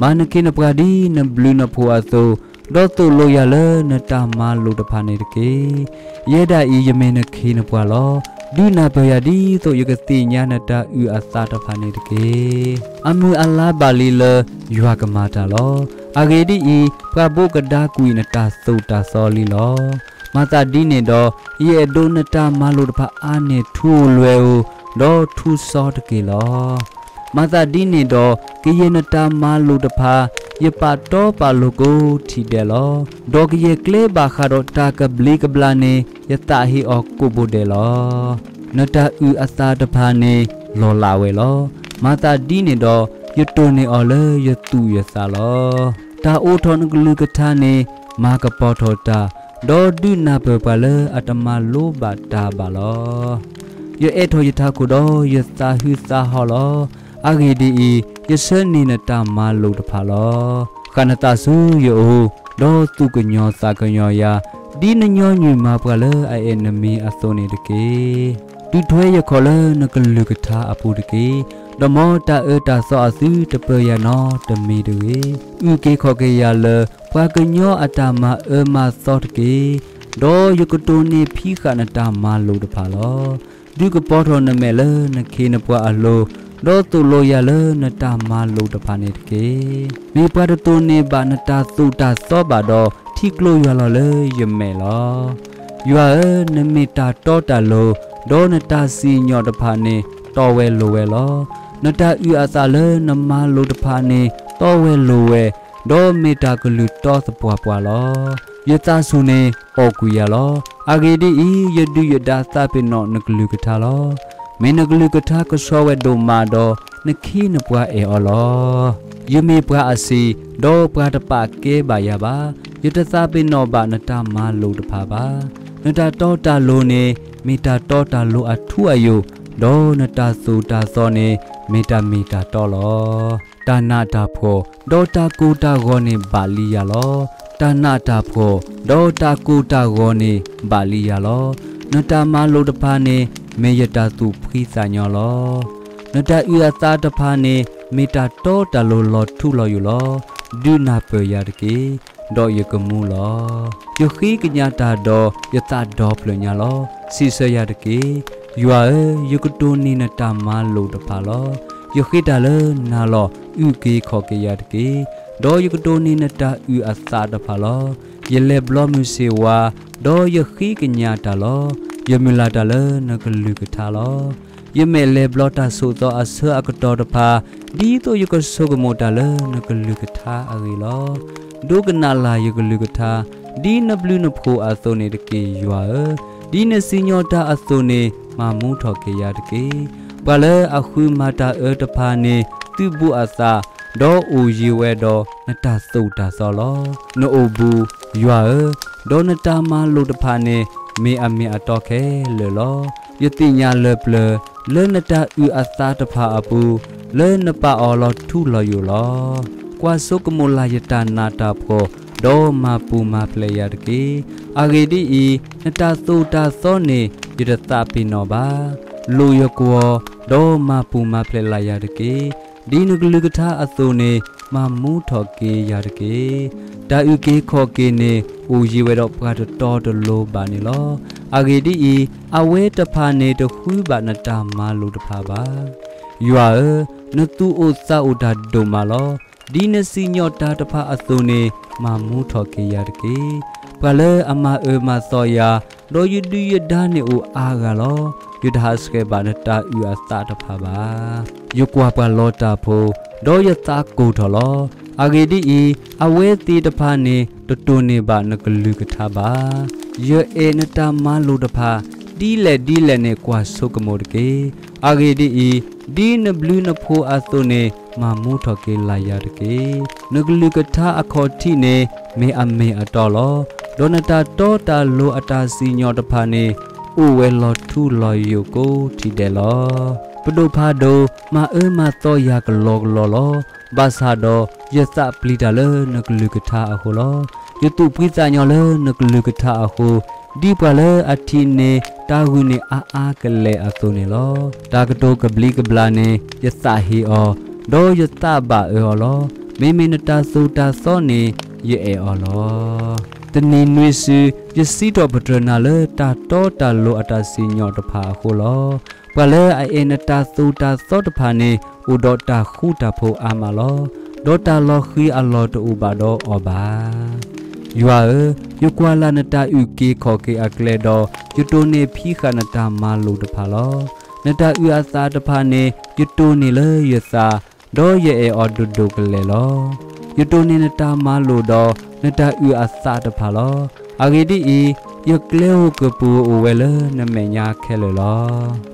မၤနခ့နပှၤဒ်နဘျုးနဖှိၣ်အသိး, ဒီးသိၣ်လိယၤလၢနတၢ်မၤလိာ်တဖၣ်န့ၣ်တက့ၢ်. ယဲဒၣ်အံၤယမ့ၢ်နခ့နပှၤလီၤ. ဒုးနၢ်ပၢၢ်ယၤဒ်သိးယကသ့ၣ်ညါနတၢ်အုၣ်အသးတဖၣ်န့ၣ်တက့ၢ်. အမုၢ်အလါဘၣ်လံလၢယွၤကမၤတၢ်လီၤ. အဂ့ၢ်ဒ်အံၤ, ပှၤဘိးကဒါကွံာ်နတၢ်သိၣ်တၢ်သီလံလီၤ. မၤသးဒ်န့ၣ်ဒီး, ယအဲၣ်ဒိးနတၢ်မၤလိာ်တဖၣ်အါန့ၢ်ထူလွဲဧိၤ, ဒီးထူစီတက့ၢ်လီၤ. မၤသးဒ်န့ၣ်ဒီး, ကယဲၢ်နတၢ်မၤလိာ်တဖၣ် ယပာ်တီပာ်လိၤကိးထံၣ်ဒဲးလီၤ. ဒီးကယဲၢ်ကျဲဘၣ်ဃးဒီးတၢ်ကဘျံးကဘျၣ်န့ၣ် ယသးဟ့အီၤကိးဘိဒဲးလီၤ. နတၢ်အုၣ်အသးတဖၣ်န့ၣ် လီၤလးဝဲလီၤ. မၤသးဒ်န့ၣ်ဒီး ယတိၢ်န့ၢ်အီၤလၢယသူၣ်ယသးလီၤ. တၢ်အိးထီၣ်နကလုၢ်ကထါန့ၣ် မၤကပီၤထီၣ်တၢ်, ဒီးဒုးနၢ်ပၢၢ်ပှၤလၢအတမၤလိဘၣ်တၢ်ဘၣ်လီၤ. ယအဲးထီၣ်ယထးခိၣ်ဒီးယသးဟုသးဟီၣ်လီၤ. အဂ့ၢ်ဒ်အံၤ, ယဆၢန့ၢ်နတၢ်မၤလိာ်တဖၣ်လီၤ. ဃၣ်နသးဆူယအိၣ်, ဒီးသူၣ်ကညီၤသးကညီၤယၤ, ဒ်နညီနုၢ်မၤပှၤလၢအအဲၣ်နမံၤအသိးန့ၣ်တက့ၢ်. ဒုးထွဲယခီၣ်လၢနကလုၢ်ကထါအပူၤတက့ၢ်. ဒီးမ်တၢ်အၢတၢ်သီအသုတပၢယၤနီတမံၤတဂ့ၤ. အုၣ်က့ၤခီၣ်က့ၤယၤလၢ ပှၤကညီအတၢ်မၤအၢမၤသီတက့ၢ်. ဒီးယကတိၢ်န့ၢ်ဖံးဃာ်နတၢ်မၤလိာ်တဖၣ်လီၤ. ဒုးကပီၤထီၣ်နမဲာ်လၢနခ့နပှၤအလိၤ, ဒီးသိၣ်လိယၤလၢနတၢ်မၤလိာ်တဖၣ်န့ၣ်တက့ၢ်. မ့ၢ်ပှၤတတိၢ်န့ၢ်ဘၣ်နတၢ်သိၣ်တၢ်သီဘၣ်ဒီး ထံကျိယွၤလီၤလၢယမဲာ်လီၤ. ယွၤဧၢ, နမ့ၢ်တၢ်တီတၢ်လိၤ, ဒီးနတၢ်စံၣ်ညီၣ်တဖၣ်န့ၣ် တီဝဲလိၤဝဲလီၤ. နတၢ်အုၣ်အသးလၢနမၤလိာ်တဖၣ်န့ၣ် တီဝဲလိၤဝဲ, ဒီးမ့ၢ်တၢ်ကလုၢ်တီသပှၢ်ပှၢ်လီၤ. ယသးဆူၣ်န့ၣ်အီၣ်ကွံာ်ယၤလီၤ. အဂ့ၢ်ဒ်အံၤ, ယဒုၣ်ယဒါသးပ့ၤနီၣ်နကလုၢ်ကထါလီၤ. မ့ၢ်နကလုၢ်ကထါကဆှီဝဲဒိၣ်မးဒီး နခ့နပှၤအဲၣ်အီၤလီၤ. ယမ့ၢ်ပှၤအဆံး, ဒီးပှၤတပာ်ကဲဘၣ်ယၤဘၣ်. ယတသးပ့ၤနီၣ်ဘၣ်နတၢ်မၤလိာ်တဖၣ်ဘၣ်. နတၢ်တီတၢ်လိၤန့ၣ် မ့ၢ်တၢ်တီတၢ်လိၤအထူအယိာ်, ဒီးနတၢ်သိၣ်တၢ်သီန့ၣ် မ့ၢ်တၢ်မ့ၢ်တၢ်တီလီၤ. တၢ်နးတၢ်ဖှီၣ်, ဒီးတၢ်ကိၢ်တၢ်ဂီၤန့ၣ်ဘၣ်လံယၤလီၤ. တၢ်နးတၢ်ဖှီၣ်, ဒီးတၢ်ကိၢ်တၢ်ဂီၤန့ၣ်ဘၣ်လံယၤလီၤ. နတၢ်မၤလိာ်တဖၣ်န့ၣ် မ့ၢ်ယတၢ်သူၣ်ဖှံသးညီလီၤ. နတၢ်အုၣ်အသးတဖၣ်န့ၣ် မ့ၢ်တၢ်တီတၢ်လိၤလီၤထူလီၤယိာ်လီၤ. ဒုးနၢ်ပၢၢ်ယၤတက့ၢ်, ဒီးယကမူလီၤ. ယဃ့ကညးတၢ်ဒီးယသးဒီဖျၢၣ်ညါလီၤ. စံးဆၢယၤတက့ၢ်. ယွၤဧၢ, ယကတိၢ်န့ၢ်နတၢ်မၤလိာ်တဖၣ်လီၤ. ယဃ့တၢ်လၢနၤလီၤ. အုၣ်က့ၤခီၣ်က့ၤယၤတက့ၢ်. ဒီးယကတိၢ်န့ၢ်နတၢ်အုၣ်အသးတဖၣ်လီၤ. ယလဲၤဘျီမုၢ်ဆ့ၣ်ဝါ, ဒီးယဃ့ကညးတၢ်လီၤ. ယမုၢ်လၢ်တၢ်လၢနကလုၢ်ကထါလီၤ. ယမဲာ်လဲၤဘျီတၢ်ဆိၣ်သီအဆၢအကတီၢ်တဖၣ်, ဒ်သိးယကဆိကမိၣ်တၢ်လၢနကလုၢ်ကထါအဂ့ၢ်လီၤ. ဒိကနၣ်လၢ်ယကလုၢ်ကထါ, ဒ်နဘျုးနဖှိၣ်အသိးန့ၣ်တက့ၢ်, ယွၤဧၢ, ဒ်နစံၣ်ညီၣ်တၢ်အသိးန့ၣ် မၤမူထီၣ်က့ၤယၤတက့ၢ်. ပှၤလၢအဃုမၤတၢ်အၢတဖၣ်န့ၣ် သုးဘူးအသး, ဒီးအိၣ်ယံၤဝဲဒီးနတၢ်သိၣ်တၢ်သီလီၤ. နအိၣ်ဘူး, ယွၤဧၢ, ဒီးနတၢ်မၤလိာ်တဖၣ်န့ၣ် မ့ၢ်အမ့ၢ်အတီခဲလၢာ်လီၤ. ယသ့ၣ်ညါလၢပျၢၤ လၢနတၢ်အုၣ်အသးတဖၣ်အပူၤ, လၢနပာ်အီၤလီၤထူလီၤယိာ်လီၤ. ကွၢ်ဆိကမိၣ်လၢ်ယတၢ်နးတၢ်ဖှီၣ်, ဒီးမၤပူၤမၤဖျဲးယၤတက့ၢ်. အဂ့ၢ်ဒ်အံၤ, နတၢ်သိၣ်တၢ်သီန့ၣ် ယတသးပ့ၤနီၣ်ဘၣ်. လိာ်ယကွီၢ်, ဒီးမၤပူၤမၤဖျဲးလၢ်ယၤတက့ၢ်. ဒ်နကလုၢ်ကထါအသိးန့ၣ် မၤမူထီၣ်က့ၤယၤတက့ၢ်. တၢ်အုၣ်က့ၤခီၣ်က့ၤန့ၣ် အိၣ်ယံၤဝဲဒီးပှၤတတီတလိၤဘၣ်န့ၣ်လီၤ. အဂ့ၢ်ဒ်အံၤ, အဝဲတဖၣ်န့ၣ်တဃုဘၣ်နတၢ်မၤလိာ်တဖၣ်ဘၣ်. ယွၤဧၢ, နသူၣ်အိၣ်သးအိၣ်တၢ်ဒိၣ်မးလီၤ. ဒ်နစံၣ်ညီၣ်တၢ်တဖၣ်အသိးန့ၣ် မၤမူထီၣ်က့ၤယၤတက့ၢ်. ပှၤလၢအမၤအၢမၤသီယၤ, ဒီးယဒုၣ်ယဒါန့ၣ်အိၣ်အါဂၤလီၤ. ယတဟးဆှဲးဘၣ်နတၢ်အုၣ်အသးတဖၣ်ဘၣ်. ယကွၢ်ပှၤလီတၢ်ဖိ, ဒီးယသးကိၢ်ထီၣ်လီၤ. အဂ့ၢ်ဒ်အံၤ, အဝဲသ့ၣ်တဖၣ်န့ၣ် တတိၢ်န့ၢ်ဘၣ်နကလုၢ်ကထါဘၣ်. ယအဲၣ်နတၢ်မၤလိာ်တဖၣ်, ဒ်လဲၣ်ဒ်လဲၣ်န့ၣ်ကွၢ်ဆိကမိၣ်တက့ၢ်. အဂ့ၢ်ဒ်အံၤ, ဒ်နဘျုးနဖှိၣ်အသိးန့ၣ် မၤမူထီၣ်က့ၤလၢ်ယၤတက့ၢ်. နကလုၢ်ကထါအခီၣ်ထံးန့ၣ် မ့ၢ်အမ့ၢ်အတီလီၤ. ဒီးနတၢ်တီတၢ်လိၤအတၢ်စံၣ်ညီၣ်တဖၣ်န့ၣ် အိၣ်ဝဲလီၤထူလီၤယိာ်ကိးထံၣ်ဒဲးလီၤ. ပဒိၣ်ဖးဒိၣ် မၤအၢမၤသီယၤကလီကလီလီၤ. ဘၣ်ဆၣ်ဒီးယသးပျံၤတၢ်လၢနကလုၢ်ကထါအဃိလီၤ. ယသူၣ်ဖှံသးညီလၢနကလုၢ်ကထါအဃိ, ဒ်ပှၤလၢအထံၣ်န့ၢ်တၢ်ဂုာ်န့ၢ်အါအါကလဲာ်အသိးန့ၣ်လီၤ. တၢ်ကတိၤကဘျံးကဘျၣ်န့ၣ် ယသးဟ့အီၤ, ဒီးယသးဘၣ်အၢအီၤလီၤ. မ့မ့ၢ်နတၢ်သိၣ်တၢ်သီန့ၣ် ယအဲၣ်အီၤလီၤ. တနံၤနွံစု ယစံးထီၣ်ပတြၢၤနၤလၢတၢ်တီတၢ်လိၤအတၢ်စံၣ်ညီၣ်တဖၣ်အဃိလီၤ. ပှၤလၢအအဲၣ်နတၢ်သိၣ်တၢ်သီတဖၣ်န့ၣ် အိၣ်ဒီးတၢ်ဃူတၢ်ဖိးအါမးလီၤ. ဒီးတၢ်လီၤဃံၤအလီၢ်တအိၣ်ဘၣ်ဒီးအီၤဘၣ်. ယွၤဧၢ, ယကွၢ်လၢ်နတၢ်အုၣ်က့ၤခီၣ်က့ၤအကျဲဒီး ယတိၢ်န့ၢ်ဖံးဃာ်နတၢ်မၤလိာ်တဖၣ်လီၤ. နတၢ်အုၣ်အသးတဖၣ်န့ၣ် ယတိၢ်န့ၢ်လၢယသး, ဒီးယအဲၣ်အီၤဒိၣ်ဒိၣ်ကလဲာ်လီၤ. ယတိၢ်န့ၢ်နတၢ်မၤလိာ်ဒီး နတၢ်အုၣ်အသးတဖၣ်လီၤ. အဂ့ၢ်ဒ်အံၤ, ယကျဲဧိၤကပူၤဧိၤအိၣ်ဝဲလၢနမဲာ်ညါခဲလၢာ်လီ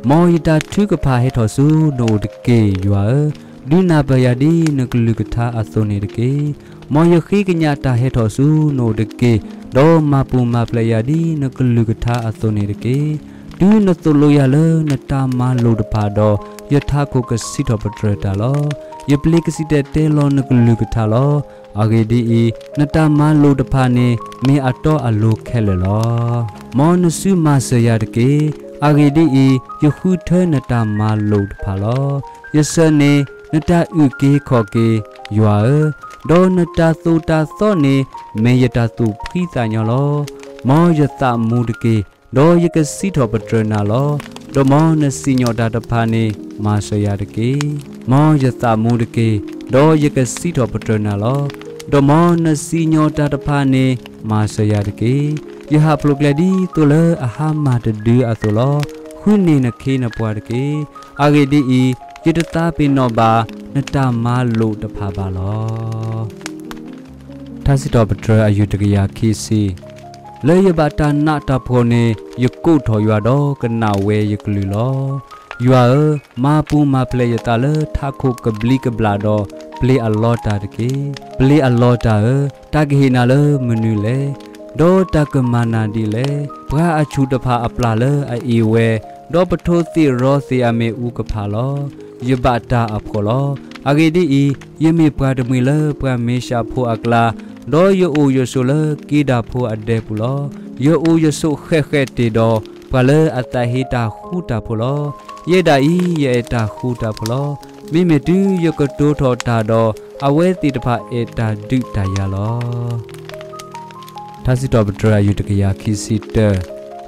ၤ. မ်ယတၢ်ထုကဖၣ်ဟဲထီၣ်ဆူနအိၣ်တက့ၢ်, ယွၤဧၢ, ဒုးနၢ်ပၢၢ်ယၤဒ်နကလုၢ်ကထါအသိးန့ၣ်တက့ၢ်. မ်ယဃ့ကညးတၢ်ဟဲထီၣ်ဆူနအိၣ်တက့ၢ်, ဒီးမၤပူၤမၤဖျဲးယၤဒ်နကလုၢ်ကထါအသိးန့ၣ်တက့ၢ်. တုၤနသိၣ်လိယၤလၢနတၢ်မၤလိာ်တဖၣ်ဒီး, ယထးခိၣ်ကစံးထီၣ်ပတြၢၤတၢ်လီၤ. ယပျ့ၤကစံၣ်တဲၤတဲလီၤနကလုၢ်ကထါလီၤ. အဂ့ၢ်ဒ်အံၤ, နတၢ်မၤလိာ်တဖၣ်န့ၣ် မ့ၢ်အတီအလိၤခဲလၢာ်လီၤ. မ်နစုမၤစၢၤယၤတက့ၢ်. အဂ့ၢ်ဒ်အံၤ, ယဃုထၢနတၢ်မၤလိာ်တဖၣ်လီၤ. ယဆၢန့ၣ်နတၢ်အုၣ်က့ၤခီၣ်က့ၤ, ယွၤဧၢ, ဒီးနတၢ်သိၣ်တၢ်သီန့ၣ် မ့ၢ်ယတၢ်သူၣ်ဖှံသးညီလီၤ. မ်ယသးမူတက့ၢ်, ဒီးယကစံးထီၣ်ပတြၢၤနၤလီၤ. ဒီးမ်နစံၣ်ညီၣ်တၢ်တဖၣ်န့ၣ် မၤစၢၤယၤတက့ၢ်. မ်ယသးမူတက့ၢ်, ဒီးယကစံးထီၣ်ပတြၢၤနၤလီၤ. ဒီးမ်နစံၣ်ညီၣ်တၢ်တဖၣ်န့ၣ် မၤစၢၤယၤတက့ၢ်. ယဟးဖျိးကျဲဒ်သိးလၢအဟါမၢ်တဒုအသိးလီၤ. ဃုန့ၢ်နခ့နပှၤတက့ၢ်. အဂ့ၢ်ဒ်အံၤ, ယတသးပ့ၤနီၣ်ဘၣ်နတၢ်မၤလိာ်တဖၣ်ဘၣ်လီၤ. ထါစံးထီၣ်ပတြၢၤအယုၢ်တကယၤခံဆံ, လၢယဘၣ်တၢ်နးတၢ်ဖှီၣ်န့ၣ် ယကိးထီၣ်ယွၤဒီးကနၣ်ဝဲယကလုၢ်လီၤ. ယွၤဧၢ, မၤပူၤမၤဖျဲးယသးလၢထးခိၣ်ကဘျံးကဘျၣ်ဒီးပျ့ၤအလီတၢ်တက့ၢ်. ပျ့ၤအလီတၢ်ဧၢ, တၢ်ကဟ့ၣ်နၤလၢမနုၤလဲၣ်. ဒီးတၢ်ကမၤနၤဒ်လဲၣ်. ပှၤအဆူၣ်တဖၣ်အပျၢ်လၢအအ့ၣ်ဝဲ, ဒီးပထိးသ့ၣ်ရီသ့ၣ်အမ့ၣ်အူကဖးလီၤ. ယဘၣ်တၢ်အဖှီၣ်လီၤ. အဂ့ၢ်ဒ်အံၤ, ယမ့ၢ်ပှၤတမှံၤလၢပှၤမ့ၤၡးဖိအကျါ, ဒီးယအိၣ်ယဆိးလၢက့ဒၤဖိအဒဲပူၤလီၤ. ယအိၣ်ယဆိးဃဲးဃဲးတ့ၢ်ဒီးပှၤလၢအသးဟ့တၢ်ဃူတၢ်ဖိးလီၤ. ယဲဒၣ်အံၤ ယအဲၣ်တၢ်ဃူတၢ်ဖိးလီၤ. မ့မ့ၢ်တုၤယကတိၤထီၣ်တၢ်ဒီး, အဝဲသ့ၣ်တဖၣ်အဲၣ်တၢ်ဒုးတၢ်ယၤလီၤ. ထါစံးထီၣ်ပတြၢၤအယုၢ်တကယၤခံဆံတၢ,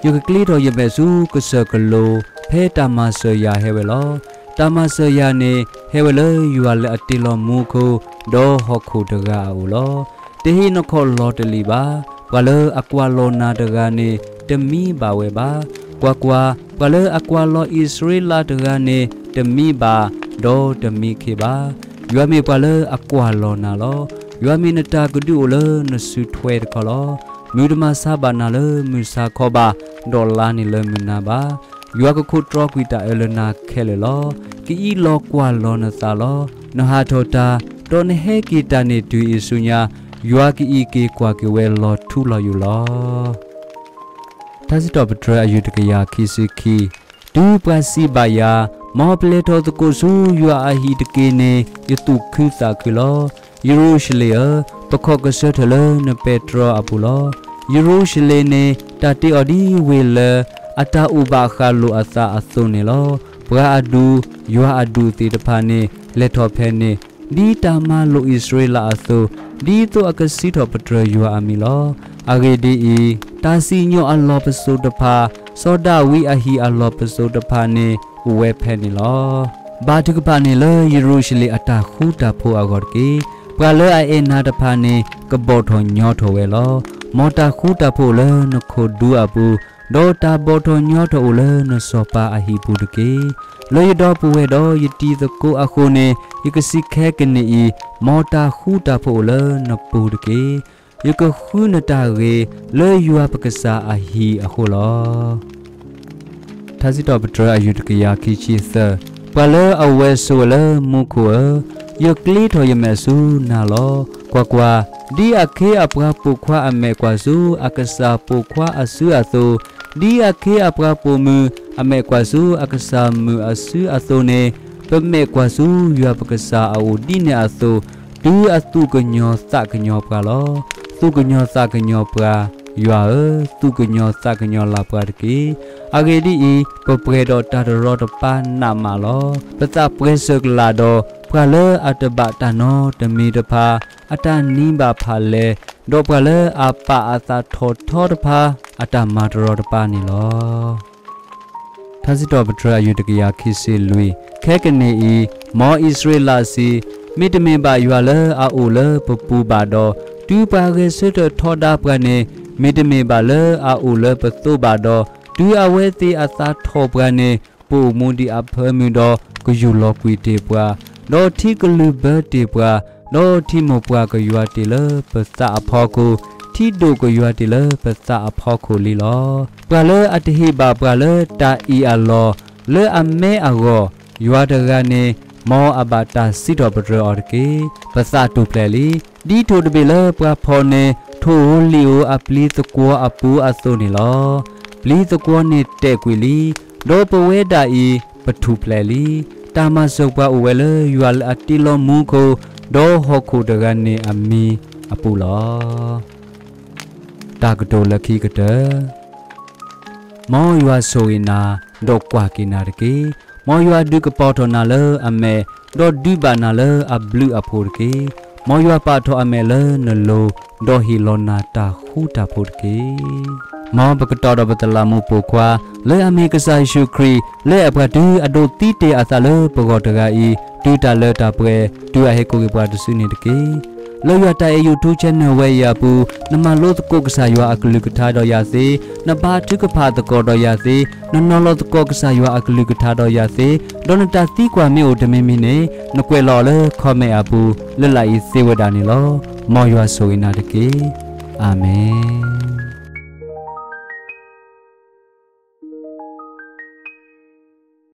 ယကကျ့ထီၣ်ယမဲာ်ဆူကစၢၢ်ကလိၤ, ဖဲတၢ်မၤစၢၤယၤဟဲဝဲလီၤ. တၢ်မၤစၢၤယၤန့ၣ် ဟဲဝဲလၢယွၤလၢအတ့လီၤမူခိၣ်, ဒီးဟီၣ်ခိၣ်တဂၤအအိၣ်လီၤ. တဟ့ၣ်နီၢ်ခီၣ်လီၤတလံာ်ဘၣ်. ပှၤလၢအကွၢ်လီၤနၤတဂၤန့ၣ် တမံဘၣ်ဝဲဘၣ်. ကွၢ်ကွၢ်, ပှၤလၢအကွၢ်လီၤအံၣ်စရ့လးတဂၤန့ၣ် တမံဘၣ်, ဒီးတမံခ့ဘၣ်. ယွၤမ့ၢ်ပှၤလၢအကွၢ်လီၤနၤလီၤ. ယွၤမ့ၢ်နတၢ်ကဒုအိၣ်လၢနစုထွဲတခီလီၤ. မုၢ်တမၤဆါဘၣ်နၤလၢမုၢ်ဆါခီဘၣ်, ဒီးလါန့ၣ်လၢမုၢ်နၤဘၣ်. ယွၤကခိးတြီကွံာ်တၢ်အၢလၢနၤခဲလၢာ်လီၤ. ကအံးလီၤကွၢ်လီၤနသးလီၤ. နဟးထီၣ်တၢ်, ဒီးနဟဲက့ၤတၢ်န့ၣ်တုၤအံၤဆူညါ, ယွၤကအံးက့ၤကွၢ်က့ၤဝဲလီၤထူလီၤယိာ်လီၤ. ထါစံးထီၣ်ပတြၢၤအယုၢ်တကယၤခံဆံခံ, တုၤပှၤစံးဘၣ်ယၤ, မ်ပလဲၤထီၣ်သကိးဆူယွၤအဟံၣ်တက့ၢ်န့ၣ် ယသူၣ်ခုသးခုလီၤ. ယရူၤၡလ့ၣ်ဧၢ, ပခီၣ်ကဆၢထၢၣ်လၢနပဲတြီအပူၤလီၤ. ယရူၤၡလ့ၣ်န့ၣ် တၢ်တ့အီၤဒ်ဝ့ၢ်လၢ အတၢ်အိၣ်ဘၣ်ဃးလိာ်အသးအသိးန့ၣ်လီၤ. ပှၤအဒူၣ်, ယွၤအဒူၣ်သ့ၣ်တဖၣ်န့ၣ် လဲၤထီၣ်ဖဲန့ၣ်, ဒ်တၢ်မၤလိာ်အံၣ်စရ့လးအသိး, ဒ်သိးအကစံးထီၣ်ပတြၢၤယွၤအမံၤလီၤ. အဂ့ၢ်ဒ်အံၤ, တၢ်စံၣ်ညီၣ်အလီၢ်ပစိာ်တဖၣ်, စီၤဒၤဝံးအဟံၣ်အလီၢ်ပစိာ်တဖၣ်န့ၣ် အိၣ်ဝဲဖဲန့ၣ်လီၤ. ဘါထုကဖၣ်န့ၣ်လၢယရူၤၡလ့ၣ်အတၢ်ဃူတၢ်ဖိးအဂီၢ်တက့ၢ်. ပှၤလၢအအဲၣ်နၤတဖၣ်န့ၣ် ကဘီၣ်ထီၣ်ညီထီၣ်ဝဲလီၤ. မ်တၢ်ဃူတၢ်ဖိးအိၣ်လၢနခိၣ်ဒူအပူၤ, ဒီးတၢ်ဘီၣ်ထီၣ်ညီထီၣ်အိၣ်လၢနစီၤပၤအဟံၣ်ပူၤတက့ၢ်. လၢယဒီပုၢ်ဝဲၢ်ဒီးယတံၤသကိးအဃိန့ၣ်, ယကစံးခဲကနံၣ်အံၤ, မ်တၢ်ဃူတၢ်ဖိးအိၣ်လၢနပူၤတက့ၢ်. ယကဃုနတၢ်ဂ့ၤလၢယွၤပကစၢ်အဟံၣ်အဃိလီၤ. ထါစံးထီၣ်ပတြၢၤအယုၢ်တကယၤခံဆံသၢ, ပှၤလၢအဝဲဆိးဝဲလၢမူခိၣ်ဧၢ, ယကျ့ထီၣ်ယမဲာ်ဆူနၤလီၤ. ကွၢ်ကွၢ်, ဒ်အခ့အပှၤပိာ်ခွါအမဲာ်ကွၢ်ဆူအကစၢ်ပိာ်ခွါအစုအသိး, ဒ်အခ့အပှၤပိာ်မုၣ်အမဲာ်ကွၢ်ဆူအကစၢ်မုၣ်အစုအသိးန့ၣ်, ပမဲာ်ကွၢ်ဆူယွၤပကစၢ်အအိၣ်ဒ်န့ၣ်အသိး, တုၤအသူၣ်ကညီၤသးကညီၤပှၤလီၤ. သူၣ်ကညီၤသးကညီၤပှၤ, ယွၤဧၢ, သူၣ်ကညီၤသးကညီၤလၢ်ပှၤတက့ၢ်. အဂ့ၢ်ဒ်အံၤ, ပပှဲၤဒီးတၢ်တရီတပါနးမးလီၤ. ပသးပှဲၤစၢၤကလာ်ဒီး ပှၤလၢအတဘၣ်တၢ်နီတမံၤတဖၣ် အတၢ်နံၤဘၣ်ဖးလဲၢ်, ဒီးပှၤလၢအပာ်အသးထီၣ်ထီတဖၣ် အတၢ်မၤတရီတပါန့ၣ်လီၤ. ထါစံးထီၣ်ပတြၢၤအယုၢ်တကယၤခံဆံလွံၢ်, ခဲကနံၣ်အံၤ, မ်အံၣ်စရ့လးစံး, မ့တမ့ၢ်ဘၣ်ယွၤလၢအအိၣ်လၢပပူၤဘၣ်ဒီး, တုၤပှၤဂဲၤဆၢထၢၣ်ထီဒါပှၤန့ၣ်, မ့တမ့ၢ်ဘၣ်လၢအအိၣ်လၢပသိးဘၣ်ဒီး, တုၤအဝဲသ့ၣ်အသးထီၣ်ပှၤန့ၣ်, ပအိၣ်မူဒံးအဖၢမုၢ်ဒီး ကယူၢ်လီၤကွံာ်တ့ၢ်ပှၤ, ဒီးထံကလုၢ်ဘၢတ့ၢ်ပှၤ, ဒီးထံမိၢ်ပှၢ်ကယွၤတ့ၢ်လၢပသးအဖီခိၣ်, ထံဒိၣ်ကယွၤတ့ၢ်လၢပသးအဖီခိၣ်လံလီၤ. ပှၤလၢအတဟ့ၣ်ဘၣ်ပှၤလၢတၢ်အ့ၣ်အလီၢ် လၢအမဲအဂီၢ်, ယွၤတဂၤန့ၣ် မ်အဘၣ်တၢ်စံးထီၣ်ပတြၢၤအီၤတက့ၢ်. ပသးတူၢ်ဖျဲးလံ. ဒ်ထိၣ်တဘ့ၣ်လၢပှၤဖီၣ်န့ၢ် ထိၣ်ဧိၤလံာ်ဧိၤအပျံၤသကွီၤအပူၤအသိးန့ၣ်လီၤ. ပျံၤသကွီၤန့ၣ်တဲာ်ကွံာ်လံ, ဒီးပဝဲဒၣ်အံၤ ပထူၣ်ဖျဲးလံ. တၢ်မၤစၢၤပှၤအိၣ်ဝဲလၢယွၤလၢအတ့လီၤမူခိၣ်, ဒီးဟီၣ်ခိၣ်တဂၤန့ၣ်အမံၤအပူၤလီၤ. တၢ်ကတိၤလၢခံကတၢၢ် မ်ယွၤဆိၣ်ဂ့ၤနၤ, ဒီးကွၢ်က့ၤနၤတက့ၢ်. မ်ယွၤဒုးကပီၤထီၣ်နၤလၢအမဲာ်, ဒီးဒုးဘၣ်နၤလၢအဘျုးအဖှိၣ်တက့ၢ်. မ်ယွၤပာ်ထီၣ်အမဲာ်လၢနလိၤ, ဒီးဟ့ၣ်လီၤနၤတၢ်ဃူတၢ်ဖိးတက့ၢ်. မ်ပကတီၤဒီးပသလးမူးပိာ်ခွါ လၢအမ့ၢ်ကစၢ်ယ့ၣ်ၡူးခရံာ် လၢအပှၤတုၤအဒိးသံတ့ၢ်အသးလၢပဂီၢ်တဂၤအံၤ, တုၤတၢ်လၢတၢ်ပှဲၤ, တုၤအဟဲကိးက့ၤပှၤတစုန့ၣ်တက့ၢ်. လၢယွၤတၢ်အဲၣ် YouTube channel ဝဲအံၤအပူၤ, နမၤလိသကိးကစၢ်ယွၤအကလုၢ်ကထါဒီးယၤသ့, နဘါထုကဖၣ်သကိးဒီးယၤသ့, နနီၤလီၤသကိးကစၢ်ယွၤအကလုၢ်ကထါဒီးယၤသ့, ဒီးနတၢ်သံကွၢ်မ့ၢ်အိၣ်တမံၤမံၤန့ၣ်, နကွဲးလီၤအီၤလၢ comment အပူၤ လၢလာ်အံၤသ့ဝဲဒၣ်န့ၣ်လီၤ. မ်ယွၤဆိၣ်ဂ့ၤနၤတက့ၢ်. အၤမ့ၣ်.